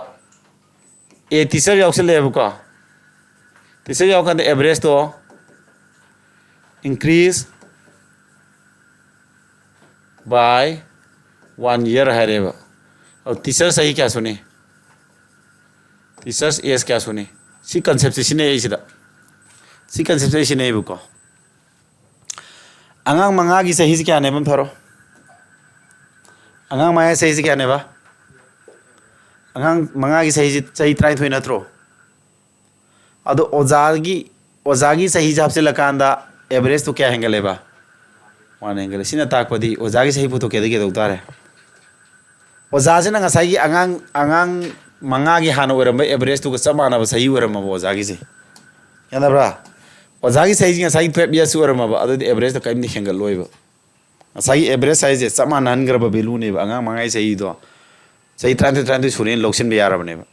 ꯑꯦ, ꯇꯤꯆꯔ ꯌꯥꯎꯁꯤꯜꯂꯦꯕꯀꯣ꯫ ꯇꯤꯆꯔ ꯌꯥꯎꯔꯀꯥꯟꯗ ꯑꯦꯚꯔꯦꯖꯇꯣ increase by one year ꯍꯥꯏꯔꯦꯕ꯫ ꯑꯗꯣ ꯇꯤꯆꯔ ꯆꯍꯤ ꯀꯌꯥ ꯁꯨꯅꯤ? ꯇꯤꯆꯔꯁ ꯑꯦꯖ ꯀꯌꯥ ꯁꯨꯅꯤ? ꯁꯤ ꯀꯟꯁꯦꯞꯁꯦ ꯁꯤꯖꯤꯟꯅꯩ ꯑꯩ ꯁꯤꯗ꯫ ꯁꯤ ꯀꯟꯁꯦꯞꯁꯦ ꯑꯩ ꯁꯤꯖꯤꯟꯅꯩꯌꯦꯕꯀꯣ꯫ ꯑꯉꯥꯡ ꯃꯉꯥꯒꯤ ꯆꯍꯤꯁꯤ ꯀꯌꯥꯅꯦꯕ? ꯑꯝ ꯊꯥꯔꯣ꯫ ꯑꯉꯥꯡ ꯃꯉꯥꯒꯤ ꯆꯍꯤꯁꯤ ꯀꯌꯥꯅꯦꯕ? ꯑꯉꯥꯡ ꯃꯉꯥꯒꯤ ꯆꯍꯤꯁꯤ ꯆꯍꯤ ꯇꯔꯥꯅꯤꯊꯣꯏ ꯅꯠꯇ꯭ꯔꯣ? ꯑꯗꯣ ꯑꯣꯖꯥꯒꯤ, ꯑꯣꯖꯥꯒꯤ ꯆꯍꯤꯁꯦ ꯍꯥꯞꯆꯤꯜꯂꯀꯥꯟꯗ ꯑꯦꯚꯔꯦꯖꯇꯣ ꯀꯌꯥ ꯍꯦꯟꯒꯠꯂꯦꯕ? ꯋꯥꯟ ꯍꯦꯟꯒꯠꯂꯦ꯫ ꯁꯤꯅ ꯇꯥꯛꯄꯗꯤ ꯑꯣꯖꯥꯒꯤ ꯆꯍꯤ ꯄꯨꯊꯣꯛꯀꯦꯗꯤ ꯀꯩꯗꯧ ꯇꯥꯔꯦ? ꯑꯣꯖꯥꯁꯤꯅ ꯉꯁꯥꯏꯒꯤ ꯑꯉꯥꯡ, ꯑꯉꯥꯡ ꯃꯉꯥꯒꯤ ꯍꯥꯟꯅ ꯑꯣꯏꯔꯝꯕ ꯑꯦꯚꯔꯦꯖꯇꯨꯒ ꯆꯞ ꯃꯥꯟꯅꯕ ꯆꯍꯤ ꯑꯣꯏꯔꯝꯃꯕ ꯑꯣꯖꯥꯒꯤꯁꯦ꯫ ꯌꯥꯅꯕ꯭ꯔꯥ? ꯑꯣꯖꯥꯒꯤ ꯆꯍꯤꯁꯤ ꯉꯁꯥꯏꯒꯤ ꯇꯨꯌꯦꯜꯞ ꯏꯌꯔꯁ ꯑꯣꯏꯔꯝꯃꯕ, ꯑꯗꯨꯗꯤ ꯑꯦꯚꯔꯦꯖꯇ ꯀꯔꯤꯝꯇ ꯍꯦꯟꯒꯠꯂꯣꯏꯕ꯫ ꯉꯁꯥꯏꯒꯤ ꯑꯦꯚꯔꯦꯖ ꯍꯥꯏꯁꯦ ꯆꯞ ꯃꯥꯟꯅꯍꯟꯈ꯭ꯔꯕ ꯚꯦꯂꯨꯅꯦꯕ꯫ ꯑꯉꯥꯡ ꯃꯉꯥꯒꯤ ꯆꯍꯤꯗꯣ ꯆꯍꯤ ꯇꯔꯥꯅꯤꯊꯣꯏ, ꯇꯔꯥꯅꯤꯊꯣꯏ ꯁꯨꯔꯦꯅ ꯂꯧꯁꯤꯟꯕ ꯌꯥꯔꯕꯅꯦꯕ꯫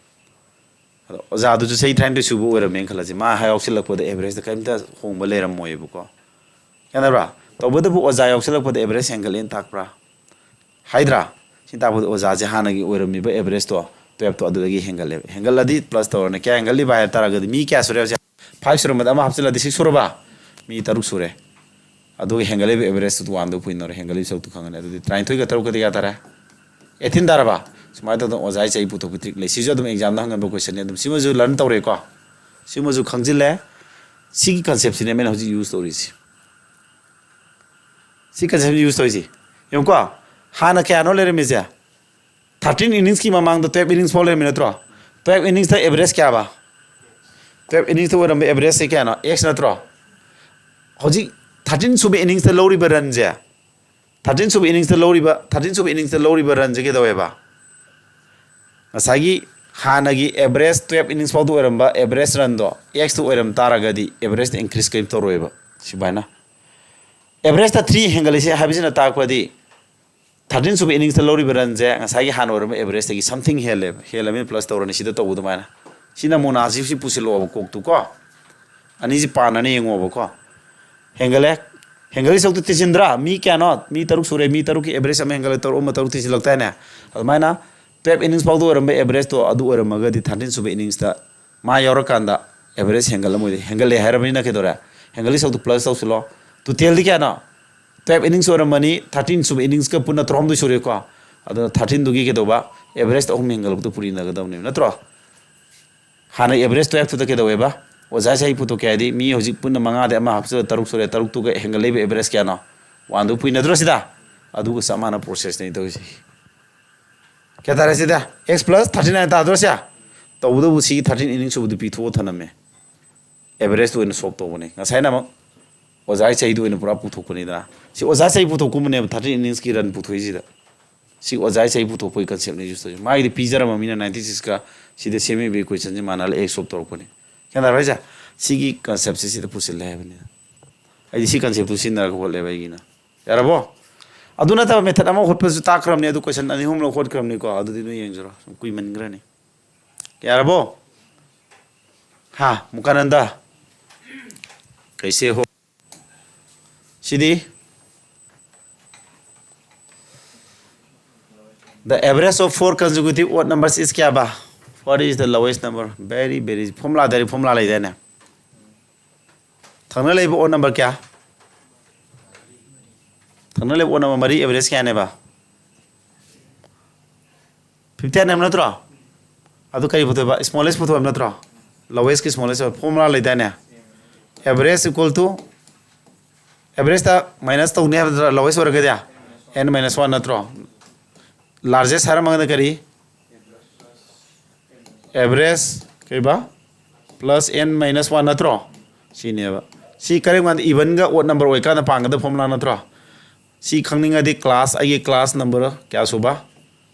ꯑꯗꯣ ꯑꯣꯖꯥꯗꯨꯁꯨ ꯆꯍꯤ ꯇꯔꯥꯅꯤꯊꯣꯏ ꯁꯨꯕ ꯑꯣꯏꯔꯝꯃꯦꯅ ꯈꯜꯂꯁꯤ, ꯃꯥ ꯍꯥꯏ ꯌꯥꯎꯁꯤꯜꯂꯛꯄꯗ ꯑꯦꯚꯔꯦꯖꯇ ꯀꯔꯤꯝꯇ ꯍꯣꯡꯕ ꯂꯩꯔꯝꯃꯣꯏꯕꯀꯣ꯫ ꯌꯥꯅꯕ꯭ꯔꯥ? ꯇꯧꯕꯇꯕꯨ ꯑꯣꯖꯥ ꯌꯥꯎꯁꯤꯜꯂꯛꯄꯗ ꯑꯦꯚꯔꯦꯖ ꯍꯦꯟꯒꯠꯂꯦꯅ ꯇꯥꯛꯄ꯭ꯔꯥ? ꯍꯥꯏꯗ꯭ꯔꯥ? ꯁꯤ ꯇꯥꯛꯄꯗ ꯑꯣꯖꯥꯁꯦ ꯍꯥꯟꯅꯒꯤ ꯑꯣꯏꯔꯝꯃꯤꯕ ꯑꯦꯚꯔꯦꯖꯇꯣ, ꯇꯨꯌꯦꯜꯞꯇꯣ, ꯑꯗꯨꯗꯒꯤ ꯍꯦꯟꯒꯠꯂꯦꯕ꯫ ꯍꯦꯟꯒꯠꯂꯗꯤ ꯄ꯭ꯂꯁ ꯇꯧꯔꯅꯤ꯫ ꯀꯌꯥ ꯍꯦꯟꯒꯠꯂꯤꯕ ꯍꯥꯏ ꯇꯥꯔꯒꯗꯤ ꯃꯤ ꯀꯌꯥ ꯁꯨꯔꯦ ꯍꯧꯖꯤꯛ? ꯐꯥꯏꯚ ꯁꯨꯔꯝꯕꯗ ꯑꯃ ꯍꯥꯞꯆꯤꯜꯂꯗꯤ ꯁꯤꯛꯁ ꯁꯨꯔꯕ? ꯃꯤ ꯇꯔꯨꯛ ꯁꯨꯔꯦ꯫ ꯑꯗꯨꯒ ꯍꯦꯟꯒꯠꯂꯤꯕ ꯑꯦꯚꯔꯦꯖꯇꯨ ꯋꯥꯟꯗꯨ ꯄꯣꯏꯟ ꯇꯧꯔꯦ, ꯍꯦꯟꯒꯠꯂꯤꯕ ꯁꯔꯨꯛꯇꯨ ꯈꯪꯉꯅꯤ꯫ ꯑꯗꯨꯗꯤ ꯇꯔꯥꯅꯤꯊꯣꯏꯒ ꯇꯔꯨꯛꯀꯗꯤ ꯀꯌꯥ ꯇꯥꯔꯦ? ꯑꯩꯠꯇꯤꯟ ꯇꯥꯔꯕ? ꯁꯨꯃꯥꯏꯅ ꯇꯧꯗꯅ ꯑꯣꯖꯥꯒꯤ ꯆꯍꯤ ꯄꯨꯊꯣꯛꯄ ꯇ꯭ꯔꯤꯛ ꯂꯩ꯫ ꯁꯤꯁꯨ ꯑꯗꯨꯝ ꯑꯦꯛꯖꯥꯝꯗ ꯍꯪꯒꯟꯕ ꯀꯣꯏꯁꯟꯅꯤ꯫ ꯑꯗꯨꯝ ꯁꯤꯃꯁꯨ ꯂꯔꯟ ꯇꯧꯔꯦꯀꯣ꯫ ꯁꯤꯃꯁꯨ ꯈꯪꯖꯤꯜꯂꯦ꯫ ꯁꯤꯒꯤ ꯀꯟꯁꯦꯞꯁꯤꯅꯦ ꯑꯩꯅ ꯍꯧꯖꯤꯛ ꯌꯨꯁ ꯇꯧꯔꯤꯁꯤ꯫ ꯁꯤ ꯀꯟꯁꯦꯞꯁꯤ ꯌꯨꯁ ꯇꯧꯔꯤꯁꯤ ꯌꯦꯡꯉꯨꯀꯣ꯫ ꯍꯥꯟꯅ ꯀꯌꯥꯅꯣ ꯂꯩꯔꯝꯃꯤꯁꯦ? ꯊꯥꯔꯇꯤꯟ ꯏꯅꯤꯡꯁꯀꯤ ꯃꯃꯥꯡꯗ ꯇꯨꯌꯦꯜꯞ ꯏꯅꯤꯡꯁ ꯐꯥꯎ ꯂꯩꯔꯝꯃꯤ ꯅꯠꯇ꯭ꯔꯣ? ꯇꯨꯌꯦꯜꯞ ꯏꯅꯤꯡꯁꯇ ꯑꯦꯚꯔꯦꯖ ꯀꯌꯥꯕ? ꯇꯨꯌꯦꯜꯞ ꯏꯅꯤꯡꯁꯇ ꯑꯣꯏꯔꯝꯕ ꯑꯦꯚꯔꯦꯖꯁꯦ ꯀꯌꯥꯅꯣ? ꯑꯦꯛꯁ ꯅꯠꯇ꯭ꯔꯣ? ꯍꯧꯖꯤꯛ ꯊꯥꯔꯇꯤꯟ ꯁꯨꯕ ꯏꯅꯤꯡꯁꯇ ꯂꯧꯔꯤꯕ ꯔꯟꯁꯦ, ꯊꯥꯔꯇꯤꯟ ꯁꯨꯕ ꯏꯅꯤꯡꯁꯇ ꯂꯧꯔꯤꯕ ꯊꯥꯔꯇꯤꯟ ꯁꯨꯕ ꯏꯅꯤꯡꯁꯇ ꯂꯧꯔꯤꯕ ꯔꯟꯁꯦ ꯀꯩꯗꯧꯋꯦꯕ? ꯉꯁꯥꯏꯒꯤ ꯍꯥꯟꯅꯒꯤ ꯑꯦꯚꯔꯦꯖ ꯇꯨꯌꯦꯜꯞ ꯏꯅꯤꯡꯁ ꯐꯥꯎꯗ ꯑꯣꯏꯔꯝꯕ ꯑꯦꯚꯔꯦꯖ ꯔꯟꯗꯣ ꯑꯦꯛꯁꯇ ꯑꯣꯏꯔꯝ ꯇꯥꯔꯒꯗꯤ ꯑꯦꯚꯔꯦꯖꯇ ꯏꯟꯀ꯭ꯔꯤꯁ ꯀꯔꯤꯝ ꯇꯧꯔꯣꯏꯕ꯫ ꯁꯨꯃꯥꯏꯅ ꯑꯦꯚꯔꯦꯖꯇ ꯊ꯭ꯔꯤ ꯍꯦꯟꯒꯠꯂꯤꯁꯦ ꯍꯥꯏꯕꯁꯤꯅ ꯇꯥꯛꯄꯗꯤ ꯊꯥꯔꯇꯤꯟ ꯁꯨꯕ ꯏꯅꯤꯡꯁꯇ ꯂꯧꯔꯤꯕ ꯔꯟꯁꯦ ꯉꯁꯥꯏꯒꯤ ꯍꯥꯟꯅ ꯑꯣꯏꯔꯝꯕ ꯑꯦꯚꯔꯦꯖꯇꯒꯤ ꯁꯝꯊꯤꯡ ꯍꯦꯜꯂꯦꯕ꯫ ꯍꯦꯜꯂꯕꯅꯤꯅ ꯄ꯭ꯂꯁ ꯇꯧꯔꯅꯤ ꯁꯤꯗ ꯇꯧꯕ ꯑꯗꯨꯃꯥꯏꯅ꯫ ꯁꯤ ꯅꯃꯨꯅꯥꯁꯤ ꯁꯤ ꯄꯨꯁꯤꯜꯂꯛꯑꯣꯕ ꯀꯣꯛꯇꯨ ꯀꯣ꯫ ꯑꯅꯤꯁꯤ ꯄꯥꯟꯅꯅ ꯌꯦꯡꯉꯣꯕꯀꯣ꯫ ꯍꯦꯟꯒꯠꯂꯦ꯫ ꯍꯦꯟꯒꯠꯂꯤ ꯁꯔꯨꯛꯇꯨ ꯇꯤꯟꯁꯤꯟꯗ꯭ꯔꯥ? ꯃꯤ ꯀꯌꯥꯅꯣ? ꯃꯤ ꯇꯔꯨꯛ ꯁꯨꯔꯦ꯫ ꯃꯤ ꯇꯔꯨꯛꯀꯤ ꯑꯦꯚꯔꯦꯖ ꯑꯃ ꯍꯦꯟꯒꯠꯂꯦ꯫ ꯇꯔꯨꯛ ꯑꯃ ꯇꯔꯨꯛ ꯇꯤꯟꯁꯤꯜꯂꯛꯇꯥꯏꯅꯦ? ꯑꯗꯨꯃꯥꯏꯅ ꯇꯨꯌꯦꯜꯞ ꯏꯅꯤꯡꯁ ꯐꯥꯎꯗ ꯑꯣꯏꯔꯝꯕ ꯑꯦꯚꯔꯦꯖꯇꯣ ꯑꯗꯨ ꯑꯣꯏꯔꯝꯃꯒꯗꯤ ꯊꯥꯔꯇꯤꯟ ꯁꯨꯕ ꯏꯅꯤꯡꯁꯇ ꯃꯥ ꯌꯥꯎꯔꯀꯥꯟꯗ ꯑꯦꯚꯔꯦꯖ ꯍꯦꯟꯒꯠꯂꯝꯃꯣꯏꯗꯤ꯫ ꯍꯦꯟꯒꯠꯂꯦ ꯍꯥꯏꯔꯕꯅꯤꯅ ꯀꯩꯗꯧꯔꯦ? ꯍꯦꯟꯒꯠꯂꯤ ꯁꯔꯨꯛꯇꯨ ꯄ꯭ꯂꯁ ꯇꯧꯁꯤꯜꯂꯣ꯫ ꯇꯣꯇꯦꯜꯗꯤ ꯀꯌꯥꯅꯣ? ꯇꯨꯌꯦꯜꯞ ꯏꯅꯤꯡꯁ ꯑꯣꯏꯔꯝꯃꯅꯤ꯫ ꯊꯥꯔꯇꯤꯟ ꯁꯨꯕ ꯏꯅꯤꯡꯁꯀ ꯄꯨꯟꯅ ꯇꯔꯥꯍꯨꯝꯗꯣꯏ ꯁꯨꯔꯦꯀꯣ꯫ ꯑꯗꯨꯅ ꯊꯥꯔꯇꯤꯟꯗꯨꯒꯤ ꯀꯩꯗꯧꯕ? ꯑꯦꯚꯔꯦꯖꯇ ꯑꯍꯨꯝ ꯍꯦꯟꯒꯠꯂꯛꯄꯗꯣ ꯄꯨꯔꯤꯅꯒꯗꯕꯅꯦꯕ ꯅꯠꯇ꯭ꯔꯣ? ꯍꯥꯟꯅ ꯑꯦꯚꯔꯦꯖ ꯇꯨꯌꯦꯜꯞꯇꯨꯗ ꯀꯩꯗꯧꯋꯦꯕ? ꯑꯣꯖꯥ ꯆꯍꯤ ꯄꯨꯊꯣꯛꯀꯦ ꯍꯥꯏꯗꯤ ꯃꯤ ꯍꯧꯖꯤꯛ ꯄꯨꯟꯅ ꯃꯉꯥꯗ ꯑꯃ ꯍꯥꯞꯆꯤꯜꯂ ꯇꯔꯨꯛ ꯁꯨꯔꯦ꯫ ꯇꯔꯨꯛꯇꯨꯒ ꯍꯦꯟꯒꯠꯂꯛꯏꯕ ꯑꯦꯚꯔꯦꯖ ꯀꯌꯥꯅꯣ? ꯋꯥꯟꯗꯨ ꯄꯨꯏ ꯅꯠꯇ꯭ꯔꯣ ꯁꯤꯗ? ꯑꯗꯨꯒ ꯆꯞ ꯃꯥꯟꯅꯕ ꯄ꯭ꯔꯣꯁꯦꯁꯅꯤ ꯇꯧꯔꯤꯁꯦ꯫ ꯀꯌꯥ ꯇꯥꯔꯦ ꯁꯤꯗ? ꯑꯦꯛꯁ ꯄ꯭ꯂꯁ ꯊꯥꯔꯇꯤ ꯅꯥꯏꯟ ꯇꯥꯗ꯭ꯔꯣ ꯁꯦ? ꯇꯧꯕꯇꯕꯨ ꯁꯤꯒꯤ ꯊꯥꯔꯇꯤꯟ ꯏꯅꯤꯡ ꯁꯨꯕꯗꯨ ꯄꯤꯊꯣꯛꯑ ꯊꯅꯝꯃꯦ꯫ ꯑꯦꯚꯔꯦꯖꯇ ꯑꯣꯏꯅ ꯁꯣꯞ ꯇꯧꯕꯅꯦ꯫ ꯉꯁꯥꯏꯅ ꯑꯃꯨꯛ ꯑꯣꯖꯥꯒꯤ ꯆꯍꯤꯗꯨ ꯑꯣꯏꯅ ꯄꯨꯔꯥ ꯄꯨꯊꯣꯛꯄꯅꯤꯗꯅ꯫ ꯁꯤ ꯑꯣꯖꯥ ꯆꯍꯤ ꯄꯨꯊꯣꯛꯀꯨꯝꯕꯅꯦꯕ ꯊꯥꯔꯇꯤꯟ ꯏꯅꯤꯡꯁꯀꯤ ꯔꯟ ꯄꯨꯊꯣꯛꯏꯁꯤꯗ꯫ ꯁꯤ ꯑꯣꯖꯥꯒꯤ ꯆꯍꯤ ꯄꯨꯊꯣꯛꯄꯒꯤ ꯀꯟꯁꯦꯞꯅꯤ ꯌꯨꯁ ꯇꯧꯔꯤꯁꯦ꯫ ꯃꯥꯒꯤꯗꯤ ꯄꯤꯖꯔꯝꯃꯕꯅꯤꯅ ꯅꯥꯏꯟꯇꯤ ꯁꯤꯛꯁꯀ ꯁꯤꯗ ꯁꯦꯝꯃꯤꯕ ꯏꯀ꯭ꯋꯦꯁꯟꯁꯦ ꯃꯥꯟꯅꯍꯜꯂ ꯑꯦꯛꯁ ꯁꯣꯞ ꯇꯧꯔꯛꯄꯅꯤ꯫ ꯒ꯭ꯌꯥꯟ ꯇꯥꯔꯕ ꯍꯥꯏꯁꯦ? ꯁꯤꯒꯤ ꯀꯟꯁꯦꯞꯁꯦ ꯁꯤꯗ ꯄꯨꯁꯤꯜꯂꯦ ꯍꯥꯏꯕꯅꯤꯗ꯫ ꯑꯩꯗꯤ ꯁꯤ ꯀꯟꯁꯦꯞꯇꯨ ꯁꯤꯖꯤꯟꯅꯔꯒ ꯍꯣꯠꯂꯦꯕ ꯑꯩꯒꯤꯅ꯫ ꯌꯥꯔꯕꯣ? ꯑꯗꯨ ꯅꯠꯇꯕ ꯃꯦꯊꯠ ꯑꯃ ꯍꯣꯠꯄꯁꯨ ꯇꯥꯛꯈ꯭ꯔꯕꯅꯤ꯫ ꯑꯗꯨ ꯀꯣꯏꯁꯟ ꯑꯅꯤ ꯑꯍꯨꯝꯂꯛ ꯍꯣꯠꯈ꯭ꯔꯕꯅꯤꯀꯣ꯫ ꯑꯗꯨꯗꯤ ꯅꯣꯏ ꯌꯦꯡꯖꯔꯣ꯫ ꯁꯨꯝ ꯀꯨꯏꯃꯟꯈ꯭ꯔꯅꯤ꯫ ꯌꯥꯔꯕꯣ? ꯍꯥ, ꯃꯨꯀꯥꯅꯟꯗ? ꯀꯩꯁꯦ ꯍꯣ? ꯁꯤꯗꯤ the average of four consecutive odd numbers is ꯀꯌꯥꯕ? What is the lowest number? Very, very formula, direct formula ꯂꯩꯗꯥꯏꯅꯦ? ꯊꯪꯅ ꯂꯩꯕ odd number ꯀꯌꯥ? ꯊꯪꯅ ꯂꯩꯕ odd number ꯃꯔꯤ, average ꯀꯌꯥꯅꯦꯕ? ꯐꯤꯐꯇꯤ ꯅꯥꯏꯟ ꯍꯥꯏꯕ ꯅꯠꯇ꯭ꯔꯣ? ꯑꯗꯨ ꯀꯔꯤ ꯄꯨꯊꯣꯛꯑꯦꯕ? Smallest ꯄꯨꯊꯣꯛꯑꯦꯕ ꯅꯠꯇ꯭ꯔꯣ? Lowest ꯀꯤ smallest formula ꯂꯩꯗꯥꯏꯅꯦ? Average equal to ꯑꯦꯚꯔꯦꯖꯇ ꯃꯥꯏꯅꯁ ꯇꯧꯅꯤ ꯍꯥꯏꯕ ꯅꯠꯇ꯭ꯔꯥ? ꯂꯣꯋꯦꯁ ꯑꯣꯏꯔꯒꯗꯤ ꯑꯦꯟ ꯃꯥꯏꯅꯁ ꯋꯥꯟ ꯅꯠꯇ꯭ꯔꯣ? ꯂꯥꯔꯖꯦꯁ ꯍꯥꯏꯔꯝꯃꯒꯅ ꯀꯔꯤ? ꯑꯦꯚꯔꯦꯖ ꯀꯩꯕ? ꯄ꯭ꯂꯁ ꯑꯦꯟ ꯃꯥꯏꯅꯁ ꯋꯥꯟ ꯅꯠꯇ꯭ꯔꯣ? ꯁꯤꯅꯦꯕ꯫ ꯁꯤ ꯀꯔꯤꯒꯨꯝꯕ ꯀꯥꯟꯗ ꯏꯚꯟꯒ ꯑꯣꯠ ꯅꯝꯕꯔ ꯑꯣꯏꯀꯥꯟꯗ ꯄꯥꯟꯒꯗꯕ ꯐꯣꯔꯃꯨꯂꯥ ꯅꯠꯇ꯭ꯔꯣ? ꯁꯤ ꯈꯪꯅꯤꯡꯉꯗꯤ ꯀ꯭ꯂꯥꯁ, ꯑꯩꯒꯤ ꯀ꯭ꯂꯥꯁ ꯅꯝꯕꯔ ꯀꯌꯥ ꯁꯨꯕ?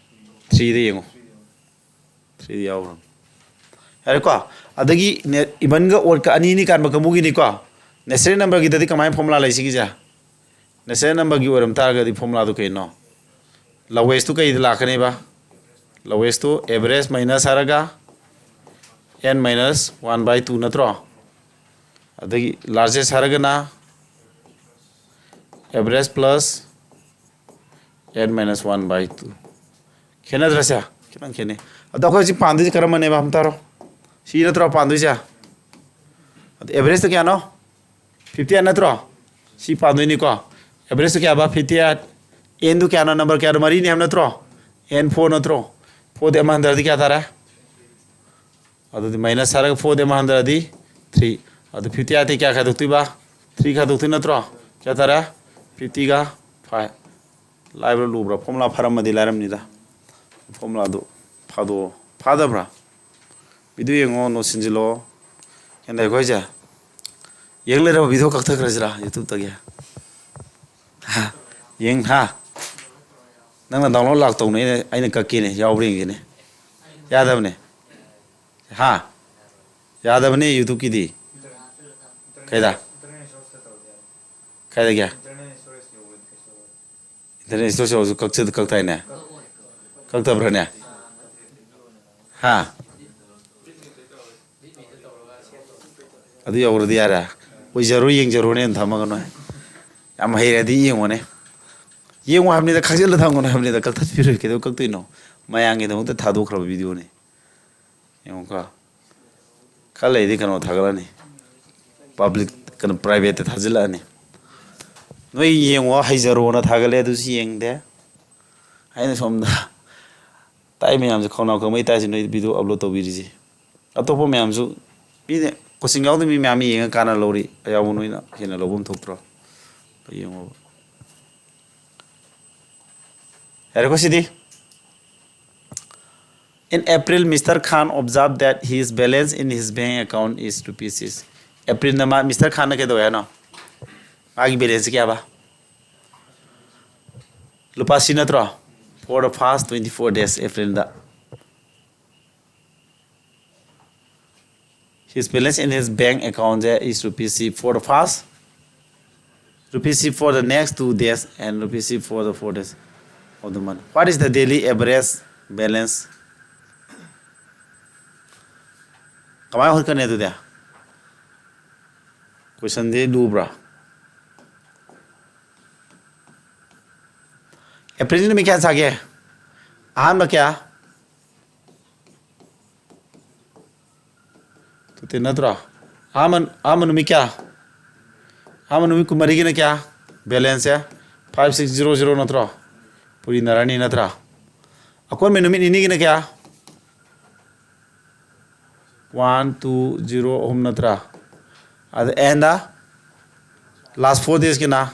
ꯊ꯭ꯔꯤꯗ ꯌꯦꯡꯉꯨ꯫ ꯊ꯭ꯔꯤꯗ ꯌꯥꯎꯈ꯭ꯔꯕꯅꯤ꯫ ꯌꯥꯔꯦꯀꯣ? ꯑꯗꯒꯤ ꯏꯚꯟꯒ ꯑꯣꯠꯀ ꯑꯅꯤ ꯑꯅꯤ ꯀꯥꯟꯕ ꯀꯥꯡꯕꯨꯒꯤꯅꯤꯀꯣ꯫ ꯅꯦꯆꯔꯦꯜ ꯅꯝꯕꯔꯒꯤꯗꯗꯤ ꯀꯃꯥꯏꯅ ꯐꯣꯔꯃꯨꯂꯥ ꯂꯩ ꯁꯤꯒꯤꯁꯦ? ꯅꯦꯆꯔꯦꯜ ꯅꯝꯕꯔꯒꯤ ꯑꯣꯏꯔꯝ ꯇꯥꯔꯒꯗꯤ ꯐꯣꯔꯃꯨꯂꯥꯗꯨ ꯀꯩꯅꯣ? ꯂꯣꯋꯦꯁꯇꯨ ꯀꯩꯗ ꯂꯥꯛꯀꯅꯦꯕ? ꯂꯣꯋꯦꯁꯇꯨ ꯑꯦꯚꯔꯦꯖ ꯃꯥꯏꯅꯁ ꯍꯥꯏꯔꯒ n minus one by two ꯅꯠꯇ꯭ꯔꯣ? ꯑꯗꯒꯤ ꯂꯥꯔꯖꯦꯁ ꯍꯥꯏꯔꯒꯅ average plus n minus one by two. ꯈꯦꯠꯅꯗ꯭ꯔꯁꯦ? ꯈꯤꯇꯪ ꯈꯦꯠꯅꯩ꯫ ꯑꯗꯣ ꯑꯩꯈꯣꯏ ꯍꯧꯖꯤꯛ ꯄꯥꯟꯗꯣꯏꯁꯦ ꯀꯔꯝꯕꯅꯦꯕ? ꯑꯝꯇꯔꯣ? ꯁꯤ ꯅꯠꯇ꯭ꯔꯣ ꯄꯥꯟꯗꯣꯏꯁꯦ? ꯑꯗꯣ ꯑꯦꯚꯔꯦꯖꯇ ꯀꯌꯥꯅꯣ? ꯐꯤꯐꯇꯤ ꯑꯥꯏꯠ ꯅꯠꯇ꯭ꯔꯣ? ꯁꯤ ꯄꯥꯟꯗꯣꯏꯅꯤꯀꯣ꯫ ꯑꯦꯚꯔꯦꯖꯇ ꯀꯌꯥꯕ? Fifty eight. ꯑꯦꯟꯗꯨ ꯀꯌꯥꯅꯣ? ꯅꯝꯕꯔ ꯀꯌꯥꯅꯣ? ꯃꯔꯤꯅꯤ ꯍꯥꯏꯕ ꯅꯠꯇ꯭ꯔꯣ? ꯑꯦꯟ ꯐꯣꯔ ꯅꯠꯇ꯭ꯔꯣ? ꯐꯣꯔꯗꯤ ꯑꯃ ꯍꯟꯊꯔꯗꯤ ꯀꯌꯥ ꯇꯥꯔꯦ? ꯑꯗꯨꯗꯤ ꯃꯥꯏꯅꯁ ꯍꯥꯏꯔꯒ ꯐꯣꯔꯗꯤ ꯑꯃ ꯍꯟꯊꯔꯗꯤ ꯊ꯭ꯔꯤ꯫ ꯑꯗꯨ ꯐꯤꯐꯇꯤ ꯑꯥꯏꯠꯇꯤ ꯀꯌꯥ ꯈꯥꯏꯗꯣꯛꯇꯣꯏꯕ? ꯊ꯭ꯔꯤ ꯈꯥꯏꯗꯣꯛꯇꯣꯏ ꯅꯠꯇ꯭ꯔꯣ? ꯀꯌꯥ ꯇꯥꯔꯦ? ꯐꯤꯐꯇꯤꯒ ꯐꯥꯏꯚ꯫ ꯂꯥꯏꯕ꯭ꯔꯥ ꯂꯨꯕ꯭ꯔꯥ? ꯐꯣꯔꯃꯨꯂꯥ ꯐꯔꯝꯃꯗꯤ ꯂꯥꯏꯔꯝꯅꯤꯗ꯫ ꯐꯣꯔꯃꯨꯂꯥꯗꯨ ꯐꯥꯗꯣꯛꯑꯣ꯫ ꯐꯥꯗꯕ꯭ꯔꯥ? ꯚꯤꯗꯤꯑꯣ ꯌꯦꯡꯉꯣ, ꯅꯣꯠ ꯁꯤꯟꯖꯤꯜꯂꯣ꯫ ꯍꯦꯟꯗꯥꯏꯀꯣ ꯑꯩꯁꯦ? ꯌꯦꯡ ꯂꯩꯔꯕ ꯚꯤꯗꯤꯑꯣ ꯀꯛꯊꯈ꯭ꯔꯁꯤꯔꯥ ꯌꯨꯇ꯭ꯌꯨꯕꯇꯒꯤ? ꯍꯥ? ꯌꯦꯡ ꯍꯥ? ꯅꯪꯅ ꯗꯥꯎꯟꯂꯣꯗ ꯂꯥꯛꯇꯧꯅꯦ, ꯑꯩꯅ, ꯑꯩꯅ ꯀꯛꯀꯦꯅꯦ, ꯌꯥꯎꯕ꯭ꯔꯥ ꯌꯦꯡꯒꯦꯅꯦ꯫ ꯌꯥꯗꯕꯅꯦ꯫ ꯍꯥ? ꯌꯥꯗꯕꯅꯦ ꯌꯨꯇ꯭ꯌꯨꯕꯀꯤꯗꯤ꯫ ꯀꯩꯗ? ꯀꯥꯏꯗꯒꯤ? ꯏꯟꯇꯔꯅꯦꯠ ꯏꯁꯇꯣꯔꯦꯖ ꯌꯧꯔꯁꯨ ꯀꯛꯆ-, ꯀꯛꯇꯥꯏꯅꯦ? ꯀꯛꯇꯕ꯭ꯔꯥꯅꯦ? ꯍꯥ? ꯑꯗꯨ ꯌꯧꯔꯗꯤ ꯌꯥꯔꯦ꯫ ꯑꯣꯏꯖꯔꯣ, ꯌꯦꯡꯖꯔꯣꯅꯦ, ꯑꯗꯨꯝ ꯊꯝꯃꯒ ꯅꯣꯏ꯫ ꯌꯥꯝ ꯍꯩꯔꯗꯤ ꯌꯦꯡꯉꯣꯅꯦ꯫ ꯌꯦꯡꯉꯣ ꯍꯥꯏꯕꯅꯤꯗ, ꯈꯥꯛꯆꯤꯜꯂ ꯊꯝꯒꯅꯨ ꯍꯥꯏꯕꯅꯤꯗ, ꯀꯛꯊꯠꯄꯤꯔꯣꯏ, ꯀꯩꯗꯧ ꯀꯛꯇꯣꯏꯅꯣ? ꯃꯌꯥꯝꯒꯤꯗꯃꯛꯇ ꯊꯥꯗꯣꯛꯈ꯭ꯔꯕ ꯚꯤꯗꯤꯑꯣꯅꯤ꯫ ꯌꯦꯡꯉꯨꯀꯣ꯫ ꯈꯔ ꯂꯩꯗꯤ ꯀꯩꯅꯣ ꯊꯥꯒꯠꯂꯅꯤ꯫ ꯄꯕ꯭ꯂꯤꯛ, ꯀꯩꯅꯣ, ꯄ꯭ꯔꯥꯏꯚꯦꯠꯇ ꯊꯥꯖꯤꯜꯂꯛꯑꯅꯤ꯫ ꯅꯣꯏ ꯌꯦꯡꯉꯣ, ꯍꯩꯖꯔꯣꯅ ꯊꯥꯒꯠꯂꯦ, ꯑꯗꯨꯁꯨ ꯌꯦꯡꯗꯦ꯫ ꯑꯩꯅ ꯁꯣꯝꯗ ꯇꯥꯛꯏ ꯃꯌꯥꯝꯁꯦ, ꯈꯧꯅꯥꯎ ꯀꯪꯕꯩ ꯇꯥꯏꯁꯦ ꯅꯣꯏ ꯚꯤꯗꯤꯑꯣ ꯑꯞꯂꯣꯗ ꯇꯧꯕꯤꯔꯤꯁꯦ꯫ ꯑꯇꯣꯞꯄ ꯃꯌꯥꯝꯁꯨ ꯃꯤꯅ ꯀꯣꯆꯤꯡ ꯌꯥꯎꯗꯕ ꯃꯤ ꯃꯌꯥꯝ ꯌꯦꯡꯉ ꯀꯥꯟꯅ ꯂꯧꯔꯤ, ꯑꯌꯥꯎꯕ ꯅꯣꯏꯅ ꯍꯦꯟꯅ ꯂꯧꯐꯝ ꯊꯣꯛꯇ꯭ꯔꯣ? ꯌꯦꯡꯉꯣꯕ꯫ ꯌꯥꯔꯦꯀꯣ ꯁꯤꯗꯤ? In April, Mister Khan observed that his balance in his bank account is rupees six. ꯑꯦꯄ꯭ꯔꯤꯜꯗ ꯃꯥ, ꯃꯤꯁꯇꯔ ꯈꯥꯟꯅ ꯀꯩꯗꯧꯋꯦ ꯍꯥꯏꯅꯣ? ꯃꯥꯒꯤ ꯕꯦꯂꯦꯟꯁꯁꯤ ꯀꯌꯥꯕ? ꯂꯨꯄꯥ ꯁꯤ ꯅꯠꯇ꯭ꯔꯣ? For the past twenty four days, ꯑꯦꯄ꯭ꯔꯤꯜꯗ꯫ His balance in his bank account is rupees six for the first, rupees six for the next two days, and rupees six for the four days of the month. What is the daily average balance? ꯀꯃꯥꯏꯅ ꯍꯣꯠꯀꯅꯤ ꯑꯗꯨꯗꯤ? ꯀꯣꯏꯁꯟꯗꯤ ꯂꯨꯕ꯭ꯔꯥ? April ꯅꯨꯃꯤꯠ ꯀꯌꯥ ꯁꯥꯒꯦ? ꯑꯍꯥꯟꯕ ꯀꯌꯥ? Two ten ꯅꯠꯇ꯭ꯔꯣ? ꯑꯍꯥꯟꯕ, ꯑꯍꯥꯟꯕ ꯅꯨꯃꯤꯠ ꯀꯌꯥ? ꯑꯍꯥꯟꯕ ꯅꯨꯃꯤꯠ ꯀꯨꯟꯃꯔꯤꯒꯤꯅ ꯀꯌꯥ? ꯕꯦꯂꯦꯟꯁꯁꯦ five six zero zero ꯅꯠꯇ꯭ꯔꯣ? ꯄꯨꯔꯤꯅꯔꯅꯤ ꯅꯠꯇ꯭ꯔꯥ? ꯑꯀꯣꯟꯕ ꯅꯨꯃꯤꯠ ꯅꯤꯅꯤꯒꯤꯅ ꯀꯌꯥ? One two zero ꯑꯍꯨꯝ ꯅꯠꯇ꯭ꯔꯥ? ꯑꯗ ꯑꯦꯟꯗ ꯂꯥꯁ ꯐꯣꯔ ꯗꯦꯁꯀꯤꯅ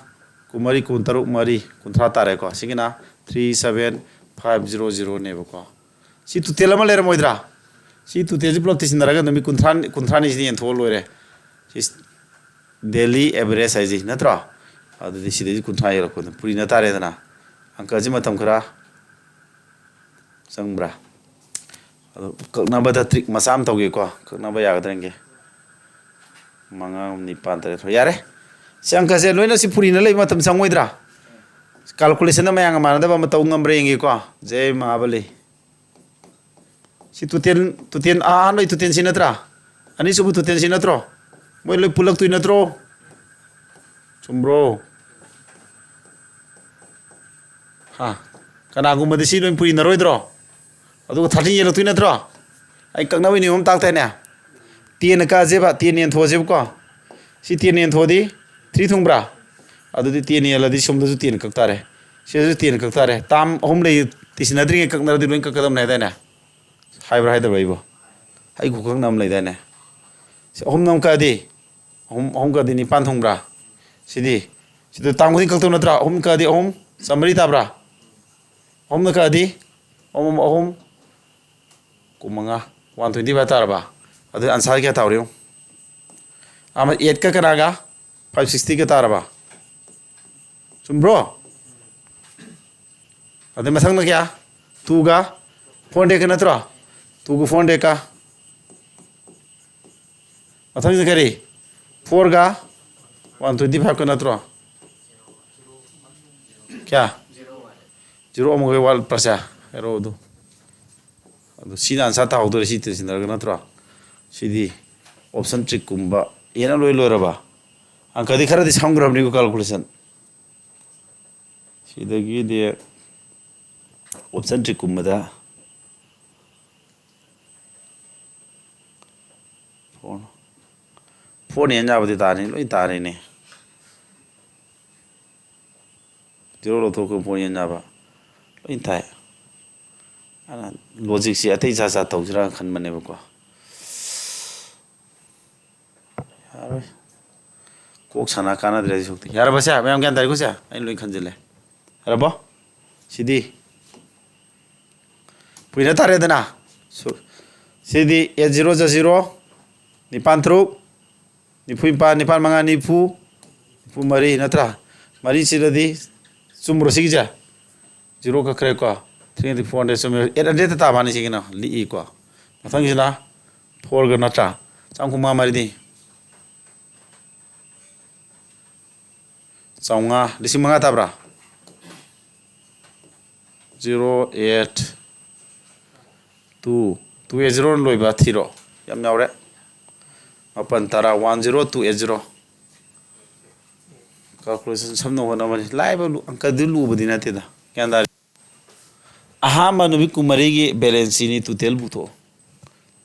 ꯀꯨꯟꯃꯔꯤ, ꯀꯨꯟꯇꯔꯨꯛ, ꯃꯔꯤ, ꯀꯨꯟꯊ꯭ꯔꯥ ꯇꯥꯔꯦꯀꯣ꯫ ꯁꯤꯒꯤꯅ three seven five zero zeroꯅꯦꯕꯀꯣ꯫ ꯁꯤ ꯇꯣꯇꯦꯜ ꯑꯃ ꯂꯩꯔꯝꯃꯣꯏꯗ꯭ꯔꯥ? ꯁꯤ ꯇꯣꯇꯦꯜꯁꯤ ꯄꯨꯂꯞ ꯊꯤꯖꯤꯟꯅꯔꯒ ꯅꯨꯃꯤꯠ ꯀꯨꯟꯊ꯭ꯔꯥ, ꯀꯨꯟꯊ꯭ꯔꯥꯅꯤꯁꯤꯗ ꯌꯦꯟꯊꯣꯛꯑ ꯂꯣꯏꯔꯦ꯫ ꯁꯤ ꯗꯦꯂꯤ ꯑꯦꯚꯔꯦꯖ ꯍꯥꯏꯁꯤ ꯅꯠꯇ꯭ꯔꯣ? ꯑꯗꯨꯗꯤ ꯁꯤꯗꯩꯁꯤ ꯀꯨꯟꯊ꯭ꯔꯥ ꯌꯧꯔꯛꯄꯗ ꯄꯨꯔꯤꯅ ꯇꯥꯔꯦꯗꯅ꯫ ꯑꯪꯀꯁꯤ ꯃꯇꯝ ꯈꯔ ꯆꯪꯕ꯭ꯔꯥ? ꯑꯗꯣ ꯀꯛꯅꯕꯗ ꯇ꯭ꯔꯤꯛ ꯃꯆꯥ ꯑꯃ ꯇꯧꯒꯦꯀꯣ꯫ ꯀꯛꯅꯕ ꯌꯥꯒꯗ꯭ꯔꯥ ꯌꯦꯡꯒꯦ꯫ ꯃꯉꯥ, ꯅꯤꯄꯥꯟ, ꯇꯔꯦꯠ, ꯍꯣꯏ, ꯌꯥꯔꯦ꯫ ꯁꯤ ꯑꯪꯀꯁꯦ ꯂꯣꯏꯅ ꯁꯤ ꯄꯨꯔꯤꯅ ꯂꯩꯕ ꯃꯇꯝ ꯆꯪꯉꯣꯏꯗ꯭ꯔꯥ? ꯀꯥꯜꯀꯨꯂꯦꯁꯟꯗ ꯃꯌꯥꯝꯒ ꯃꯥꯟꯅꯗꯕ ꯑꯃ ꯇꯧ ꯉꯝꯕ꯭ꯔꯥ ꯌꯦꯡꯒꯦꯀꯣ꯫ ꯖꯩ ꯃꯍꯥꯕꯂꯤ꯫ ꯁꯤ ꯇꯨꯇꯦꯟ, ꯇꯨꯇꯦꯟ, ꯑꯍꯥꯟꯕꯩ ꯇꯨꯇꯦꯟꯁꯤ ꯅꯠꯇ꯭ꯔꯥ? ꯑꯅꯤꯁꯨꯕ ꯇꯨꯇꯦꯟꯁꯤ ꯅꯠꯇ꯭ꯔꯣ? ꯃꯣꯏ ꯂꯣꯏ ꯄꯨꯜꯂꯛꯇꯣꯏ ꯅꯠꯇ꯭ꯔꯣ? ꯆꯨꯝꯕ꯭ꯔꯣ? ꯍꯥ? ꯀꯅꯥꯒꯨꯝꯕꯗꯤ ꯁꯤ ꯂꯣꯏ ꯄꯨꯔꯤꯅꯔꯣꯏꯗ꯭ꯔꯣ? ꯑꯗꯨꯒ ꯊꯥꯔꯇꯤꯟ ꯌꯦꯜꯂꯛꯇꯣꯏ ꯅꯠꯇ꯭ꯔꯣ? ꯑꯩ ꯀꯛꯅꯕ ꯅꯤꯌꯣꯝ ꯑꯃ ꯇꯥꯛꯇꯥꯏꯅꯦ? ꯇꯦꯟꯅ ꯀꯛꯑꯁꯦꯕ, ꯇꯦꯟ ꯌꯦꯟꯊꯣꯛꯑꯁꯦꯕꯀꯣ꯫ ꯁꯤ ꯇꯦꯟ ꯌꯦꯟꯊꯣꯛꯑꯗꯤ ꯊ꯭ꯔꯤ ꯊꯨꯡꯕ꯭ꯔꯥ? ꯑꯗꯨꯗꯤ ꯇꯦꯟ ꯌꯦꯜꯂꯗꯤ ꯁꯣꯝꯗꯁꯨ ꯇꯦꯟ ꯀꯛ ꯇꯥꯔꯦ, ꯁꯤꯗꯁꯨ ꯇꯦꯟ ꯀꯛ ꯇꯥꯔꯦ꯫ ꯇꯥꯝ ꯑꯍꯨꯝ ꯂꯩ, ꯇꯤꯁꯤꯟꯅꯗ꯭ꯔꯤꯉꯩ ꯀꯛꯅꯔꯗꯤ ꯂꯣꯏ ꯀꯛꯀꯗꯕꯅꯦ ꯍꯥꯏꯗꯥꯏꯅꯦ? ꯍꯥꯏꯕ꯭ꯔꯥ ꯍꯥꯏꯗꯕ꯭ꯔꯥ ꯑꯩꯕꯣ? ꯑꯩ ꯈꯨꯀꯛꯅ ꯑꯃ ꯂꯩꯗꯥꯏꯅꯦ? ꯁꯤ ꯑꯍꯨꯝꯅ ꯑꯃꯨꯛ ꯀꯛꯑꯗꯤ, ꯑꯍꯨꯝ, ꯑꯍꯨꯝ ꯀꯛꯑꯗꯤ ꯅꯤꯄꯥꯟ ꯊꯨꯡꯕ꯭ꯔꯥ? ꯁꯤꯗꯤ ꯁꯤꯗ ꯇꯥꯝ ꯈꯨꯗꯤꯡ ꯀꯛꯇꯧ ꯅꯠꯇ꯭ꯔꯥ? ꯑꯍꯨꯝ ꯀꯛꯑꯗꯤ ꯑꯍꯨꯝ, ꯆꯥꯝꯃꯔꯤ ꯇꯥꯕ꯭ꯔꯥ? ꯑꯍꯨꯝꯅ ꯀꯛꯑꯗꯤ ꯑꯍꯨꯝ, ꯑꯍꯨꯝ, ꯑꯍꯨꯝ, ꯀꯨꯟꯃꯉꯥ, ꯋꯥꯟ ꯇ꯭ꯋꯦꯟꯇꯤ ꯐꯥꯏꯚ ꯇꯥꯔꯕ? ꯑꯗꯨ ꯑꯟꯁꯥꯔ ꯀꯌꯥ ꯇꯥꯍꯧꯔꯤ ꯌꯦꯡꯉꯨ꯫ ꯑꯃ ꯑꯦꯠꯀ ꯀꯅꯥꯒ? ꯐꯥꯏꯚ ꯁꯤꯛꯁꯇꯤꯒ ꯇꯥꯔꯕ? ꯆꯨꯝꯕ꯭ꯔꯣ? ꯑꯗꯩ ꯃꯊꯪꯅ ꯀꯌꯥ? ꯇꯨꯒ ꯐꯣꯔ ꯍꯟꯗ꯭ꯔꯦꯗꯀ ꯅꯠꯇ꯭ꯔꯣ? ꯇꯨꯒ ꯐꯣꯔ ꯍꯟꯗ꯭ꯔꯦꯗꯀ꯫ ꯃꯊꯪꯁꯤꯅ ꯀꯔꯤ? ꯐꯣꯔꯒ ꯋꯥꯟ ꯇ꯭ꯋꯦꯟꯇꯤ ꯐꯥꯏꯚꯀ ꯅꯠꯇ꯭ꯔꯣ? ꯀꯌꯥ? ꯖꯤꯔꯣ ꯑꯃꯒ ꯋꯥꯠꯄꯁꯦ ꯍꯥꯏꯔꯛꯑꯣ ꯑꯗꯨ꯫ ꯑꯗꯨ ꯁꯤꯅ ꯑꯟꯁꯥꯔ ꯇꯥꯍꯧꯗꯣꯔꯦ, ꯁꯤ ꯇꯦꯟꯁꯤꯟꯅꯔꯒ ꯅꯠꯇ꯭ꯔꯣ? ꯁꯤꯗꯤ ꯑꯣꯞꯁꯟ ꯇ꯭ꯔꯤꯛꯀꯨꯝꯕ ꯑꯦꯅ ꯂꯣꯏ ꯂꯣꯏꯔꯕ? ꯑꯪꯀꯗꯤ ꯈꯔꯗꯤ ꯁꯝꯈ꯭ꯔꯕꯅꯤꯀꯣ ꯀꯥꯜꯀꯨꯂꯦꯁꯟ꯫ ꯁꯤꯗꯒꯤꯗꯤ ꯑꯣꯞꯁꯟ ꯇ꯭ꯔꯤꯛꯀꯨꯝꯕꯗ ꯐꯣꯔ, ꯐꯣꯔꯅ ꯍꯦꯟ ꯌꯥꯕꯗꯤ ꯇꯥꯔꯅꯤ, ꯂꯣꯏ ꯇꯥꯔꯦꯅꯦ꯫ ꯖꯤꯔꯣ ꯂꯧꯊꯣꯛꯈ꯭ꯔꯒ ꯐꯣꯔ ꯍꯦꯟ ꯌꯥꯕ ꯂꯣꯏ ꯇꯥꯏ꯫ ꯑꯗꯨꯅ ꯂꯣꯖꯤꯛꯁꯤ ꯑꯇꯩ ꯖꯥꯠ ꯖꯥꯠ ꯇꯧꯁꯤꯔꯥ ꯈꯟꯕꯅꯦꯕꯀꯣ꯫ ꯌꯥꯔꯣꯏ꯫ ꯀꯣꯛ ꯁꯥꯟꯅ ꯀꯥꯟꯅꯗ꯭ꯔꯦ ꯑꯗꯨ ꯁꯔꯨꯛꯇꯤ꯫ ꯌꯥꯔꯕꯁꯦ? ꯃꯌꯥꯝ ꯒ꯭ꯌꯥꯟ ꯇꯥꯔꯦꯀꯣ ꯁꯦ? ꯑꯩꯅ ꯂꯣꯏ ꯈꯟꯖꯤꯜꯂꯦ꯫ ꯌꯥꯔꯕꯣ? ꯁꯤꯗꯤ ꯄꯨꯏꯅ ꯇꯥꯔꯦꯗꯅ꯫ ꯁꯨ-, ꯁꯤꯗꯤ ꯑꯦꯠ ꯖꯤꯔꯣ ꯖ ꯖꯤꯔꯣ, ꯅꯤꯄꯥꯟ ꯇꯔꯨꯛ, ꯅꯤꯐꯨ ꯅꯤꯄꯥꯟ, ꯅꯤꯄꯥꯟ ꯃꯉꯥ ꯅꯤꯐꯨ, ꯅꯤꯐꯨ ꯃꯔꯤ ꯅꯠꯇ꯭ꯔꯥ? ꯃꯔꯤꯁꯤꯗꯗꯤ ꯆꯨꯝꯕ꯭ꯔꯣ ꯁꯤꯒꯤꯁꯦ? ꯖꯤꯔꯣ ꯀꯛꯈ꯭ꯔꯦꯀꯣ꯫ ꯊ꯭ꯔꯤ ꯍꯟꯗ꯭ꯔꯦꯠ, ꯐꯣꯔ ꯍꯟꯗ꯭ꯔꯦꯠ ꯆꯨꯝꯃꯦ꯫ ꯑꯦꯠ ꯍꯟꯗ꯭ꯔꯦꯠꯇ ꯇꯥ ꯃꯥꯅꯤ ꯁꯤꯒꯤꯅ ꯂꯤꯛꯏꯀꯣ꯫ ꯃꯊꯪꯁꯤꯅ ꯐꯣꯔꯒ ꯅꯠꯇ꯭ꯔꯥ? ꯆꯥꯝ ꯀꯨꯟꯃꯉꯥ ꯃꯔꯤꯗꯤ ꯆꯥꯝꯃꯉꯥ, ꯂꯤꯁꯤꯡ ꯃꯉꯥ ꯇꯥꯕ꯭ꯔꯥ? Zero eight two, two eight ꯖꯤꯔꯣꯅ ꯂꯣꯏꯕ ꯊꯤꯔꯣ꯫ ꯌꯥꯝ ꯌꯥꯎꯔꯦ꯫ ꯃꯥꯄꯟ, ꯇꯔꯥ, one zero two eight zero. Calculation ꯁꯝꯅ ꯍꯣꯠꯅꯕꯅꯤ꯫ ꯂꯥꯏꯕ ꯂꯨ-, ꯑꯪꯀꯗꯤ ꯂꯨꯕꯗꯤ ꯅꯠꯇꯦꯗ꯫ ꯒ꯭ꯌꯥꯟ ꯇꯥꯔꯦ? ꯑꯍꯥꯟꯕ ꯅꯨꯃꯤꯠ ꯀꯨꯟꯃꯔꯤꯒꯤ ꯕꯦꯂꯦꯟꯁ ꯁꯤꯠꯅꯤ ꯇꯣꯇꯦꯜ ꯄꯨꯊꯣꯛꯑꯣ꯫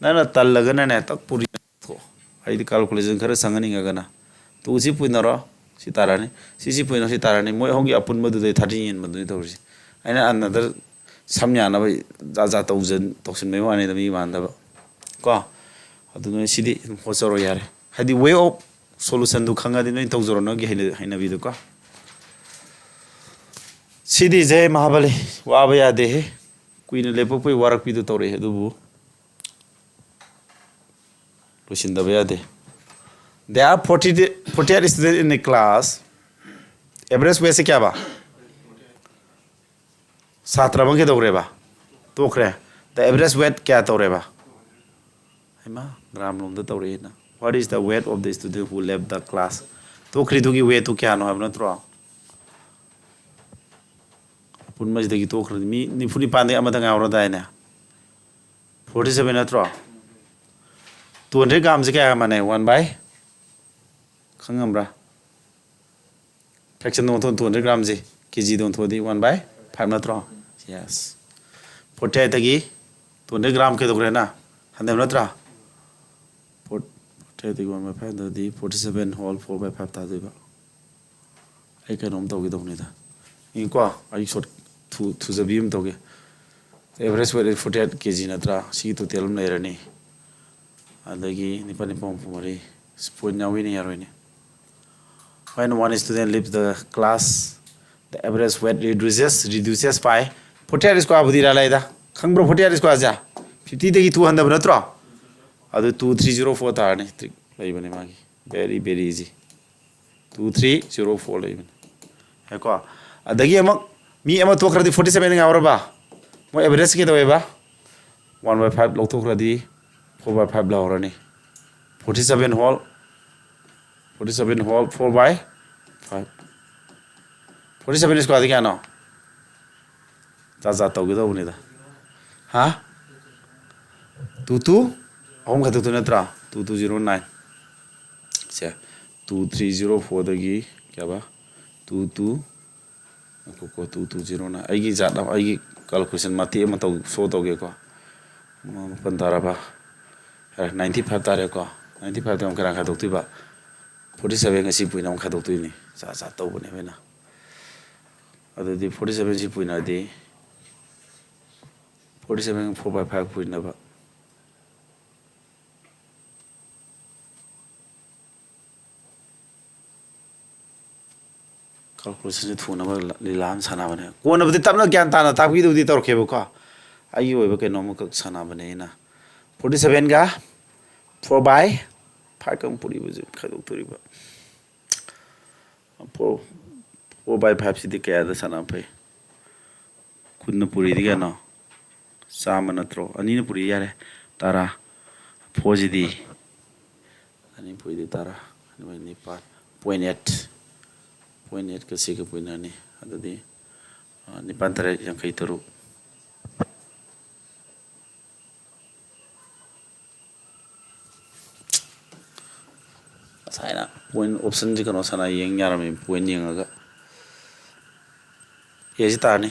ꯅꯪꯅ ꯇꯜꯂꯒꯅꯅꯦ, ꯇꯛ ꯄꯨꯔꯤ ꯄꯨꯊꯣꯛꯑꯣ꯫ ꯑꯩꯗꯤ ꯀꯥꯜꯀꯨꯂꯦꯁꯟ ꯈꯔ ꯆꯪꯍꯟꯅꯤꯡꯉꯒꯅ꯫ ꯇꯨ ꯁꯤ ꯄꯨꯏꯅꯔꯣ, ꯁꯤ ꯇꯥꯔꯅꯤ꯫ ꯁꯤ, ꯁꯤ ꯄꯨꯏꯅꯔꯣ, ꯁꯤ ꯇꯥꯔꯅꯤ꯫ ꯃꯣꯏ ꯑꯍꯨꯝꯒꯤ ꯑꯄꯨꯟꯕꯗꯨꯗꯩ ꯊꯥꯔꯇꯤ ꯌꯦꯟꯕꯗꯨꯅꯤ ꯇꯧꯔꯤꯁꯦ꯫ ꯑꯩꯅ another ꯁꯝ ꯌꯥꯅꯕ ꯖꯥꯠ ꯖꯥꯠ ꯇꯧꯖꯟ-, ꯇꯧꯁꯤꯟꯕꯩ ꯋꯥꯅꯤꯗ, ꯃꯤ ꯃꯥꯟꯗꯕ꯫ ꯀꯣ? ꯑꯗꯨ ꯅꯣꯏ ꯁꯤꯗꯤ ꯑꯗꯨꯝ ꯍꯣꯠꯆꯔꯣ ꯌꯥꯔꯦ꯫ ꯍꯥꯏꯗꯤ way of solutionꯗꯨ ꯈꯪꯉꯗꯤ ꯅꯣꯏ ꯇꯧꯖꯔꯣ, ꯅꯣꯏꯒꯤ ꯍꯩꯅ-, ꯍꯩꯅꯕꯤꯗꯨꯀꯣ꯫ ꯁꯤꯗꯤ ꯖꯦ ꯃꯍꯥꯕꯂꯤ, ꯋꯥꯕ ꯌꯥꯗꯦꯍꯦ꯫ ꯀꯨꯏꯅ ꯂꯦꯞꯄꯛꯄꯩ ꯋꯥꯔꯛꯄꯤꯗꯨ ꯇꯧꯔꯛꯑꯦ, ꯑꯗꯨꯕꯨ ꯂꯣꯏꯁꯤꯟꯗꯕ ꯌꯥꯗꯦ꯫ There are forty, forty-eight students in a class. Average weight ꯁꯦ ꯀꯌꯥꯕ? ꯁꯥꯇ꯭ꯔ ꯑꯃ ꯀꯩꯗꯧꯈ꯭ꯔꯦꯕ? ꯇꯣꯛꯈ꯭ꯔꯦ꯫ The average weight ꯀꯌꯥ ꯇꯧꯔꯦꯕ? ꯍꯩꯃꯥ, ꯒ꯭ꯔꯥꯝ ꯂꯣꯝꯗ ꯇꯧꯔꯛꯑꯦꯅ꯫ What is the weight of the student who left the class? ꯇꯣꯛꯈ꯭ꯔꯤꯗꯨꯒꯤ weight two ꯀꯌꯥꯅꯣ ꯍꯥꯏꯕ ꯅꯠꯇ꯭ꯔꯣ? ꯑꯄꯨꯟꯕꯁꯤꯗꯒꯤ ꯇꯣꯛꯈ꯭ꯔꯗꯤ ꯃꯤ ꯅꯤꯐꯨ ꯅꯤꯄꯥꯟꯗꯒꯤ ꯑꯃꯗ ꯉꯥꯏꯍꯧꯔꯗꯥꯏꯅꯦ? Forty seven ꯅꯠꯇ꯭ꯔꯣ? Two hundred ꯒ꯭ꯔꯥꯝꯁꯦ ꯀꯌꯥꯒ ꯃꯥꯟꯅꯩ? One by, ꯈꯪꯉꯝꯕ꯭ꯔꯥ? Fraction ꯗ ꯑꯣꯟꯊꯣꯛ, two hundred ꯒ꯭ꯔꯥꯝꯁꯦ ꯀꯦ ꯖꯤꯗ ꯑꯣꯟꯊꯣꯛꯑꯗꯤ one by five ꯅꯠꯇ꯭ꯔꯣ? Yes. Forty eight ꯇꯒꯤ two hundred ꯒ꯭ꯔꯥꯝ ꯀꯩꯗꯧꯈ꯭ꯔꯦꯅ? ꯍꯟꯊꯕ ꯅꯠꯇ꯭ꯔꯥ? Forty eight ꯇꯒꯤ one by five ꯍꯟꯊꯔꯗꯤ forty seven whole four by five ꯇꯥꯗꯣꯏꯕ꯫ ꯑꯩ ꯀꯩꯅꯣꯝ ꯇꯧꯒꯦ ꯇꯧꯕꯅꯤꯗ꯫ ꯌꯦꯡꯉꯨꯀꯣ, ꯑꯩ short ꯊꯨ-, ꯊꯨꯖꯕꯤ ꯑꯃ ꯇꯧꯒꯦ꯫ Average weight forty eight ꯀꯦ ꯖꯤ ꯅꯠꯇ꯭ꯔꯥ? ꯁꯤꯒꯤ total ꯑꯃ ꯂꯩꯔꯅꯤ꯫ ꯑꯗꯒꯤ ꯅꯤꯄꯥꯜ ꯅꯤꯄꯥꯜ ꯍꯨꯝꯐꯨ ꯃꯔꯤ꯫ Point ꯌꯥꯎꯏꯅꯦ, ꯌꯥꯔꯣꯏꯅꯦ꯫ When one student leaves the class, the average weight reduces, reduces by forty eight square ꯕꯨꯗꯤ ꯏꯔꯥꯏ ꯂꯥꯏꯗ꯫ ꯈꯪꯕ꯭ꯔꯣ forty eight square ꯁꯦ? Fifty ꯗꯒꯤ two ꯍꯟꯊꯕ ꯅꯠꯇ꯭ꯔꯣ? ꯑꯗꯨ two three zero four ꯇꯥꯔꯅꯤ꯫ Trick ꯂꯩꯕꯅꯦ ꯃꯥꯒꯤ꯫ Very, very easy. Two three zero four ꯂꯩꯕꯅꯤ꯫ ꯌꯥꯏꯀꯣ? ꯑꯗꯒꯤ ꯑꯃꯨꯛ ꯃꯤ ꯑꯃ ꯇꯣꯛꯈ꯭ꯔꯗꯤ forty seven ꯉꯥꯏꯍꯧꯔꯕ? ꯃꯣꯏ average ꯀꯩꯗꯧꯋꯦꯕ? One by five ꯂꯧꯊꯣꯛꯈ꯭ꯔꯗꯤ four by five ꯂꯧꯍꯧꯔꯅꯤ꯫ Forty seven whole, forty seven whole four by five. Forty seven square ꯗꯤ ꯀꯌꯥꯅꯣ? ꯖꯥꯠ ꯖꯥꯠ ꯇꯧꯒꯦ ꯇꯧꯕꯅꯤꯗ꯫ ꯍꯥ? Two two, ꯑꯍꯨꯝ ꯈꯛꯇꯛꯇꯨ ꯅꯠꯇ꯭ꯔꯥ? Two two zero nine꯫ ꯁꯦ, two three zero four ꯗꯒꯤ ꯀꯌꯥꯕ? Two two, ꯉꯥꯏꯈꯣꯀꯣ, two two zero nine꯫ ꯑꯩꯒꯤ ꯖꯥꯠ ꯑꯃ, ꯑꯩꯒꯤ calculation ꯃꯇꯦꯛ ꯑꯃ ꯇꯧ, show ꯇꯧꯒꯦꯀꯣ꯫ ꯃꯥꯄꯟ ꯇꯥꯔꯕ? ꯌꯥꯔꯦ, ninety five ꯇꯥꯔꯦꯀꯣ꯫ Ninety five ꯇ ꯑꯃꯨꯛ ꯀꯅꯥ ꯈꯥꯏꯗꯣꯛꯇꯣꯏꯕ? Forty seven ꯉꯁꯤ ꯄꯨꯏꯅ ꯑꯃꯨꯛ ꯈꯥꯏꯗꯣꯛꯇꯣꯏꯅꯤ꯫ ꯖꯥꯠ ꯖꯥꯠ ꯇꯧꯕꯅꯦ ꯑꯩꯈꯣꯏꯅ꯫ ꯑꯗꯨꯗꯤ forty seven ꯁꯤ ꯄꯨꯏꯅꯗꯤ, forty seven four by five ꯄꯨꯏꯅꯕ꯫ ꯀꯥꯜꯀꯨꯂꯦꯁꯟꯁꯦ ꯊꯨꯅꯕ ꯂꯤꯂꯥ ꯑꯃ ꯁꯥꯟꯅꯕꯅꯦ꯫ ꯀꯣꯟꯅꯕꯨꯗꯤ ꯇꯞꯅ ꯒ꯭ꯌꯥꯟ ꯇꯥꯅ ꯇꯥꯛꯄꯤꯗꯕꯨꯗꯤ ꯇꯧꯔꯛꯀꯦꯕꯀꯣ꯫ ꯑꯩꯒꯤ ꯑꯣꯏꯕ ꯀꯩꯅꯣꯝ ꯑꯃꯈꯛ ꯁꯥꯟꯅꯕꯅꯦ ꯑꯩꯅ꯫ ꯐꯣꯔꯇꯤ ꯁꯚꯦꯟꯒ ꯐꯣꯔ ꯕꯥꯏ ꯐꯥꯏꯚꯀ ꯑꯃꯨꯛ ꯄꯨꯔꯤꯕꯁꯦ ꯈꯥꯏꯗꯣꯛꯇꯣꯔꯤꯕ꯫ ꯐꯣꯔ ꯐꯣꯔ ꯕꯥꯏ ꯐꯥꯏꯚꯁꯤꯗꯤ ꯀꯌꯥꯗ ꯁꯥꯟꯅꯕ ꯐꯩ? ꯀꯨꯟꯅ ꯄꯨꯔꯤꯗꯤ ꯀꯌꯥꯅꯣ? ꯆꯥꯝꯃ ꯅꯠꯇ꯭ꯔꯣ? ꯑꯅꯤꯅ ꯄꯨꯔꯤ ꯌꯥꯔꯦ꯫ ꯇꯔꯥ꯫ ꯐꯣꯔꯁꯤꯗꯤ ꯑꯅꯤ ꯄꯨꯔꯤꯗꯤ ꯇꯔꯥ꯫ ꯑꯅꯤ ꯄꯨꯔꯤ ꯅꯤꯄꯥꯜ꯫ Point eight. ꯄꯣꯏꯟ ꯑꯦꯠꯀ ꯁꯤꯒ ꯄꯨꯟꯅꯅꯤ꯫ ꯑꯗꯨꯗꯤ, ꯑ, ꯅꯤꯄꯥꯜ ꯇꯔꯦꯠ ꯌꯥꯡꯈꯩ ꯇꯔꯨꯛ꯫ ꯉꯁꯥꯏꯅ ꯄꯣꯏꯟ ꯑꯣꯞꯁꯟꯁꯤ ꯀꯩꯅꯣ ꯁꯥꯟꯅ ꯌꯦꯡ ꯌꯥꯔꯝꯃꯤ, ꯄꯣꯏꯟ ꯌꯦꯡꯉꯒ꯫ ꯑꯦꯁꯤ ꯇꯥꯔꯅꯤ꯫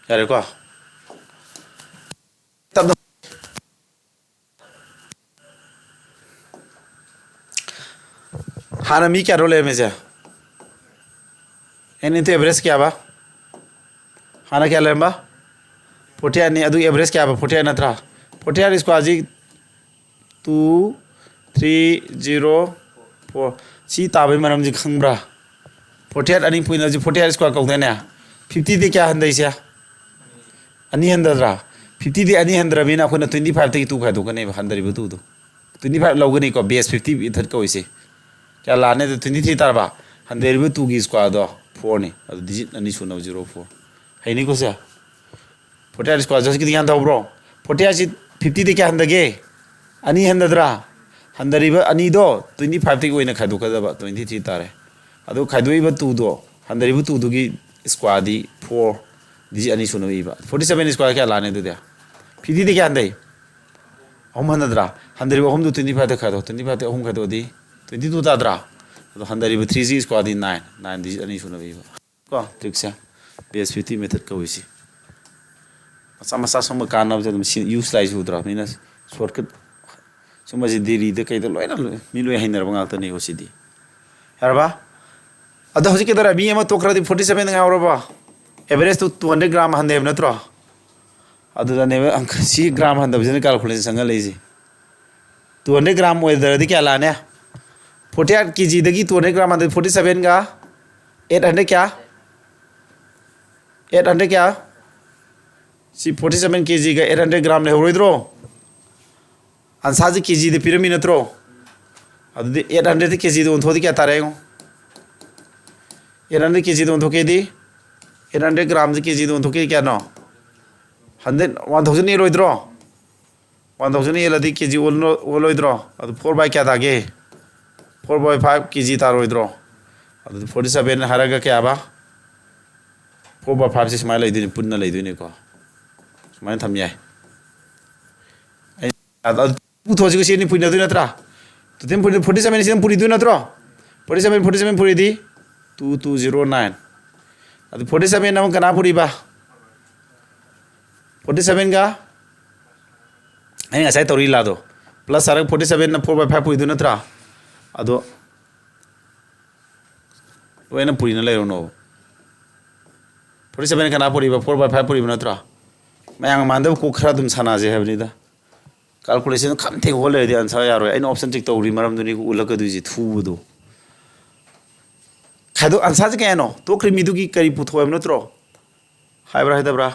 ꯌꯥꯔꯦꯀꯣ? ꯇꯞꯅ꯫ ꯍꯥꯟꯅ ꯃꯤ ꯀꯌꯥꯔꯣ ꯂꯩꯔꯝꯃꯤꯁꯦ? ꯑꯦꯟ ꯏꯟꯇꯨ ꯑꯦꯚꯔꯦꯖ ꯀꯌꯥꯕ? ꯍꯥꯟꯅ ꯀꯌꯥ ꯂꯩꯔꯝꯕ? ꯐꯣꯔꯇꯤ ꯑꯩꯠꯅꯤ꯫ ꯑꯗꯨꯒꯤ ꯑꯦꯚꯔꯦꯖ ꯀꯌꯥꯕ? ꯐꯣꯔꯇꯤ ꯑꯩꯠ ꯅꯠꯇ꯭ꯔꯥ? ꯐꯣꯔꯇꯤ ꯑꯩꯠ ꯁ꯭ꯀ꯭ꯋꯥꯔꯁꯤ ꯇꯨ ꯊ꯭ꯔꯤ ꯖꯤꯔꯣ ꯐꯣꯔ꯫ ꯁꯤ ꯇꯥꯕꯒꯤ ꯃꯔꯝꯁꯤ ꯈꯪꯕ꯭ꯔꯥ? ꯐꯣꯔꯇꯤ ꯑꯩꯠ ꯑꯅꯤ ꯄꯨꯏꯅ ꯍꯧꯖꯤꯛ ꯐꯣꯔꯇꯤ ꯑꯩꯠ ꯁ꯭ꯀ꯭ꯋꯥꯔ ꯀꯧꯗꯣꯏꯅꯦ꯫ ꯐꯤꯐꯇꯤꯗꯤ ꯀꯌꯥ ꯍꯟꯊꯩꯁꯦ? ꯑꯅꯤ ꯍꯟꯊꯗ꯭ꯔꯥ? ꯐꯤꯐꯇꯤꯗꯤ ꯑꯅꯤ ꯍꯟꯊꯔꯕꯅꯤꯅ ꯑꯩꯈꯣꯏꯅ ꯇ꯭ꯋꯦꯟꯇꯤ ꯐꯥꯏꯚꯇꯒꯤ ꯇꯨ ꯈꯥꯏꯗꯣꯛꯀꯅꯦꯕ, ꯍꯟꯊꯔꯤꯕ ꯇꯨꯗꯣ꯫ ꯇ꯭ꯋꯦꯟꯇꯤ ꯐꯥꯏꯚ ꯂꯧꯒꯅꯤꯀꯣ, ꯕꯦꯁ ꯐꯤꯐꯇꯤ ꯃꯦꯊꯠ ꯀꯧꯔꯤꯁꯦ꯫ ꯀꯌꯥ ꯂꯥꯛꯑꯅꯤ? ꯑꯗꯨ ꯇ꯭ꯋꯦꯟꯇꯤ ꯊ꯭ꯔꯤ ꯇꯥꯔꯕ? ꯍꯟꯊꯔꯤꯕ ꯇꯨꯒꯤ ꯁ꯭ꯀ꯭ꯋꯥꯔꯗꯣ ꯐꯣꯔꯅꯤ꯫ ꯑꯗꯨ ꯗꯤꯖꯤꯠ ꯑꯅꯤ ꯁꯨꯅꯕ ꯖꯤꯔꯣ ꯐꯣꯔ꯫ ꯍꯩꯅꯤꯀꯣ ꯁꯦ? ꯐꯣꯔꯇꯤ ꯑꯩꯠ ꯁ꯭ꯀ꯭ꯋꯥꯔ ꯖꯁꯀꯤꯗꯤ ꯀꯌꯥ ꯇꯧꯕ꯭ꯔꯣ? ꯐꯣꯔꯇꯤ ꯑꯩꯠꯁꯤ ꯐꯤꯐꯇꯤꯗꯤ ꯀꯌꯥ ꯍꯟꯊꯒꯦ? ꯑꯅꯤ ꯍꯟꯊꯗ꯭ꯔꯥ? ꯍꯟꯊꯔꯤꯕ ꯑꯅꯤꯗꯣ ꯇ꯭ꯋꯦꯟꯇꯤ ꯐꯥꯏꯚꯇꯒꯤ ꯑꯣꯏꯅ ꯈꯥꯏꯗꯣꯛꯀꯗꯕ, ꯇ꯭ꯋꯦꯟꯇꯤ ꯊ꯭ꯔꯤ ꯇꯥꯔꯦ꯫ ꯑꯗꯨ ꯈꯥꯏꯗꯣꯛꯏꯕ ꯇꯨꯗꯣ, ꯍꯟꯊꯔꯤꯕ ꯇꯨꯗꯨꯒꯤ ꯁ꯭ꯀ꯭ꯋꯥꯔꯗꯤ ꯐꯣꯔ, ꯗꯤꯖꯤꯠ ꯑꯅꯤ ꯁꯨꯅꯕ ꯏꯕ꯫ ꯐꯣꯔꯇꯤ ꯁꯚꯦꯟ ꯁ꯭ꯀ꯭ꯋꯥꯔ ꯀꯌꯥ ꯂꯥꯛꯑꯅꯤ ꯑꯗꯨꯗꯤ? ꯐꯤꯐꯇꯤꯗꯤ ꯀꯌꯥ ꯍꯟꯊꯩ? ꯑꯍꯨꯝ ꯍꯟꯊꯗ꯭ꯔꯥ? ꯍꯟꯊꯔꯤꯕ ꯑꯍꯨꯝꯗꯨ ꯇ꯭ꯋꯦꯟꯇꯤ ꯐꯥꯏꯚꯇ ꯈꯥꯏꯗꯣꯛ, ꯇ꯭ꯋꯦꯟꯇꯤ ꯐꯥꯏꯚꯇ ꯑꯍꯨꯝ ꯈꯥꯏꯗꯣꯛꯑꯗꯤ ꯇ꯭ꯋꯦꯟꯇꯤ ꯇꯨ ꯇꯥꯗ꯭ꯔꯥ? ꯑꯗꯣ ꯍꯟꯊꯔꯤꯕ ꯊ꯭ꯔꯤꯁꯤ ꯁ꯭ꯀ꯭ꯋꯥꯔꯗꯤ ꯅꯥꯏꯟ, ꯅꯥꯏꯟ ꯗꯤꯖꯤꯠ ꯑꯅꯤ ꯁꯨꯅꯕ ꯏꯕ꯫ ꯀꯣ, ꯇ꯭ꯔꯤꯛꯁꯦ꯫ ꯕꯦꯁ ꯐꯤꯐꯇꯤ ꯃꯦꯊꯠ ꯀꯧꯏꯁꯤ꯫ ꯃꯆꯥ ꯃꯆꯥ ꯁꯨꯝꯕ ꯀꯥꯟꯅꯕꯁꯦ ꯑꯗꯨꯝ ꯁꯤ ꯌꯨꯁ ꯂꯥꯏꯁ ꯎꯗ꯭ꯔꯥ? ꯃꯤꯅ ꯁꯣꯔꯠꯀꯠ ꯁꯨꯝꯕꯁꯤ ꯗꯦꯜꯂꯤꯗ ꯀꯩꯗ ꯂꯣꯏꯅ ꯂꯣꯏ-, ꯃꯤ ꯂꯣꯏ ꯍꯩꯅꯔꯕ ꯉꯥꯛꯇꯅꯦꯀꯣ ꯁꯤꯗꯤ꯫ ꯌꯥꯔꯕ? ꯑꯗꯣ ꯍꯧꯖꯤꯛ ꯀꯩꯗꯧꯔꯦ? ꯃꯤ ꯑꯃ ꯇꯣꯛꯈ꯭ꯔꯗꯤ ꯐꯣꯔꯇꯤ ꯁꯚꯦꯟ ꯉꯥꯏꯍꯧꯔꯕ? ꯑꯦꯚꯔꯦꯖꯇꯨ ꯇꯨ ꯍꯟꯗ꯭ꯔꯦꯠ ꯒ꯭ꯔꯥꯝ ꯍꯟꯊꯩꯕ ꯅꯠꯇ꯭ꯔꯣ? ꯑꯗꯨꯗꯅꯦꯕ ꯑꯪꯀ-, ꯁꯤ ꯒ꯭ꯔꯥꯝ ꯍꯟꯊꯕꯁꯤꯅ ꯀꯥꯜꯀꯨꯂꯦꯁꯟ ꯆꯪꯍꯜꯂꯛꯏꯁꯦ꯫ ꯇꯨ ꯍꯟꯗ꯭ꯔꯦꯠ ꯒ꯭ꯔꯥꯝ ꯑꯣꯏꯗ꯭ꯔꯗꯤ ꯀꯌꯥ ꯂꯥꯛꯑꯅꯤ? forty eight ꯀꯦ ꯖꯤꯗꯒꯤ two hundred gram ꯍꯟꯊꯔꯗꯤ forty seven ꯒ eight hundred ꯀꯌꯥ? Eight hundred ꯀꯌꯥ? ꯁꯤ forty seven ꯀꯦ ꯖꯤꯒ eight hundred gram ꯂꯩꯍꯧꯔꯣꯏꯗ꯭ꯔꯣ? ꯑꯟꯁꯥꯁꯦ ꯀꯦ ꯖꯤꯗ ꯄꯤꯔꯝꯃꯤ ꯅꯠꯇ꯭ꯔꯣ? ꯑꯗꯨꯗꯤ eight hundred ꯀꯦ ꯖꯤꯗ ꯑꯣꯟꯊꯣꯛꯑꯗꯤ ꯀꯌꯥ ꯇꯥꯔꯦ ꯌꯦꯡꯉꯣ꯫ Eight hundred ꯀꯦ ꯖꯤꯗ ꯑꯣꯟꯊꯣꯛꯀꯦꯗꯤ eight hundred gramꯁꯦ ꯀꯦ ꯖꯤꯗ ꯑꯣꯟꯊꯣꯛꯀꯦꯗꯤ ꯀꯌꯥꯅꯣ? Hundred, one thousand ꯍꯦꯜꯂꯣꯏꯗ꯭ꯔꯣ? One thousand ꯍꯦꯜꯂꯗꯤ ꯀꯦ ꯖꯤ ꯑꯣꯜꯂꯣꯏꯗ꯭ꯔꯣ? ꯑꯗꯨ four by ꯀꯌꯥ ꯇꯥꯒꯦ? Four by five K G ꯇꯥꯔꯣꯏꯗ꯭ꯔꯣ? ꯑꯗꯨꯗꯤ forty seven ꯍꯥꯏꯔꯒ ꯀꯌꯥꯕ? Four by fiveꯁꯦ ꯁꯨꯃꯥꯏꯅ ꯂꯩꯗꯣꯏꯅꯤ, ꯄꯨꯟꯅ ꯂꯩꯗꯣꯏꯅꯤꯀꯣ꯫ ꯁꯨꯃꯥꯏꯅ ꯊꯝ ꯌꯥꯏ꯫ ꯑꯩ, ꯑꯗ, ꯄꯨꯊꯣꯛꯑꯁꯤꯀꯣ, ꯁꯤ ꯑꯅꯤ ꯄꯨꯏꯅꯗꯣꯏ ꯅꯠꯇ꯭ꯔꯥ? Two ten forty, forty seven ꯁꯤꯗ ꯄꯨꯔꯤꯗꯣꯏ ꯅꯠꯇ꯭ꯔꯣ? Forty seven, forty seven ꯄꯨꯔꯤꯗꯤ two two zero nine꯫ ꯑꯗꯨ forty seven ꯑꯃ ꯀꯅꯥ ꯄꯨꯔꯤꯕ? Forty sevenꯒ ꯑꯩꯅ ꯉꯁꯥꯏ ꯇꯧꯔꯤ ꯂꯥꯗꯣ plus ꯍꯥꯏꯔꯒ forty sevenꯅ four by five ꯄꯨꯔꯤꯗꯣꯏ ꯅꯠꯇ꯭ꯔꯥ? ꯑꯗꯣ ꯂꯣꯏꯅ ꯄꯨꯔꯤꯅ ꯂꯩꯔꯨꯅꯣꯕ꯫ Forty seven ꯀꯅꯥ ꯄꯨꯔꯤꯕ? Four by five ꯄꯨꯔꯤꯕ ꯅꯠꯇ꯭ꯔꯣ? ꯃꯌꯥꯝ ꯃꯥꯟꯅꯗꯕ ꯀꯣꯛ ꯈꯔ ꯑꯗꯨꯝ ꯁꯥꯟꯅꯁꯦ ꯍꯥꯏꯕꯅꯤꯗ꯫ Calculation ꯈꯝ ꯊꯦꯡ ꯍꯣꯜ ꯂꯩꯔꯗꯤ answer ꯌꯥꯔꯣꯏ꯫ ꯑꯩꯅ option check ꯇꯧꯔꯤ ꯃꯔꯝꯗꯨꯅꯤ ꯎꯠꯂꯛꯀꯗꯣꯏꯁꯦ ꯊꯨꯕꯗꯣ꯫ ꯈꯥꯏꯗꯣꯛ, answerꯁꯦ ꯀꯌꯥꯅꯣ? ꯇꯣꯛꯈ꯭ꯔꯤ ꯃꯤꯗꯨꯒꯤ ꯀꯔꯤ ꯄꯨꯊꯣꯛꯑꯦꯕ ꯅꯠꯇ꯭ꯔꯣ? ꯍꯥꯏꯕ꯭ꯔꯥ ꯍꯥꯏꯗꯕ꯭ꯔꯥ?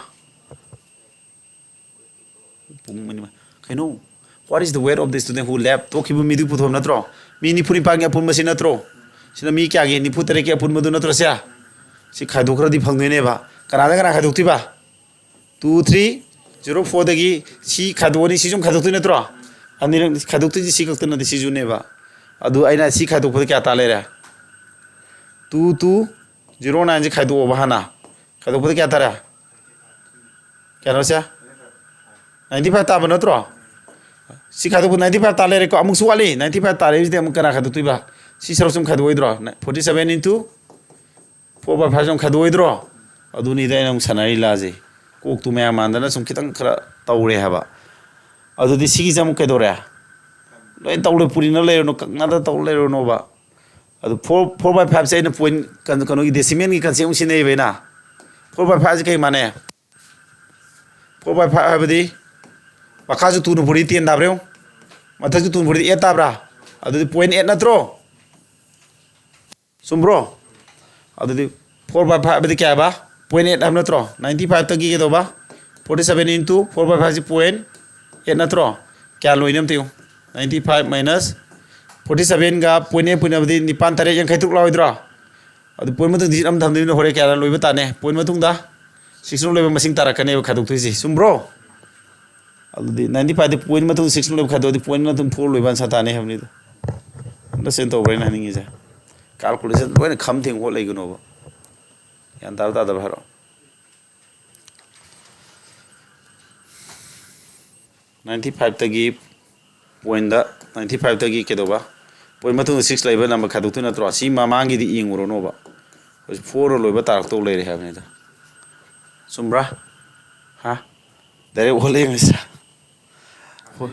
ꯄꯨꯡ ꯑꯅꯤ ꯃ-, ꯀꯩꯅꯣ? What is the weight of the student who left? ꯇꯣꯛꯈꯤꯕ ꯃꯤꯗꯨꯒꯤ ꯄꯨꯊꯣꯛꯑꯦꯕ ꯅꯠꯇ꯭ꯔꯣ? ꯃꯤ ꯅꯤꯐꯨ ꯅꯤꯄꯥꯟꯒꯤ ꯑꯄꯨꯟꯕꯁꯤ ꯅꯠꯇ꯭ꯔꯣ? ꯁꯤꯅ ꯃꯤ ꯀꯌꯥꯒꯤ? ꯅꯤꯐꯨ ꯇꯔꯦꯠꯀꯤ ꯑꯄꯨꯟꯕꯗꯨ ꯅꯠꯇ꯭ꯔꯣ ꯁꯦ? ꯁꯤ ꯈꯥꯏꯗꯣꯛꯈ꯭ꯔꯗꯤ ꯐꯪꯗꯣꯏꯅꯦꯕ꯫ ꯀꯅꯥꯗ ꯀꯅꯥ ꯈꯥꯏꯗꯣꯛꯇꯣꯏꯕ? Two three zero fourꯗꯒꯤ ꯁꯤ ꯈꯥꯏꯗꯣꯛꯑꯅꯤ, ꯁꯤꯁꯨ ꯑꯃꯨꯛ ꯈꯥꯏꯗꯣꯛꯇꯣꯏ ꯅꯠꯇ꯭ꯔꯣ? ꯑꯅꯤꯔꯛ ꯈꯥꯏꯗꯣꯛꯇꯣꯏꯁꯤ ꯁꯤ ꯈꯛꯇ ꯅꯠꯇꯦ, ꯁꯤꯁꯨꯅꯦꯕ꯫ ꯑꯗꯨ ꯑꯩꯅ ꯁꯤ ꯈꯥꯏꯗꯣꯛꯄꯗ ꯀꯌꯥ ꯇꯥ ꯂꯩꯔꯦ? Two two zero nineꯁꯦ ꯈꯥꯏꯗꯣꯛꯑꯣꯕ ꯍꯥꯟꯅ꯫ ꯈꯥꯏꯗꯣꯛꯄꯗ ꯀꯌꯥ ꯇꯥꯔꯦ? ꯀꯌꯥꯅꯣ ꯁꯦ? Ninety five ꯇꯥꯕ ꯅꯠꯇ꯭ꯔꯣ? ꯁꯤ ꯈꯥꯏꯗꯣꯛꯄ ninety five ꯇꯥ ꯂꯩꯔꯦꯀꯣ꯫ ꯑꯃꯨꯛꯁꯨ ꯋꯥꯠꯂꯤ꯫ Ninety five ꯇꯥꯔꯛꯏꯁꯤꯗꯤ ꯑꯃꯨꯛ ꯀꯅꯥ ꯈꯥꯏꯗꯣꯛꯇꯣꯏꯕ? ꯁꯤ ꯁꯔꯨꯛꯁꯨ ꯑꯃꯨꯛ ꯈꯥꯏꯗꯣꯛꯑꯣꯏꯗ꯭ꯔꯣ? Forty seven into four by five ꯁꯨꯝ ꯈꯥꯏꯗꯣꯛꯑꯣꯏꯗ꯭ꯔꯣ? ꯑꯗꯨꯅꯤꯗ ꯑꯩꯅ ꯑꯃꯨꯛ ꯁꯥꯟꯅꯔꯤ ꯂꯥꯁꯦ꯫ ꯀꯣꯛꯇꯨ ꯃꯌꯥꯝ ꯃꯥꯟꯗꯅ ꯁꯨꯝ ꯈꯤꯇꯪ ꯈꯔ ꯇꯧꯔꯦ ꯍꯥꯏꯕ꯫ ꯑꯗꯨꯗꯤ ꯁꯤꯒꯤꯁꯦ ꯑꯃꯨꯛ ꯀꯩꯗꯧꯔꯦ? ꯂꯣꯏ ꯇꯧ ꯂꯣꯏ ꯄꯨꯔꯤꯅ ꯂꯩꯔꯨꯅꯨ, ꯀꯛꯅꯗ ꯇꯧ ꯂꯩꯔꯨꯅꯣꯕ꯫ ꯑꯗꯨ four, four by fiveꯁꯦ ꯑꯩꯅ point ꯀꯩꯅꯣ, ꯀꯩꯅꯣꯒꯤ decimalꯒꯤ concept ꯑꯃꯨꯛ ꯁꯤꯖꯤꯟꯅꯩꯕ ꯑꯩꯅ꯫ Four by fiveꯁꯦ ꯀꯩ ꯃꯥꯟꯅꯩ? Four by five ꯍꯥꯏꯕꯗꯤ ꯃꯈꯥꯁꯨ twoꯅ ꯄꯨꯔꯤ ten ꯇꯥꯕ꯭ꯔꯥ ꯌꯦꯡꯉꯨ, ꯃꯊꯛꯁꯨ twoꯅ ꯄꯨꯔꯤ eight ꯇꯥꯕ꯭ꯔꯥ? ꯑꯗꯨꯗꯤ point eight ꯅꯠꯇ꯭ꯔꯣ? ꯆꯨꯝꯕ꯭ꯔꯣ? ꯑꯗꯨꯗꯤ four by five ꯍꯥꯏꯕꯗꯤ ꯀꯌꯥ ꯍꯥꯏꯕ? Point eight ꯍꯥꯏꯕ ꯅꯠꯇ꯭ꯔꯣ? Ninety five ꯇꯒꯤ ꯀꯩꯗꯧꯕ? Forty seven into four by five ꯁꯤ point eight ꯅꯠꯇ꯭ꯔꯣ? ꯀꯌꯥ ꯂꯣꯏꯅꯤ ꯑꯝꯇ ꯌꯦꯡꯉꯨ꯫ Ninety five minus forty seven ꯒ point eight ꯄꯨꯟꯅꯕꯗꯤ ꯅꯤꯄꯥꯟ ꯇꯔꯦꯠ ꯌꯥꯡꯈꯩ ꯇꯔꯨꯛ ꯂꯥꯛꯑꯣꯏꯗ꯭ꯔꯣ? ꯑꯗꯨ point ꯃꯇꯨꯡ digit ꯑꯃ ꯊꯝꯗꯣꯏꯅ ꯍꯣꯔꯦꯟ ꯀꯌꯥ ꯂꯣꯏꯕ ꯇꯥꯅꯤ? Point ꯃꯇꯨꯡꯗ six ꯅ ꯂꯣꯏꯕ ꯃꯁꯤꯡ ꯇꯥꯔꯛꯀꯅꯦꯕ ꯈꯥꯏꯗꯣꯛꯇꯣꯏꯁꯦ꯫ ꯆꯨꯝꯕ꯭ꯔꯣ? ꯑꯗꯨꯗꯤ ninety five ꯗꯤ point ꯃꯇꯨꯡ six ꯂꯣꯏꯕ ꯈꯥꯏꯗꯣꯛꯑꯗꯤ point ꯃꯇꯨꯡ four ꯂꯣꯏꯕ answer ꯇꯥꯅꯤ ꯍꯥꯏꯕꯅꯤꯗ꯫ Understand ꯇꯧꯕ꯭ꯔꯥ ꯑꯩꯅ ꯍꯥꯏꯅꯤꯡꯉꯤꯁꯦ? Calculation ꯂꯣꯏꯅ ꯈꯝ ꯊꯦꯡ ꯍꯣꯠ ꯂꯩꯒꯅꯣꯕ꯫ ꯒ꯭ꯌꯥꯟ ꯇꯥꯕ ꯇꯥꯗꯕ ꯍꯥꯏꯔꯣ꯫ Ninety five ꯇꯒꯤ point ꯗ, ninety five ꯇꯒꯤ ꯀꯩꯗꯧꯕ? Point ꯃꯇꯨꯡꯗ six ꯂꯩꯕ number ꯈꯥꯏꯗꯣꯛꯇꯣꯏ ꯅꯠꯇ꯭ꯔꯣ? ꯁꯤ ꯃꯃꯥꯡꯒꯤꯗꯤ ꯌꯦꯡꯉꯨꯔꯅꯣꯕ꯫ ꯍꯧꯖꯤꯛ four ꯂꯣꯏꯕ ꯇꯥꯔꯛꯇꯧ ꯂꯩꯔꯦ ꯍꯥꯏꯕꯅꯤꯗ꯫ ꯆꯨꯝꯕ꯭ꯔꯥ? ꯍꯥ? Direct ꯍꯣꯠꯂ ꯌꯦꯡꯉꯁꯤꯔꯥ? ꯍꯣꯏ꯫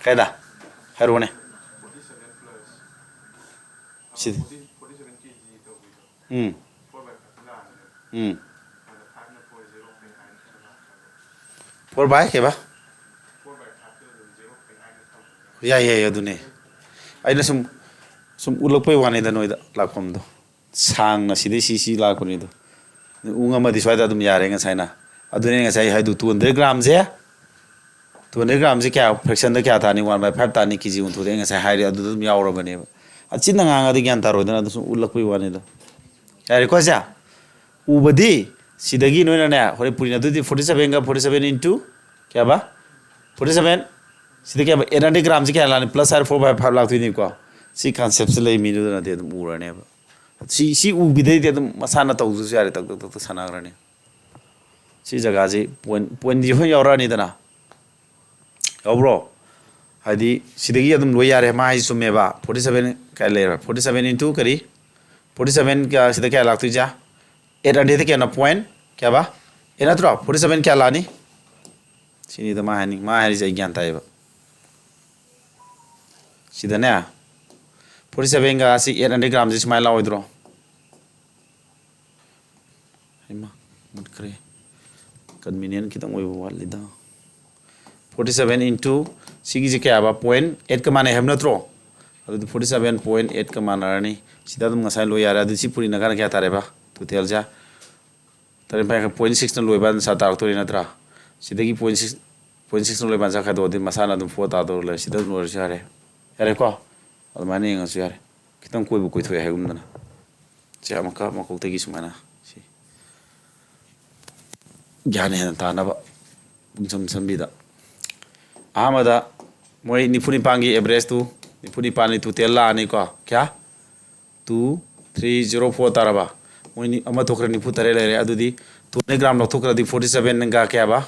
ꯀꯥꯏꯗ? ꯍꯥꯏꯔꯛꯑꯣꯅꯦ꯫ ꯁꯤꯗꯤ꯫ ꯎꯝ꯫ ꯎꯝ꯫ Four by ꯀꯩꯕ? ꯌꯥꯏ, ꯌꯥꯏ, ꯑꯗꯨꯅꯦ꯫ ꯑꯩꯅ ꯁꯨꯝ, ꯁꯨꯝ ꯎꯠꯂꯛꯄꯩ ꯋꯥꯅꯤꯗ ꯅꯣꯏꯗ ꯂꯥꯛꯐꯝꯗꯣ꯫ ꯁꯥꯡꯅ ꯁꯤꯗꯩ ꯁꯤ, ꯁꯤ ꯂꯥꯛꯄꯅꯤꯗꯣ꯫ ꯎ ꯑꯃꯗꯤ ꯁ꯭ꯋꯥꯏꯗ ꯑꯗꯨꯝ ꯌꯥꯔꯦ ꯉꯁꯥꯏꯅ꯫ ꯑꯗꯨꯅꯦ ꯉꯁꯥꯏ ꯍꯥꯏꯗꯨ two hundred gram ꯁꯦ꯫ Two hundred gram ꯁꯦ ꯀꯌꯥ, fraction ꯗ ꯀꯌꯥ ꯇꯥꯅꯤ? One by five ꯇꯥꯅꯤ, ꯀꯦ ꯖꯤ ꯑꯣꯟꯊꯣꯛꯑꯦ ꯉꯁꯥꯏ ꯍꯥꯏꯔꯦ, ꯑꯗꯨꯗ ꯑꯗꯨꯝ ꯌꯥꯎꯔꯕꯅꯦꯕ꯫ ꯑꯆꯤꯟꯅ ꯉꯥꯡꯉꯗꯤ ꯒ꯭ꯌꯥꯟ ꯇꯥꯔꯣꯏꯗꯅ, ꯑꯗꯨ ꯁꯨꯝ ꯎꯠꯂꯛꯄꯩ ꯋꯥꯅꯤꯗ꯫ ꯌꯥꯔꯦꯀꯣ ꯁꯦ? ꯎꯕꯗꯤ ꯁꯤꯗꯒꯤ ꯅꯣꯏꯅꯅꯦ, ꯍꯣꯔꯦꯟ ꯄꯨꯔꯤꯅ ꯑꯗꯨꯗꯤ forty seven ꯒ forty seven into ꯀꯌꯥꯕ? Forty seven, ꯁꯤꯗ ꯀꯌꯥꯕ? Eight hundred gram ꯁꯤ ꯀꯌꯥ ꯂꯥꯛꯅꯤ? Plus ꯍꯥꯏꯔ four by five ꯂꯥꯛꯇꯣꯏꯅꯤꯀꯣ꯫ ꯁꯤ concept ꯁꯤ ꯂꯩ ꯃꯤꯗꯨꯗꯅꯗꯤ ꯑꯗꯨꯝ ꯎꯔꯅꯦꯕ꯫ ꯁꯤ, ꯁꯤ ꯎꯕꯤꯗꯩꯗꯤ ꯑꯗꯨꯝ ꯃꯁꯥꯅ ꯇꯧꯗ꯭ꯔꯁꯨ ꯌꯥꯔꯦ, ꯇꯛ, ꯇꯛ, ꯇꯛ, ꯇꯛ ꯁꯥꯟꯅꯈ꯭ꯔꯅꯤ꯫ ꯁꯤ ꯖꯒꯥꯁꯤ point, point ꯗꯤ ꯍꯣꯏ ꯌꯥꯎꯔꯛꯑꯅꯤꯗꯅ꯫ ꯌꯥꯎꯕ꯭ꯔꯣ? ꯍꯥꯏꯗꯤ ꯁꯤꯗꯒꯤ ꯑꯗꯨꯝ ꯂꯣꯏ ꯌꯥꯔꯦ, ꯃꯥ ꯍꯥꯏꯁꯤ ꯆꯨꯝꯃꯦꯕ꯫ Forty seven ꯀꯌꯥ ꯂꯩꯔꯦ? Forty seven into ꯀꯔꯤ? Forty seven ꯀꯌꯥ, ꯁꯤꯗ ꯀꯌꯥ ꯂꯥꯛꯇꯣꯏꯁꯦ? Eight hundred ꯀꯌꯥꯅꯣ? Point ꯀꯌꯥꯕ? Eight ꯅꯠꯇ꯭ꯔꯣ? Forty seven ꯀꯌꯥ ꯂꯥꯛꯑꯅꯤ? ꯁꯤꯅꯤꯗ ꯃꯥ ꯍꯥꯏꯅꯤꯡ-, ꯃꯥ ꯍꯥꯏꯔꯤꯁꯦ ꯑꯩ ꯒ꯭ꯌꯥꯟ ꯇꯥꯏꯌꯦꯕ꯫ ꯁꯤꯗꯅꯦ, forty seven ꯒ ꯁꯤ eight hundred gram ꯁꯤ ꯁꯨꯃꯥꯏꯅ ꯂꯥꯛꯑꯣꯏꯗ꯭ꯔꯣ? ꯍꯩꯃꯥ, ꯃꯨꯠꯈ꯭ꯔꯦ꯫ Convenient ꯈꯤꯇꯪ ꯑꯣꯏꯕ ꯋꯥꯠꯂꯤꯗ꯫ Forty seven into ꯁꯤꯒꯤꯁꯦ ꯀꯌꯥꯕ? Point eight ꯀ ꯃꯥꯟꯅꯩ ꯍꯥꯏꯕ ꯅꯠꯇ꯭ꯔꯣ? ꯑꯗꯨꯗꯤ forty seven point eight ꯀ ꯃꯥꯟꯅꯔꯅꯤ꯫ ꯁꯤꯗ ꯑꯗꯨꯝ ꯉꯁꯥꯏ ꯂꯣꯏ ꯌꯥꯔꯦ꯫ ꯑꯗꯨ ꯁꯤ ꯄꯨꯔꯤꯅ ꯀꯥꯟꯗ ꯀꯌꯥ ꯇꯥꯔꯦꯕ? Total ꯁꯦ ꯇꯔꯦꯠ ꯄꯥꯏ point six ꯅ ꯂꯣꯏꯕ ꯑꯟꯁꯥ ꯇꯥꯔꯛꯇꯣꯔꯤ ꯅꯠꯇ꯭ꯔꯥ? ꯁꯤꯗꯒꯤ point six, point six ꯅ ꯂꯣꯏꯕ ꯑꯟꯁꯥ ꯈꯥꯏꯗꯣꯛꯑꯗꯤ ꯃꯁꯥꯅ ꯑꯗꯨꯝ four ꯇꯥꯗꯧꯔ ꯂꯩꯔꯦ꯫ ꯁꯤꯗ ꯑꯗꯨꯝ ꯂꯣꯏꯔꯁꯨ ꯌꯥꯔꯦ꯫ ꯌꯥꯔꯦꯀꯣ? ꯑꯗꯨꯃꯥꯏꯅ ꯌꯦꯡꯉꯁꯨ ꯌꯥꯔꯦ꯫ ꯈꯤꯇꯪ ꯀꯣꯏꯕꯨ ꯀꯣꯏꯊꯣꯛꯑꯦ ꯍꯥꯏꯒꯨꯝꯗꯅ꯫ ꯁꯤ ꯑꯃꯨꯛꯀ ꯃꯀꯣꯛꯇꯒꯤ ꯁꯨꯃꯥꯏꯅ ꯁꯤ ꯒ꯭ꯌꯥꯟ ꯍꯦꯟꯅ ꯇꯥꯅꯕ ꯄꯨꯡꯁꯝ ꯁꯝꯕꯤꯗ꯫ ꯑꯍꯥꯟꯕꯗ ꯃꯣꯏ ꯅꯤꯐꯨ ꯅꯤꯄꯥꯟꯒꯤ average ꯇꯨ, ꯅꯤꯐꯨ ꯅꯤꯄꯥꯟꯅꯤ total ꯂꯥꯛꯑꯅꯤꯀꯣ꯫ ꯀꯌꯥ? Two three zero four ꯇꯥꯔꯕ? ꯃꯣꯏ ꯅꯤ-, ꯑꯃ ꯊꯣꯛꯈ꯭ꯔꯦ, ꯅꯤꯐꯨ ꯇꯔꯦꯠ ꯂꯩꯔꯦ꯫ ꯑꯗꯨꯗꯤ two hundred gram ꯂꯧꯊꯣꯛꯈ꯭ꯔꯗꯤ forty seven ꯒ ꯀꯌꯥꯕ?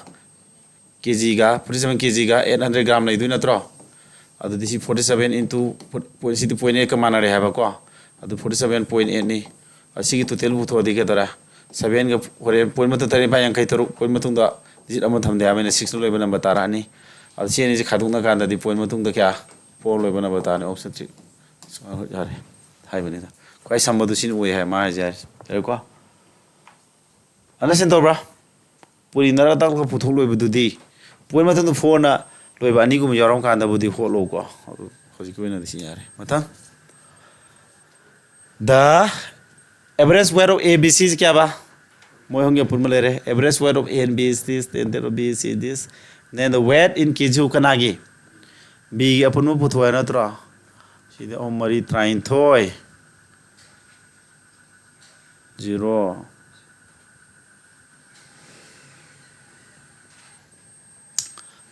K G ꯒ, forty seven K G ꯒ eight hundred gram ꯂꯩꯗꯣꯏ ꯅꯠꯇ꯭ꯔꯣ? ꯑꯗꯨꯗꯤ ꯁꯤ forty seven into point, ꯁꯤꯗꯤ point eight ꯀ ꯃꯥꯟꯅꯔꯦ ꯍꯥꯏꯕꯀꯣ꯫ ꯑꯗꯨ forty seven point eight ꯅꯤ꯫ ꯑꯁꯤꯒꯤ total ꯄꯨꯊꯣꯛꯑꯗꯤ ꯀꯩꯗꯧꯔꯦ? Seven ꯒ ꯍꯣꯔꯦꯟ point ꯃꯊꯛ ꯇꯔꯦꯠ ꯅꯤꯄꯥꯜ ꯌꯥꯡꯈꯩ ꯇꯔꯨꯛ, point ꯃꯇꯨꯡꯗ digit ꯑꯃ ꯊꯝꯗꯦ ꯍꯥꯏꯕꯅꯤꯅ six ꯅ ꯂꯣꯏꯕ number ꯇꯥꯔꯛꯑꯅꯤ꯫ ꯑꯗꯨ ꯁꯤ ꯑꯅꯤꯁꯤ ꯈꯥꯏꯗꯣꯛꯅ ꯀꯥꯟꯗꯗꯤ point ꯃꯇꯨꯡꯗ ꯀꯌꯥ? Four ꯂꯣꯏꯕ number ꯇꯥꯔꯅꯤ, option three꯫ ꯌꯥꯔꯦ, ꯍꯥꯏꯕꯅꯤꯗ꯫ ꯈ꯭ꯋꯥꯏ ꯁꯝꯕꯗꯨ ꯁꯤꯅ ꯑꯣꯏ ꯍꯥꯏ ꯃꯥ ꯍꯥꯏꯁꯦ, ꯌꯥꯔꯦ꯫ ꯌꯥꯔꯦꯀꯣ? Understand ꯇꯧꯕ꯭ꯔꯥ? ꯄꯨꯔꯤꯅꯔꯒ ꯇꯥꯛꯂꯒ ꯄꯨꯊꯣꯛ ꯂꯣꯏꯕꯗꯨꯗꯤ, point ꯃꯊꯪꯗ four ꯅ ꯂꯣꯏꯕ ꯑꯅꯤꯒꯨꯝꯕ ꯌꯥꯎꯔꯝ ꯀꯥꯟꯗꯕꯨꯗꯤ ꯍꯣꯠꯂꯣꯀꯣ꯫ ꯑꯗꯨ ꯍꯧꯖꯤꯛꯀꯤ ꯑꯣꯏꯅꯗꯤ ꯁꯤ ꯌꯥꯔꯦ꯫ ꯃꯊꯪ꯫ The average weight of A, B, C ꯁꯤ ꯀꯌꯥꯕ? ꯃꯣꯏ ꯑꯍꯨꯝꯒꯤ ꯑꯄꯨꯟꯕ ꯂꯩꯔꯦ꯫ Average weight of A and B is this, then that of B, C is this, then the weight in K G ꯀꯅꯥꯒꯤ? B ꯒꯤ ꯑꯄꯨꯟꯕ ꯄꯨꯊꯣꯛꯑꯦ ꯅꯠꯇ꯭ꯔꯣ? ꯁꯤꯗꯤ ꯑꯍꯨꯝ ꯃꯔꯤ ꯇꯔꯥꯅꯤꯊꯣꯏ꯫ Zero꯫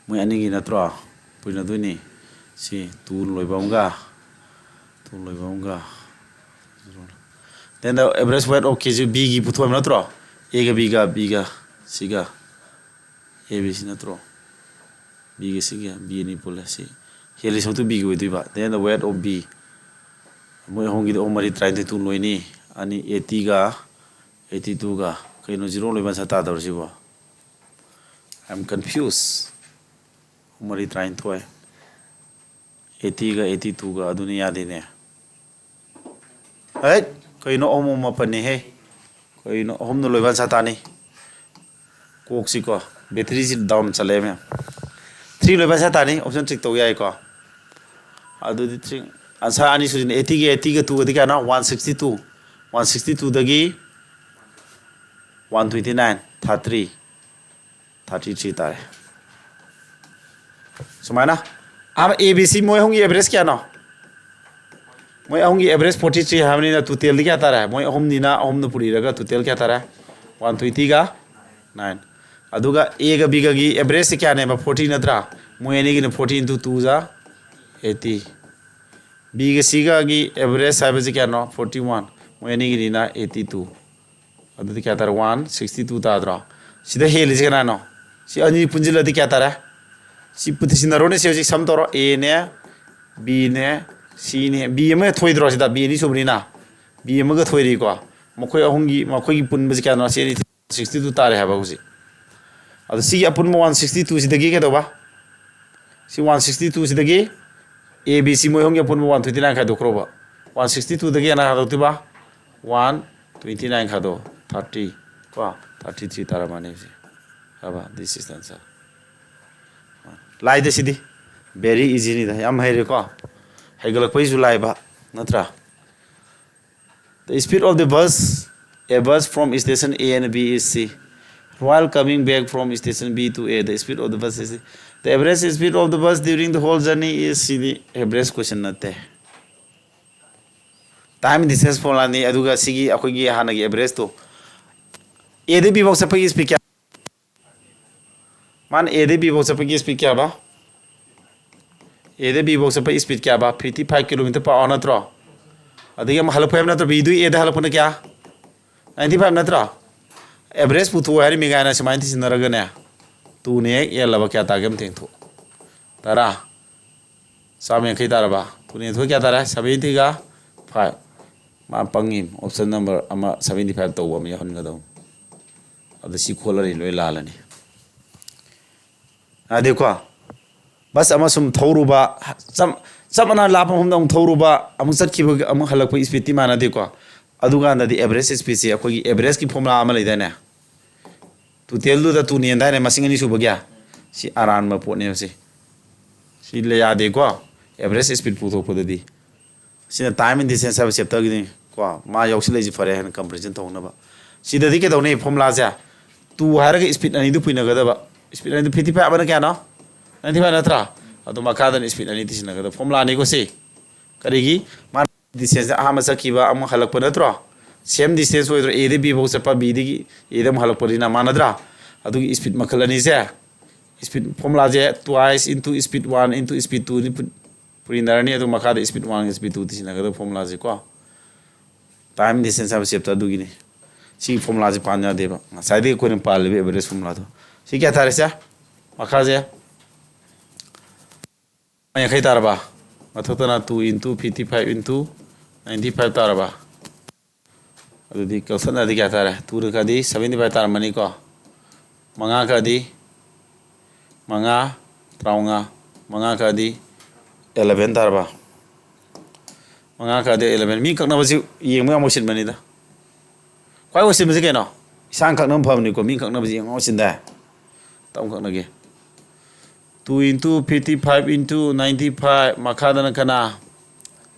ꯃꯣꯏ ꯑꯅꯤꯒꯤ ꯅꯠꯇ꯭ꯔꯣ? ꯄꯨꯅꯗꯣꯏꯅꯤ꯫ ꯁꯤ two ꯂꯣꯏꯕ ꯑꯃꯒ, two ꯂꯣꯏꯕ ꯑꯃꯒ꯫ Then the average weight of K G B ꯒꯤ ꯄꯨꯊꯣꯛꯑꯦꯕ ꯅꯠꯇ꯭ꯔꯣ? A ꯒ B ꯒ, B ꯒ, ꯁꯤꯒ꯫ A B C ꯅꯠꯇ꯭ꯔꯣ? B ꯒ ꯁꯤꯒ, B ꯑꯅꯤ ꯄꯨꯜꯂꯦ꯫ ꯁꯤ ꯍꯦꯜꯂꯤ ꯁꯔꯨꯛꯇꯨ B ꯒꯤ ꯑꯣꯏꯗꯣꯏꯕ꯫ Then the weight of B꯫ ꯃꯣꯏ ꯑꯍꯨꯝꯒꯤꯗꯤ ꯑꯍꯨꯝ ꯃꯔꯤ ꯇꯔꯥꯅꯤꯊꯣꯏ, two ꯂꯣꯏꯅꯤ꯫ ꯑꯅꯤ eighty ꯒ eighty two ꯒ꯫ ꯀꯩꯅꯣ zero ꯂꯣꯏꯕ ꯑꯟꯁꯥ ꯇꯥꯗꯕ꯭ꯔꯣ ꯁꯤꯕꯣ? I am confused꯫ ꯑꯍꯨꯝ ꯃꯔꯤ ꯇꯔꯥꯅꯤꯊꯣꯏ꯫ Eighty ꯒ eighty two ꯒ ꯑꯗꯨꯅ ꯌꯥꯗꯦꯅꯦ꯫ ꯍꯩꯠ! ꯀꯩꯅꯣ ꯑꯍꯨꯝ ꯑꯍꯨꯝ ꯃꯥꯄꯟꯅꯦꯍꯦ꯫ ꯀꯩꯅꯣ ꯑꯍꯨꯝꯅ ꯂꯣꯏꯕ ꯑꯟꯁꯥ ꯇꯥꯅꯤ? ꯀꯣꯛꯁꯤꯀꯣ, battery ꯁꯤ down ꯆꯠꯂꯛꯑꯦ ꯃꯌꯥꯝ꯫ Three ꯂꯣꯏꯕ ꯑꯟꯁꯥ ꯇꯥꯅꯤ, option check ꯇꯧ ꯌꯥꯏꯀꯣ꯫ ꯑꯗꯨꯗꯤ three, ꯑꯟꯁꯔ ꯑꯅꯤ ꯁꯨꯖꯤꯟ, eighty ꯒ eighty ꯒ two ꯒꯗꯤ ꯀꯌꯥꯅꯣ? One sixty two꯫ One sixty two ꯗꯒꯤ one twenty nine, thirty three꯫ Thirty three ꯇꯥꯔꯦ꯫ ꯁꯨꯃꯥꯏꯅ ꯑꯦ ꯕꯤ ꯁꯤ ꯃꯣꯏ ꯑꯍꯨꯝꯒꯤ ꯑꯦꯚꯔꯦꯖ ꯀꯌꯥꯅꯣ? ꯃꯣꯏ ꯑꯍꯨꯝꯒꯤ ꯑꯦꯚꯔꯦꯖ forty three ꯍꯥꯏꯕꯅꯤꯅ, ꯇꯣꯇꯦꯜꯗꯤ ꯀꯌꯥ ꯇꯥꯔꯦ? ꯃꯣꯏ ꯑꯍꯨꯝꯅꯤꯅ, ꯑꯍꯨꯝꯅ ꯄꯨꯔꯤꯔꯒ ꯇꯣꯇꯦꯜ ꯀꯌꯥ ꯇꯥꯔꯦ? One twenty ꯒ nine꯫ ꯑꯗꯨꯒ ꯑꯦꯒ ꯕꯤꯒꯒꯤ ꯑꯦꯚꯔꯦꯖꯁꯤ ꯀꯌꯥꯅꯦꯕ? Forty ꯅꯠꯇ꯭ꯔꯥ? ꯃꯣꯏ ꯑꯅꯤꯒꯤꯅ forty into two ꯖꯥ eighty꯫ ꯕꯤꯒ ꯁꯤꯒꯒꯤ ꯑꯦꯚꯔꯦꯖ ꯍꯥꯏꯕꯁꯤ ꯀꯌꯥꯅꯣ? Forty one꯫ ꯃꯣꯏ ꯑꯅꯤꯒꯤꯅꯤꯅ eighty two꯫ ꯑꯗꯨꯗꯤ ꯀꯌꯥ ꯇꯥꯔꯦ? One sixty two ꯇꯥꯗ꯭ꯔꯣ? ꯁꯤꯗ ꯍꯦꯜꯂꯤꯁꯦ ꯀꯅꯥꯅꯣ? ꯁꯤ ꯑꯅꯤ ꯄꯨꯟꯁꯤꯜꯂꯗꯤ ꯀꯌꯥ ꯇꯥꯔꯦ? ꯁꯤ ꯄꯨꯊꯤꯁꯤꯟꯅꯔꯣꯅꯦ꯫ ꯁꯤ ꯍꯧꯖꯤꯛ ꯁꯝ ꯇꯧꯔꯣ꯫ ꯑꯦꯅꯦ, ꯕꯤꯅꯦ, ꯁꯤꯅꯦ꯫ ꯕꯤ ꯑꯃ ꯊꯣꯏꯗ꯭ꯔꯣ ꯁꯤꯗ? ꯕꯤ ꯑꯅꯤ ꯁꯨꯕꯅꯤꯅ ꯕꯤ ꯑꯃꯒ ꯊꯣꯏꯔꯤꯀꯣ꯫ ꯃꯈꯣꯏ ꯑꯍꯨꯝꯒꯤ, ꯃꯈꯣꯏꯒꯤ ꯄꯨꯟꯕꯁꯤ ꯀꯌꯥꯅꯣ? ꯁꯤ ꯑꯅꯤ sixty two ꯇꯥꯔꯦ ꯍꯥꯏꯕ ꯍꯧꯖꯤꯛ꯫ ꯑꯗꯣ ꯁꯤꯒꯤ ꯑꯄꯨꯟꯕ one sixty two ꯁꯤꯗꯒꯤ ꯀꯩꯗꯧꯕ? ꯁꯤ one sixty two ꯁꯤꯗꯒꯤ ꯑꯦ ꯕꯤ ꯁꯤ ꯃꯣꯏ ꯑꯍꯨꯝꯒꯤ ꯑꯄꯨꯟꯕ one twenty nine ꯈꯥꯏꯗꯣꯛꯈ꯭ꯔꯣꯕ꯫ One sixty two ꯗꯒꯤ ꯑꯅ ꯈꯥꯏꯗꯣꯛꯇꯣꯏꯕ? One twenty nine ꯈꯥꯏꯗꯣꯛ꯫ Thirty꯫ ꯀꯣ? Thirty three ꯇꯥꯔꯝꯃꯅꯤ ꯍꯧꯖꯤꯛ꯫ ꯍꯥꯏꯕ? This is the answer꯫ ꯂꯥꯏꯗ ꯁꯤꯗꯤ꯫ Very easy ꯅꯤꯗ꯫ ꯌꯥꯝ ꯍꯩꯔꯦꯀꯣ? ꯍꯩꯒꯠꯂꯛꯄꯩꯁꯨ ꯂꯥꯏꯕ꯫ ꯅꯠꯇ꯭ꯔꯥ? The speed of the bus, a bus from station A and B is C. While coming back from station B to A, the speed of the bus is C. The average speed of the bus during the whole journey is C. CD average question ꯅꯠꯇꯦ꯫ Time distance formula ꯅꯤ꯫ ꯑꯗꯨꯒ ꯁꯤꯒꯤ ꯑꯩꯈꯣꯏꯒꯤ ꯍꯥꯟꯅꯒꯤ average ꯇꯣ, ꯑꯦꯗꯒꯤ B ꯐꯥꯎ ꯆꯠꯄꯒꯤ speed ꯀꯌꯥ? ꯃꯥꯅ ꯑꯦꯗꯒꯤ ꯕꯤ ꯐꯥꯎ ꯆꯠꯄꯒꯤ speed ꯀꯌꯥꯕ? ꯑꯦꯗꯒꯤ ꯕꯤ ꯐꯥꯎ ꯆꯠꯄꯒꯤ speed ꯀꯌꯥꯕ? Fifty five kilometer per hour ꯅꯠꯇ꯭ꯔꯣ? ꯑꯗꯒꯤ ꯑꯃꯨꯛ ꯍꯜꯂꯛꯄ ꯍꯥꯏꯕ ꯅꯠꯇ꯭ꯔꯣ? ꯕꯤꯗꯨ ꯑꯦꯗ ꯍꯜꯂꯛꯄꯅ ꯀꯌꯥ? Ninety five ꯅꯠꯇ꯭ꯔꯣ? Average ꯄꯨꯊꯣꯛꯑꯣ ꯍꯥꯏꯔꯤꯃꯤ ꯀꯥꯏꯅ ꯁꯨꯃꯥꯏꯅ ꯊꯤꯖꯤꯟꯅꯔꯒꯅꯦ꯫ Two ꯅ ꯍꯦꯛ ꯌꯦꯜꯂꯕ ꯀꯌꯥ ꯇꯥꯒꯦ ꯑꯝꯇ ꯌꯦꯡꯊꯣꯛ꯫ ꯇꯔꯥ꯫ ꯆꯥꯝꯃ ꯌꯥꯡꯈꯩ ꯇꯥꯔꯕ? Two ꯅ ꯌꯦꯟꯊꯣꯛꯑ ꯀꯌꯥ ꯇꯥꯔꯦ? Seventy ꯒ five꯫ ꯃꯥ ꯄꯪꯉꯤ꯫ Option number ꯑꯃ seventy five ꯇꯧꯕ ꯑꯃ ꯌꯥꯎꯍꯟꯒꯗꯧꯅꯤ꯫ ꯑꯗ ꯁꯤ ꯈꯣꯠꯂꯅꯤ, ꯂꯣꯏ ꯂꯥꯜꯂꯅꯤ꯫ ꯑꯗꯩꯀꯣ, ꯕꯁ ꯑꯃ ꯁꯨꯝ ꯊꯧꯔꯨꯕ, ꯆꯞ, ꯆꯞ ꯃꯥꯟꯅ ꯂꯥꯞꯄ ꯃꯐꯝꯗ ꯑꯃꯨꯛ ꯊꯧꯔꯨꯕ, ꯑꯃꯨꯛ ꯆꯠꯈꯤꯕ, ꯑꯃꯨꯛ ꯍꯜꯂꯛꯄ speed ꯇꯤ ꯃꯥꯟꯅꯗꯦꯀꯣ꯫ ꯑꯗꯨꯀꯥꯟꯗꯗꯤ average speed ꯁꯦ ꯑꯩꯈꯣꯏꯒꯤ average ꯀꯤ formula ꯑꯃ ꯂꯩꯗꯥꯏꯅꯦ? Total ꯗꯨꯗ two ꯅ ꯌꯦꯟꯗꯥꯏꯅꯦ, ꯃꯁꯤꯡ ꯑꯅꯤ ꯁꯨꯕꯒꯤ꯫ ꯁꯤ ꯑꯔꯥꯟꯕ ꯄꯣꯠꯅꯦꯕ ꯁꯤ꯫ ꯁꯤ ꯂꯩ ꯌꯥꯗꯦꯀꯣ, average speed ꯄꯨꯊꯣꯛꯄꯗꯗꯤ꯫ ꯁꯤꯅ time and distance ꯍꯥꯏꯕ chapterꯒꯤꯅꯤ ꯀꯣ꯫ ꯃꯥ ꯌꯥꯎꯁꯤꯜꯂꯛꯏꯁꯦ ꯐꯔꯦ ꯍꯥꯏꯅ comparison ꯇꯧꯅꯕ꯫ ꯁꯤꯗꯗꯤ ꯀꯩꯗꯧꯅꯤ? Formulaꯁꯦ two ꯍꯥꯏꯔꯒ speed ꯑꯅꯤꯗꯨ ꯄꯨꯏꯅꯒꯗꯕ꯫ Speed ꯑꯅꯤꯗꯨ fifty five ꯑꯃꯅ ꯀꯌꯥꯅꯣ? Ninety five ꯅꯠꯇ꯭ꯔꯥ? ꯑꯗꯨ ꯃꯈꯥꯗꯅ speed ꯑꯅꯤ ꯇꯤꯁꯤꯟꯅꯒꯗꯕ formulaꯅꯤꯀꯣ ꯁꯤ꯫ ꯀꯔꯤꯒꯤ? ꯃꯥꯅ distance ꯑꯍꯥꯟꯕ ꯆꯠꯈꯤꯕ ꯑꯃ ꯍꯜꯂꯛꯄ ꯅꯠꯇ꯭ꯔꯣ? Same distance ꯑꯣꯏꯗ꯭ꯔꯣ? Aꯗꯩ B ꯐꯥꯎ ꯆꯠꯄ, Bꯗꯒꯤ Aꯗ ꯑꯃꯨꯛ ꯍꯜꯂꯛꯄꯅꯤꯅ ꯃꯥꯟꯅꯗ꯭ꯔꯥ? ꯑꯗꯨꯒꯤ speed ꯃꯈꯜ ꯑꯅꯤꯁꯦ, speed formulaꯁꯦ twice into speed one into speed twoꯅꯤ ꯄꯨ-, ꯄꯨꯔꯤꯅꯔꯅꯤ꯫ ꯑꯗꯨ ꯃꯈꯥꯗ speed one, speed two ꯇꯤꯁꯤꯟꯅꯒꯗꯕ formulaꯁꯦ ꯀꯣ꯫ Time distance ꯍꯥꯏꯕ chapter ꯑꯗꯨꯒꯤꯅꯤ꯫ ꯁꯤꯒꯤ formulaꯁꯦ ꯄꯥꯟ ꯌꯥꯗꯦꯕ꯫ ꯉꯁꯥꯏꯗꯒꯤ ꯑꯩꯈꯣꯏꯅ ꯄꯥꯜꯂꯤꯕ average formulaꯗꯣ꯫ ꯁꯤ ꯀꯌꯥ ꯇꯥꯔꯦ ꯁꯦ? ꯃꯈꯥꯁꯦ ꯌꯥꯡꯈꯩ ꯇꯥꯔꯕ? ꯃꯊꯛꯇꯅ two into fifty five into ninety five ꯇꯥꯔꯕ? ꯑꯗꯨꯗꯤ ꯀꯛꯊꯠꯅꯔꯗꯤ ꯀꯌꯥ ꯇꯥꯔꯦ? Twoꯅ ꯀꯛꯑꯗꯤ seventy five ꯇꯥꯔꯝꯃꯅꯤꯀꯣ꯫ ꯃꯉꯥ ꯀꯛꯑꯗꯤ ꯃꯉꯥ, ꯇꯔꯥꯃꯉꯥ, ꯃꯉꯥ ꯀꯛꯑꯗꯤ eleven ꯇꯥꯔꯕ? ꯃꯉꯥ ꯀꯛꯑꯗꯤ eleven꯫ ꯃꯤ ꯀꯛꯅꯕꯁꯤ ꯌꯦꯡꯕ ꯌꯥꯝ ꯑꯣꯏꯁꯤꯟꯕꯅꯤꯗ꯫ ꯈ꯭ꯋꯥꯏ ꯑꯣꯏꯁꯤꯟꯕꯁꯤ ꯀꯩꯅꯣ? ꯏꯁꯥꯅ ꯀꯛꯅꯕ ꯐꯕꯅꯤꯀꯣ, ꯃꯤ ꯀꯛꯅꯕꯁꯤ ꯌꯦꯡꯉ ꯑꯣꯏꯁꯤꯟꯗꯥꯏ? ꯇꯞꯅ ꯀꯛꯅꯒꯦ꯫ Two into fifty five into ninety five, ꯃꯈꯥꯗꯅ ꯀꯅꯥ?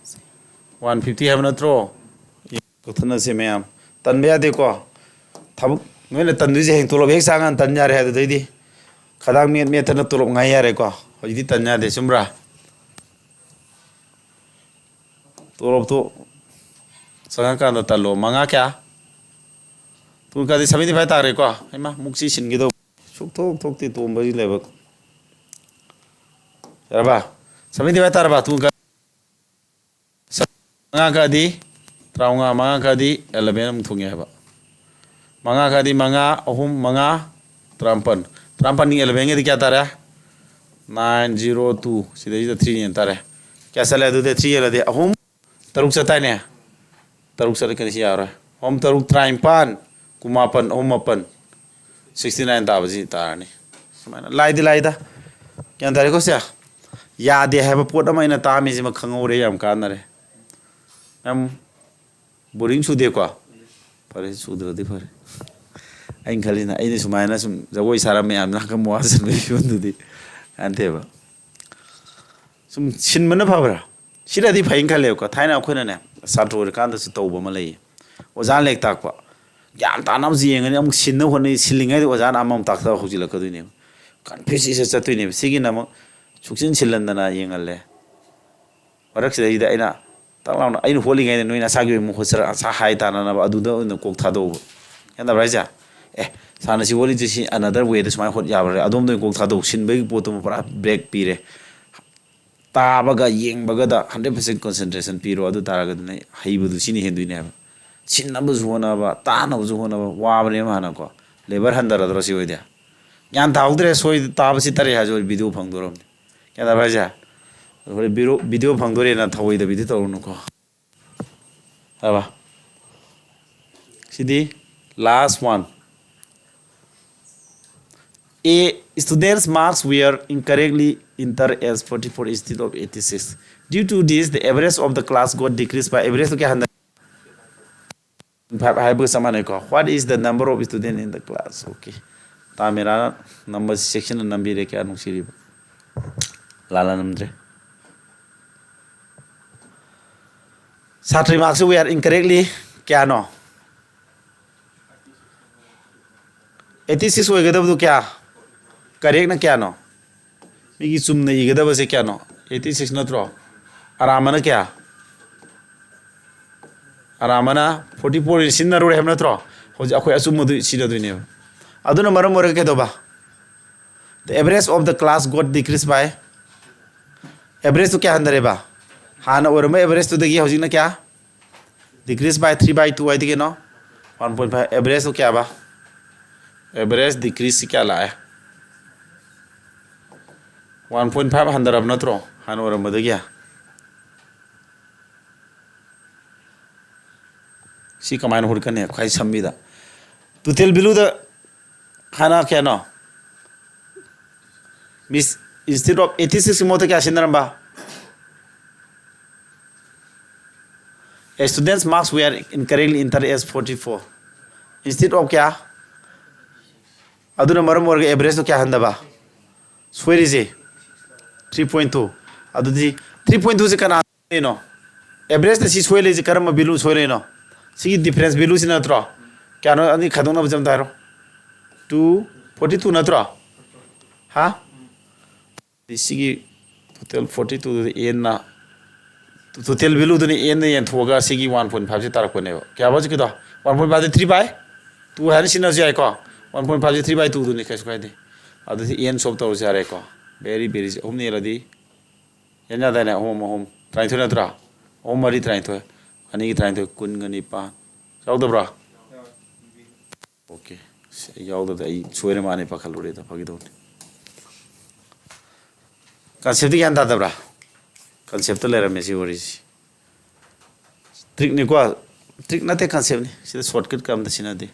One fifty ꯍꯥꯏꯕ ꯅꯠꯇ꯭ꯔꯣ? ꯀꯛꯊꯠꯅꯁꯦ ꯃꯌꯥꯝ꯫ ꯇꯟꯕ ꯌꯥꯗꯦꯀꯣ꯫ ꯊꯕꯛ ꯅꯣꯏꯅ ꯇꯟꯗꯣꯏꯁꯦ ꯍꯌꯦꯡ ꯇꯣꯂꯣꯞ ꯍꯦꯛ ꯆꯥꯀꯥꯟꯗ ꯇꯟ ꯌꯥꯔꯦ꯫ ꯑꯗꯨꯗꯩꯗꯤ ꯈꯗꯥꯡ ꯃꯦꯠ ꯃꯦꯠꯇꯅ ꯇꯣꯂꯣꯞ ꯉꯥꯏ ꯌꯥꯔꯦꯀꯣ꯫ ꯍꯧꯖꯤꯛꯇꯤ ꯇꯟ ꯌꯥꯗꯦ, ꯆꯨꯝꯕ꯭ꯔꯥ? ꯇꯣꯂꯣꯞꯇꯣ ꯆꯪꯉꯀꯥꯟꯗ ꯇꯜꯂꯣ꯫ ꯃꯉꯥ ꯀꯌꯥ? Two ꯀꯛꯑꯗꯤ seventy five ꯇꯥꯔꯦꯀꯣ꯫ ꯍꯩꯃꯥ, ꯃꯨꯛꯁꯤ ꯁꯤꯟꯒꯦ ꯇꯧꯕ꯫ ꯁꯨꯛꯊꯣꯛ ꯊꯣꯛꯇꯦ ꯇꯣꯝꯕꯒꯤ ꯂꯥꯏꯕꯛ꯫ ꯌꯥꯔꯕ? Seventy five ꯇꯥꯔꯕ? Two ꯀꯛ-, ꯃꯉꯥ ꯀꯛꯑꯗꯤ ꯇꯔꯥꯃꯉꯥ, ꯃꯉꯥ ꯀꯛꯑꯗꯤ eleven ꯑꯃꯨꯛ ꯊꯣꯛꯉꯦ ꯍꯥꯏꯕ꯫ ꯃꯉꯥ ꯀꯛꯑꯗꯤ ꯃꯉꯥ, ꯑꯍꯨꯝ, ꯃꯉꯥ, ꯇꯔꯥꯃꯥꯄꯟ꯫ ꯇꯔꯥꯃꯥꯄꯟꯒꯤ elevenꯒꯗꯤ ꯀꯌꯥ ꯇꯥꯔꯦ? Nine zero two꯫ ꯁꯤꯗꯩꯁꯤꯗ three ꯌꯦꯟ ꯇꯥꯔꯦ꯫ ꯀꯌꯥ ꯆꯠꯂꯦ ꯑꯗꯨꯗꯤ? Three ꯌꯦꯜꯂꯗꯤ ꯑꯍꯨꯝ, ꯇꯔꯨꯛ ꯆꯠꯇꯥꯏꯅꯦ? ꯇꯔꯨꯛ ꯆꯠꯂꯤ, ꯀꯩꯅꯣ ꯁꯤ ꯌꯥꯔꯣꯏ꯫ ꯑꯍꯨꯝ ꯇꯔꯨꯛ ꯇꯔꯥꯅꯤꯄꯥꯟ, ꯀꯨꯟꯃꯥꯄꯟ, ꯑꯍꯨꯝ ꯃꯥꯄꯟ꯫ Sixty nine ꯇꯥꯕꯁꯤ ꯇꯥꯔꯅꯤ꯫ ꯁꯨꯃꯥꯏꯅ ꯂꯥꯏꯗꯤ ꯂꯥꯏꯗ꯫ ꯒ꯭ꯌꯥꯟ ꯇꯥꯔꯦꯀꯣ ꯁꯦ? ꯌꯥꯗꯦ ꯍꯥꯏꯕ ꯄꯣꯠ ꯑꯃ ꯑꯩꯅ ꯇꯥꯛꯑꯝꯃꯤꯁꯤꯃ ꯈꯪꯍꯧꯔꯦ, ꯌꯥꯝ ꯀꯥꯟꯅꯔꯦ꯫ ꯌꯥꯝ boring ꯆꯨꯗꯦꯀꯣ? ꯐꯔꯦ, ꯆꯨꯗ꯭ꯔꯗꯤ ꯐꯔꯦ꯫ ꯑꯩꯅ ꯈꯜꯂꯤꯅ, ꯑꯩꯅ ꯁꯨꯃꯥꯏꯅ ꯁꯨꯝ ꯖꯒꯣꯏ ꯁꯥꯔ ꯃꯌꯥꯝꯅ ꯅꯥꯀꯟ ꯋꯥꯁꯤꯟꯕꯒꯤ ꯐꯤꯕꯝꯗꯨꯗꯤ ꯀꯥꯟꯅꯗꯦꯕ꯫ ꯁꯨꯝ ꯁꯤꯟꯕꯅ ꯐꯕ꯭ꯔꯥ? ꯁꯤꯅꯗꯤ ꯐꯩꯅ ꯈꯜꯂꯦꯕꯀꯣ꯫ ꯊꯥꯏꯅ ꯑꯩꯈꯣꯏꯅꯅꯦ, ꯁꯥꯇ꯭ꯔ ꯑꯣꯏꯔꯤꯀꯥꯟꯗꯁꯨ ꯇꯧꯕ ꯑꯃ ꯂꯩꯌꯦ꯫ ꯑꯣꯖꯥꯅ ꯂꯥꯏꯔꯤꯛ ꯇꯥꯛꯄ, ꯒ꯭ꯌꯥꯟ ꯇꯥꯅꯕꯁꯨ ꯌꯦꯡꯉꯅꯤ, ꯑꯃꯨꯛ ꯁꯤꯟꯅ ꯍꯣꯠꯅꯩ, ꯁꯤꯜꯂꯤꯉꯩꯗ ꯑꯣꯖꯥꯅ ꯑꯃꯃꯨꯛ ꯇꯥꯛꯊꯕ ꯍꯧꯖꯤꯜꯂꯛꯀꯗꯣꯏꯅꯦꯕ꯫ ꯀꯟꯐ꯭ꯌꯨꯁ ꯏꯆꯠ ꯆꯠꯇꯣꯏꯅꯦꯕ꯫ ꯁꯤꯒꯤꯅ ꯑꯃꯨꯛ ꯁꯨꯛꯆꯤꯟ ꯁꯤꯜꯍꯟꯗꯅ ꯌꯦꯡꯍꯜꯂꯦ꯫ ꯃꯔꯛꯁꯤꯗꯩꯗ ꯑꯩꯅ ꯇꯛ ꯂꯥꯎꯅ, ꯑꯩꯅ ꯍꯣꯠꯂꯤꯉꯩꯗ ꯅꯣꯏꯅ ꯅꯁꯥꯒꯤ ꯑꯣꯏꯕ ꯃꯈꯨꯠ ꯁꯔ ꯑꯁꯥ ꯍꯥꯏ ꯇꯥꯅꯅꯕ ꯑꯗꯨꯗ ꯑꯣꯏꯅ ꯀꯣꯛ ꯊꯥꯗꯧꯕ꯫ ꯒ꯭ꯌꯥꯟ ꯇꯥꯕ꯭ꯔꯥ ꯍꯥꯏꯁꯦ? ꯑꯦ, ꯁꯥꯔꯅ ꯁꯤ ꯍꯣꯠꯂꯤꯁꯦ ꯁꯤ another way ꯗ ꯁꯨꯃꯥꯏꯅ ꯍꯣꯠ ꯌꯥꯕ꯭ꯔꯥ? ꯑꯗꯣꯝꯗ ꯑꯣꯏꯅ ꯀꯣꯛ ꯊꯥꯗꯧ꯫ ꯁꯤꯟꯕꯒꯤ ꯄꯣꯠꯇꯨꯃ ꯄꯨꯔꯥ ꯕ꯭ꯔꯦꯛ ꯄꯤꯔꯦ꯫ ꯇꯥꯕꯒ ꯌꯦꯡꯕꯒꯗ hundred percent concentration ꯄꯤꯔꯣ꯫ ꯑꯗꯨ ꯇꯥꯔꯒꯗꯤ ꯅꯪ ꯍꯩꯕꯗꯨ ꯁꯤꯅ ꯍꯦꯟꯗꯣꯏꯅꯦ ꯍꯥꯏꯕ꯫ ꯁꯤꯟꯅꯕꯁꯨ ꯍꯣꯠꯅꯕ, ꯇꯥꯅꯕꯁꯨ ꯍꯣꯠꯅꯕ ꯋꯥꯕꯅꯦꯕ ꯍꯥꯟꯅꯀꯣ꯫ ꯂꯦꯕꯔ ꯍꯟꯊꯔꯗ꯭ꯔꯣ ꯁꯤ ꯑꯣꯏꯗꯤ? ꯒ꯭ꯌꯥꯟ ꯇꯥꯍꯧꯗ꯭ꯔꯦ, ꯁꯣꯏ ꯇꯥꯕꯁꯤ ꯇꯔꯦ ꯍꯥꯏꯔꯁꯨ ꯚꯤꯗꯤꯑꯣ ꯐꯪꯗꯣꯔꯕꯅꯤ꯫ ꯒ꯭ꯌꯥꯟ ꯇꯥꯕ꯭ꯔꯥ ꯍꯥꯏꯁꯦ? ꯑꯩꯈꯣꯏ ꯚꯤꯗꯤꯑꯣ, ꯚꯤꯗꯤꯑꯣ ꯐꯪꯗꯣꯔꯦꯅ ꯊꯧꯑꯣꯏꯗꯕꯤꯗꯤ ꯇꯧꯔꯨꯅꯨꯀꯣ꯫ ꯍꯥꯏꯕ꯫ ꯁꯤꯗꯤ last one. A student's marks were incorrectly entered as forty-four instead of eighty-six. Due to this, the average of the class got decreased by, average ꯀꯌꯥ ꯍꯟꯊ-, five ꯍꯥꯏꯕꯒ ꯆꯞ ꯃꯥꯟꯅꯩꯀꯣ꯫ What is the number of student in the class? Okay. ꯇꯥꯃꯤꯔꯥꯅ ꯅꯝꯕ section ꯅꯝꯕꯤꯔꯦ, ꯀꯌꯥ ꯅꯨꯡꯁꯤꯔꯤꯕ꯫ ꯂꯥꯜꯂꯝꯗ꯭ꯔꯦ꯫ ꯁꯥꯇ꯭ꯔꯤ marks were incorrectly ꯀꯌꯥꯅꯣ? Eighty six ꯑꯣꯏꯒꯗꯕꯗꯨ ꯀꯌꯥ? Correct ꯅ ꯀꯌꯥꯅꯣ? ꯃꯤꯒꯤ ꯆꯨꯝꯅ ꯏꯒꯗꯕꯁꯦ ꯀꯌꯥꯅꯣ? Eighty six ꯅꯠꯇ꯭ꯔꯣ? ꯑꯔꯥꯟꯕꯅ ꯀꯌꯥ? ꯑꯔꯥꯟꯕꯅ forty four ꯁꯤꯖꯤꯟꯅꯔꯨꯔꯦ ꯍꯥꯏꯕ ꯅꯠꯇ꯭ꯔꯣ? ꯍꯧꯖꯤꯛ ꯑꯩꯈꯣꯏ ꯑꯆꯨꯝꯕꯗꯨ ꯁꯤꯖꯤꯟꯅꯗꯣꯏꯅꯦꯕ꯫ ꯑꯗꯨꯅ ꯃꯔꯝ ꯑꯣꯏꯔꯒ ꯀꯩꯗꯧꯕ? The average of the class got decreased by, average two ꯀꯌꯥ ꯍꯟꯊꯔꯦꯕ? ꯍꯥꯟꯅ ꯑꯣꯏꯔꯝꯕ average ꯇꯨꯗꯒꯤ ꯍꯧꯖꯤꯛꯅ ꯀꯌꯥ? Decrease by three by two ꯍꯥꯏꯗꯤ ꯀꯩꯅꯣ? One point five꯫ Average ꯇꯨ ꯀꯌꯥꯕ? Average decrease ꯁꯤ ꯀꯌꯥ ꯂꯥꯛꯑꯦ? One point five ꯍꯟꯊꯔꯕ ꯅꯠꯇ꯭ꯔꯣ ꯍꯥꯟꯅ ꯑꯣꯏꯔꯝꯕꯗꯒꯤ? ꯁꯤ ꯀꯃꯥꯏꯅ ꯍꯨꯔꯛꯀꯅꯤ? ꯈ꯭ꯋꯥꯏ ꯁꯝꯕꯤꯗ total value ꯗ ꯍꯥꯟꯅ ꯀꯌꯥꯅꯣ? Miss, instead of eighty six ꯀꯤ ꯃꯍꯨꯠꯇ ꯀꯌꯥ ꯁꯤꯖꯤꯟꯅꯔꯝꯕ? A student's marks were incorrectly entered as forty four instead of ꯀꯌꯥ? ꯑꯗꯨꯅ ꯃꯔꯝ ꯑꯣꯏꯔꯒ average ꯇꯨ ꯀꯌꯥ ꯍꯟꯊꯕ? ꯁꯣꯏꯔꯤꯁꯦ three point two꯫ ꯑꯗꯨꯗꯤ three point two ꯁꯦ ꯀꯅꯥ ꯀꯩꯅꯣ? Average ꯇ ꯁꯤ ꯁꯣꯏ ꯂꯩꯁꯦ ꯀꯔꯝꯕ value ꯁꯣꯏ ꯂꯩꯅꯣ? ꯁꯤꯒꯤ difference value ꯁꯤ ꯅꯠꯇ꯭ꯔꯣ? ꯀꯌꯥꯅꯣ? ꯑꯅꯤ ꯈꯥꯏꯗꯣꯛꯅꯕꯁꯦ ꯑꯝꯇ ꯍꯥꯏꯔꯣ꯫ Two, forty two ꯅꯠꯇ꯭ꯔꯣ? ꯍꯥ? ꯁꯤꯒꯤ total forty two ꯗꯨꯗ n ꯅ, total value ꯗꯨꯅ n ꯅ ꯌꯦꯟꯊꯣꯛꯑꯒ ꯁꯤꯒꯤ one point five ꯁꯤ ꯇꯥꯔꯛꯄꯅꯦꯕ꯫ ꯀꯌꯥ ꯍꯧꯖꯤꯛꯀꯤꯗꯣ? One point five D three by two ꯍꯥꯏꯅ ꯁꯤꯖꯤꯟꯅꯔꯁꯨ ꯌꯥꯏꯀꯣ꯫ One point five ꯁꯤ three by two ꯗꯨꯅꯤ, ꯀꯩꯁꯨ ꯀꯥꯏꯗꯦ꯫ ꯑꯗꯨꯗꯤ n solve ꯇꯧꯔꯁꯨ ꯌꯥꯔꯦꯀꯣ꯫ Very, very easy꯫ ꯑꯍꯨꯝꯅ ꯌꯦꯜꯂꯗꯤ n ꯌꯥꯗꯥꯏꯅꯦ? ꯑꯍꯨꯝ, ꯑꯍꯨꯝ꯫ ꯇꯔꯥꯅꯤꯊꯣꯏ ꯅꯠꯇ꯭ꯔꯥ? ꯑꯍꯨꯝ ꯃꯔꯤ ꯇꯔꯥꯅꯤꯊꯣꯏ꯫ ꯑꯅꯤꯒꯤ ꯇꯔꯥꯅꯤꯊꯣꯏ, ꯀꯨꯟꯒ ꯅꯤꯄꯥꯟ꯫ ꯌꯥꯎꯗꯕ꯭ꯔꯥ? OK꯫ ꯑꯁ, ꯑꯩ ꯌꯥꯎꯗꯕꯗ ꯑꯩ ꯁꯣꯏꯔ ꯃꯥꯅꯦ ꯄꯥꯈꯠꯂꯨꯔꯦꯗ, ꯐꯥꯒꯤ ꯇꯧꯅꯤ꯫ Concept ꯇꯤ ꯒ꯭ꯌꯥꯟ ꯇꯥꯗꯕ꯭ꯔꯥ? Concept ꯇ ꯂꯩꯔꯝꯃꯦ ꯁꯤ ꯋꯥꯔꯤꯁꯤ꯫ Trick ꯅꯤꯀꯣ꯫ Trick ꯅꯠꯇꯦ, concept ꯅꯤ꯫ ꯁꯤꯗ shortcut ꯀ ꯑꯝꯇ ꯁꯤꯖꯤꯟꯅꯗꯦ꯫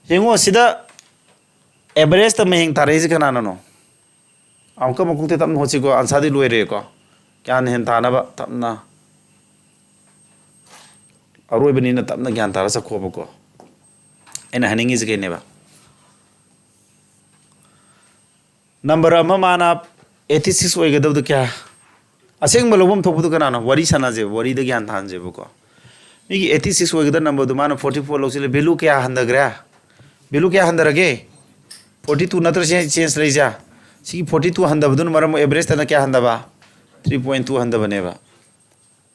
ꯌꯦꯡꯉꯣ, ꯁꯤꯗ average ꯇ ꯃꯌꯦꯡ ꯇꯥꯔꯛꯏꯁꯦ ꯀꯅꯥꯅꯅꯣ? ꯑꯃꯨꯛꯀ ꯃꯀꯣꯛꯇꯩ ꯇꯞꯅ ꯍꯣꯠꯁꯤꯀꯣ, answer ꯗꯤ ꯂꯣꯏꯔꯦꯀꯣ꯫ ꯒ꯭ꯌꯥꯟ ꯍꯦꯟ ꯇꯥꯅꯕ ꯇꯞꯅ꯫ ꯑꯔꯣꯏꯕꯅꯤꯅ ꯇꯞꯅ ꯒ꯭ꯌꯥꯟ ꯇꯥꯔ ꯆꯠꯈꯣꯕꯀꯣ꯫ ꯑꯩꯅ ꯍꯥꯏꯅꯤꯡꯉꯤꯁꯦ ꯀꯩꯅꯦꯕ? Number ꯑꯃ ꯃꯥꯅ eighty six ꯑꯣꯏꯒꯗꯕꯗꯣ ꯀꯌꯥ? ꯑꯁꯦꯡꯕ ꯂꯧꯐꯝ ꯊꯣꯛꯄꯗꯣ ꯀꯅꯥꯅꯣ? ꯋꯥꯔꯤ ꯁꯥꯟꯅꯁꯦꯕ, ꯋꯥꯔꯤꯗ ꯒ꯭ꯌꯥꯟ ꯇꯥꯍꯟꯁꯦꯕꯀꯣ꯫ ꯃꯤꯒꯤ eighty six ꯑꯣꯏꯒꯗꯕ number ꯗꯨ ꯃꯥꯅ forty four ꯂꯧꯁꯤꯜꯂꯦ, value ꯀꯌꯥ ꯍꯟꯊꯈ꯭ꯔꯦ? Value ꯀꯌꯥ ꯍꯟꯊꯔꯒꯦ? Forty two ꯅꯠꯇ꯭ꯔ ꯁꯤ change ꯂꯩꯁꯦ? ꯁꯤꯒꯤ forty two ꯍꯟꯊꯕꯗꯨꯅ ꯃꯔꯝ ꯑꯣꯏ average ꯇꯅ ꯀꯌꯥ ꯍꯟꯊꯕ? Three point two ꯍꯟꯊꯕꯅꯦꯕ꯫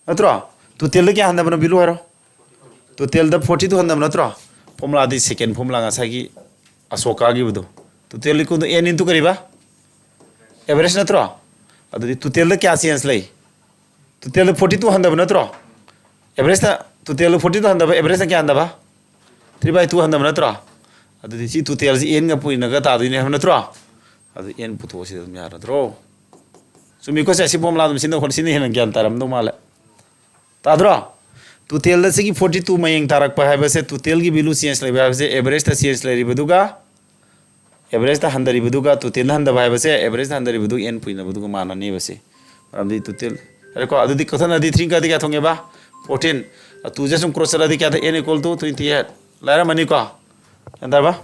ꯅꯠꯇ꯭ꯔꯣ? Total ꯗ ꯀꯌꯥ ꯍꯟꯊꯕꯅꯣ value ꯍꯥꯏꯔꯣ? Total ꯗ forty two ꯍꯟꯊꯕ ꯅꯠꯇ꯭ꯔꯣ? Formula ꯗꯤ second formula ꯉꯁꯥꯏꯒꯤ ꯑꯁꯣꯀꯥꯒꯤꯕꯗꯣ꯫ Total equal to n into ꯀꯔꯤꯕ? Average ꯅꯠꯇ꯭ꯔꯣ? ꯑꯗꯨꯗꯤ total ꯗ ꯀꯌꯥ change ꯂꯩ? Total ꯗ forty two ꯍꯟꯊꯕ ꯅꯠꯇ꯭ꯔꯣ? Average ꯇ, total ꯗ forty two ꯍꯟꯊꯕ, average ꯇ ꯀꯌꯥ ꯍꯟꯊꯕ? Three by two ꯍꯟꯊꯕ ꯅꯠꯇ꯭ꯔꯣ? ꯑꯗꯨꯗꯤ ꯁꯤ total ꯁꯤ n ꯒ ꯄꯨꯏꯅꯒ ꯇꯥꯗꯣꯏꯅꯦ ꯍꯥꯏꯕ ꯅꯠꯇ꯭ꯔꯣ? ꯑꯗꯨ n ꯄꯨꯊꯣꯛꯑꯁꯤ ꯑꯗꯨꯝ ꯌꯥꯔꯗ꯭ꯔꯣ? ꯆꯨꯝꯃꯤꯀꯣ ꯁꯦ? ꯁꯤ formula ꯑꯗꯨꯝ ꯁꯤꯖꯤꯟꯅꯧ, ꯁꯤꯅ ꯍꯦꯟꯅ ꯒ꯭ꯌꯥꯟ ꯇꯥꯔꯝꯗꯧ ꯃꯥꯜꯂꯦ꯫ ꯇꯥꯗ꯭ꯔꯣ? Total ꯗ ꯁꯤꯒꯤ forty two ꯃꯌꯦꯡ ꯇꯥꯔꯛꯄ ꯍꯥꯏꯕꯁꯦ, total ꯒꯤ value change ꯂꯩꯕ ꯍꯥꯏꯕꯁꯦ, average ꯇ change ꯂꯩꯔꯤꯕꯗꯨꯒ, average ꯇ ꯍꯟꯊꯔꯤꯕꯗꯨꯒ total ꯗ ꯍꯟꯊꯕ ꯍꯥꯏꯕꯁꯦ, average ꯇ ꯍꯟꯊꯔꯤꯕꯗꯨꯒ n ꯄꯨꯏꯅꯕꯗꯨꯒ ꯃꯥꯟꯅꯅꯦꯕ ꯁꯦ꯫ ꯃꯔꯝꯗꯤ total, ꯌꯥꯔꯦꯀꯣ? ꯑꯗꯨꯗꯤ ꯀꯛꯊꯠꯅꯗꯤ three ꯀꯗꯤ ꯀꯌꯥ ꯊꯣꯛꯉꯦꯕ? Fourteen꯫ ꯑ, two ꯁꯦ ꯁꯨꯝ cross ꯆꯠꯂꯗꯤ ꯀꯌꯥ ꯊꯣꯛ-, n equal to twenty eight꯫ ꯂꯥꯏꯔꯝꯃꯅꯤꯀꯣ? ꯒ꯭ꯌꯥꯟ ꯇꯥꯔꯕ?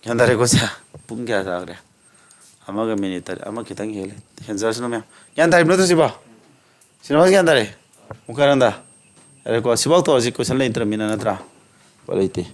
ꯒ꯭ꯌꯥꯟ ꯇꯥꯔꯦꯀꯣ ꯁꯦ? ꯄꯨꯡ ꯀꯌꯥ ꯇꯥꯈ꯭ꯔꯦ? ꯑꯃꯒ ꯃꯤꯅꯤꯠ ꯇꯔꯦꯠ, ꯑꯃ ꯈꯤꯇꯪ ꯍꯦꯜꯂꯦ꯫ ꯍꯦꯟꯖꯔꯁꯅꯨ ꯃꯌꯥꯝ꯫ ꯒ꯭ꯌꯥꯟ ꯇꯥꯔꯤꯕ ꯅꯠꯇ꯭ꯔꯣ ꯁꯤꯕꯣ? ꯁꯤꯅꯦꯃꯥꯁꯤ ꯒ꯭ꯌꯥꯟ ꯇꯥꯔꯦ? ꯃꯨꯛꯀꯥꯅꯟꯗ꯫ ꯌꯥꯔꯦꯀꯣ, ꯁꯤꯐꯥꯎ ꯇꯧꯔꯁꯤ, ꯀꯣꯏꯁꯟ ꯂꯩꯇ꯭ꯔꯃꯤꯅ, ꯅꯠꯇ꯭ꯔꯥ? ꯎꯄꯥꯏ ꯂꯩꯇꯦ꯫